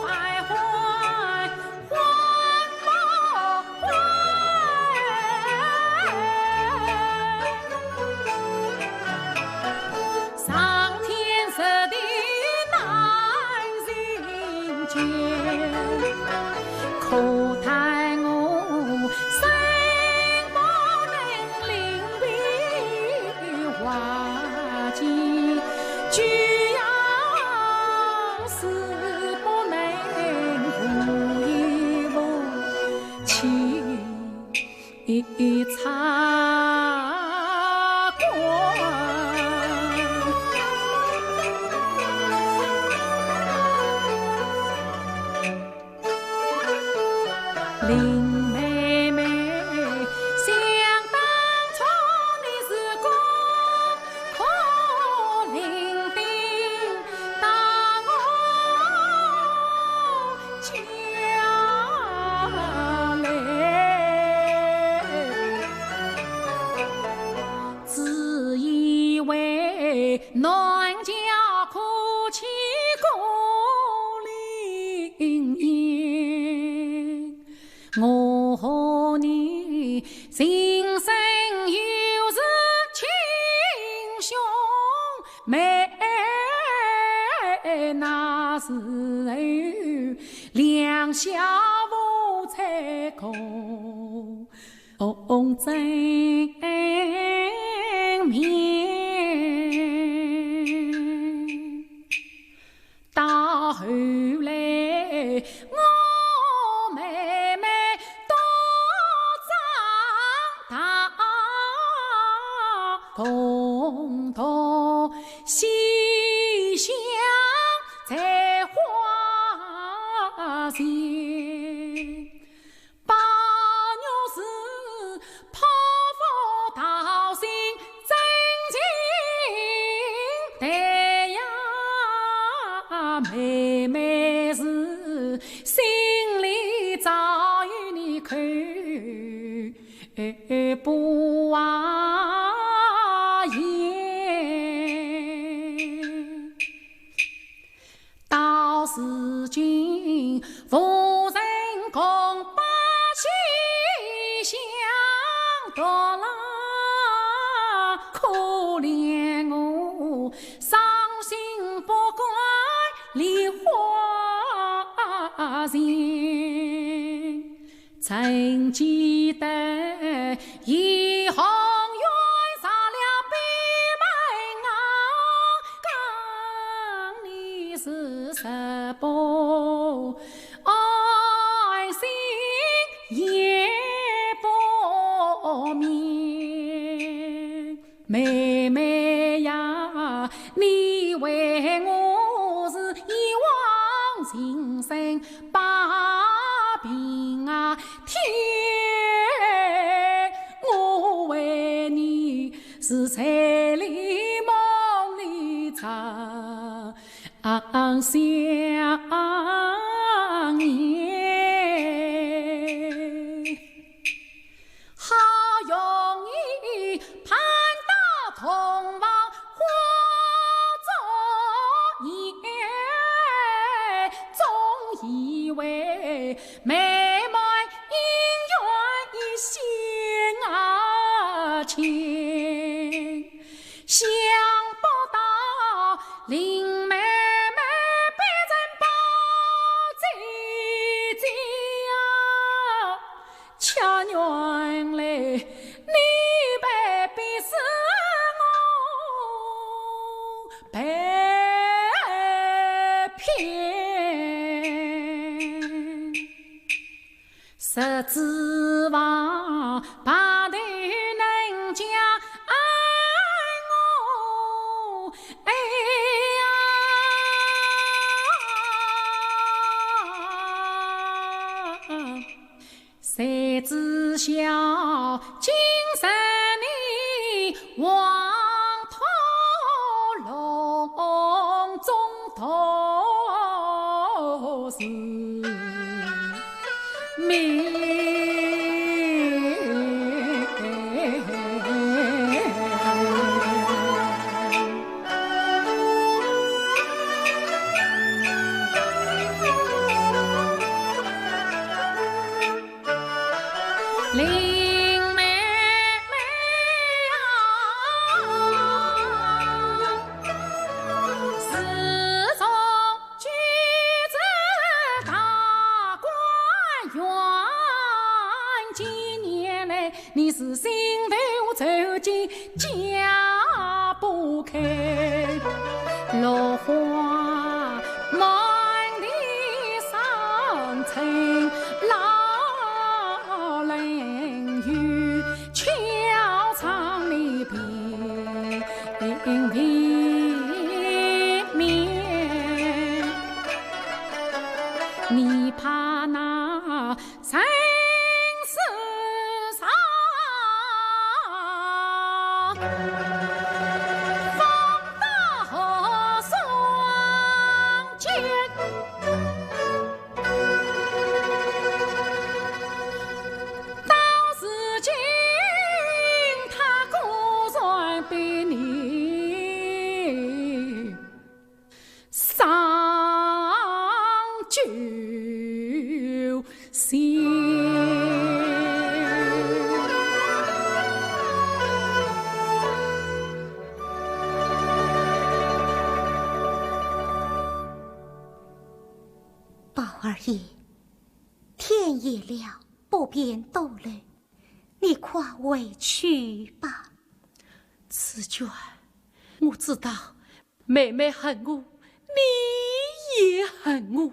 万环时候，两小无猜个正面。到后来，我妹妹都长大，共同 西厢在花前，八月是泡芙桃心真情淡呀，妹妹是心里早有你口 不啊言。到如今无人共把西厢读啦，可怜我伤心不改梨花情。 曾记得鄢红云上了闭门啊，讲你是食不安，心也不眠。 妹妹呀，你为我是一往情深把病啊添，我为你是醉里梦里常想念。 好容易盼到洞房花烛夜，总以为美满姻缘一线牵，想不到林妹妹变成包姐姐啊。 恰原来你被逼死我被骗。十指房旁头能将爱我，哎呀！ 谁知晓今生你黄土笼中独是命。林妹妹啊，自从举子大观园，几年来 你是心头抽筋解不开，落花满地伤春老人又敲窗你别未眠。你怕那 生死簿放到何双肩？到如今他果然比你 上九仙。宝二爷，天夜了，不便多留，你快回去吧。紫鹃，我知道妹妹恨我，你也恨我，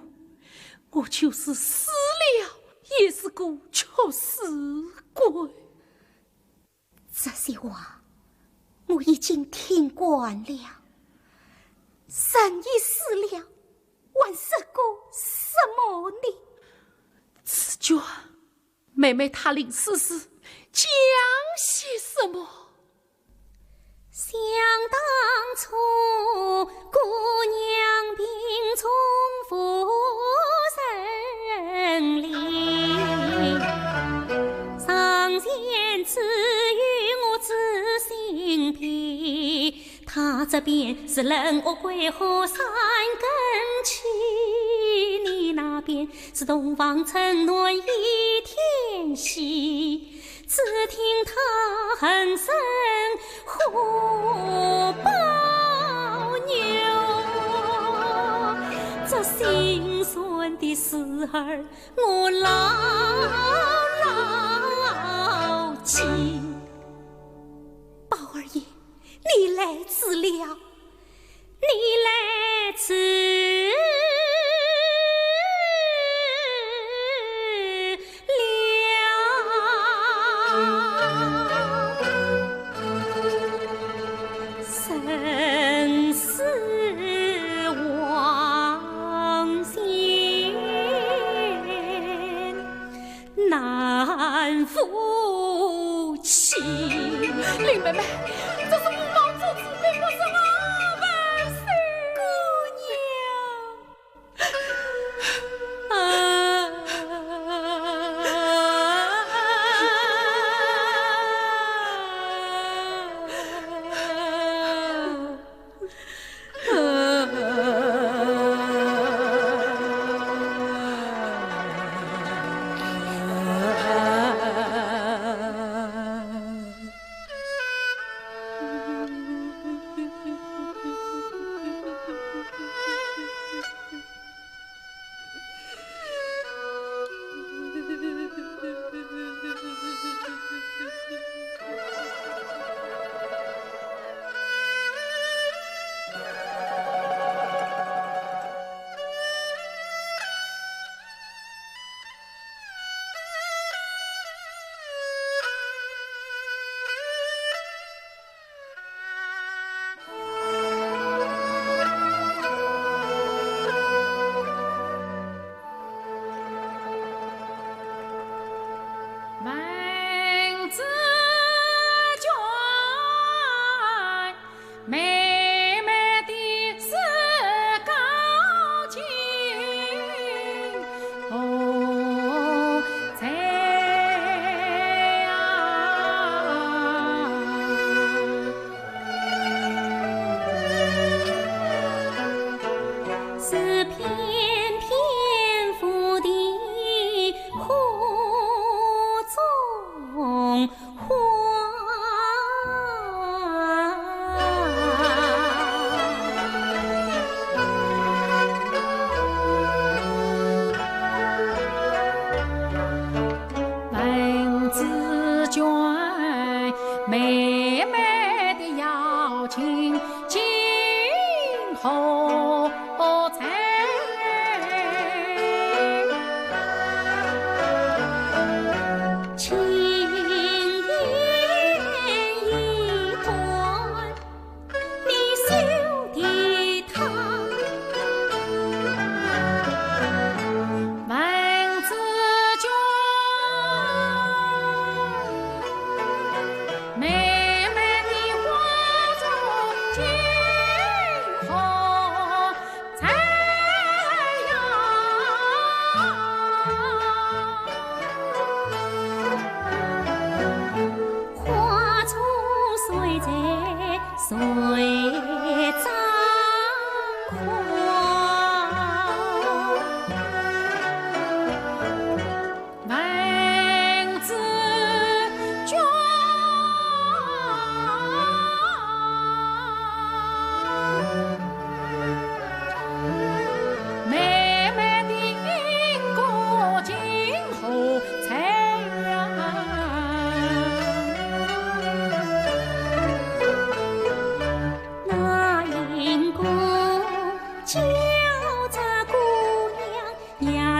我就是死了，也是个屈死鬼。这些话我已经听惯了，人已死了，还说个什么呢？紫鹃，妹妹她临死时讲些什么？想当初，姑娘病重无人理，上前只有我知心悲。她这边是冷恶鬼火三更起，你那边是洞房春暖一天喜。 只听他哼声虎豹牛，这心酸的事儿我牢牢记。宝二爷，你来迟了。 你来迟了。生死黄泉 难负期。林妹妹，这是无妄之举，并不是我们是姑娘。啊！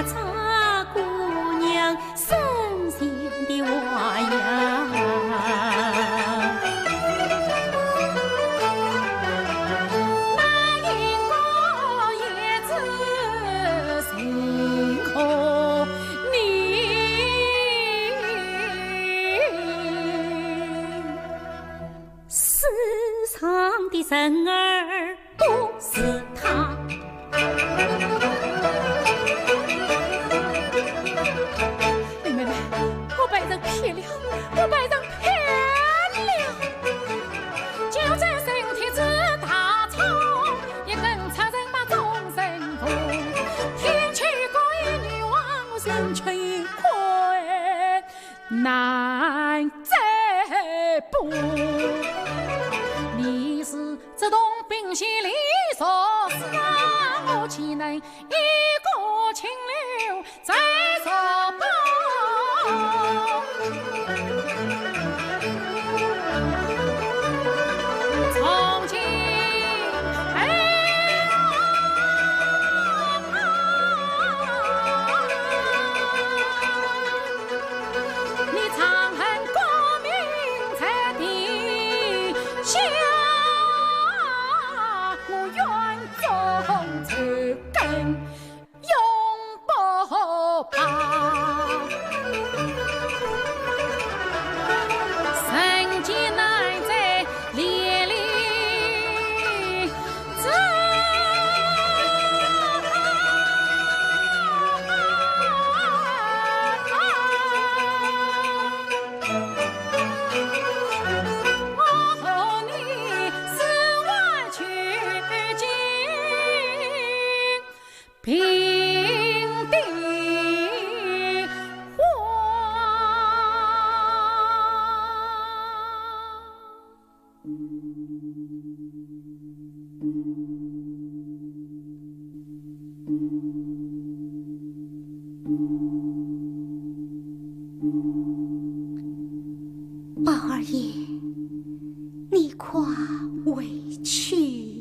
采姑娘深情的话呀，那一个也只认可你。世上的人儿 都是他。林妹妹，我被人骗了，我被人骗了。就这身体之大冲，一个人骂众人疯，天去过一女王，人去一块。 难再补。你是这东兵西里说是啊，我岂能一个清流再说不？从今哎呀， 你常恨功名在地下，我冤种仇恨永不报。人间难在烈里 宝二爷，你快回去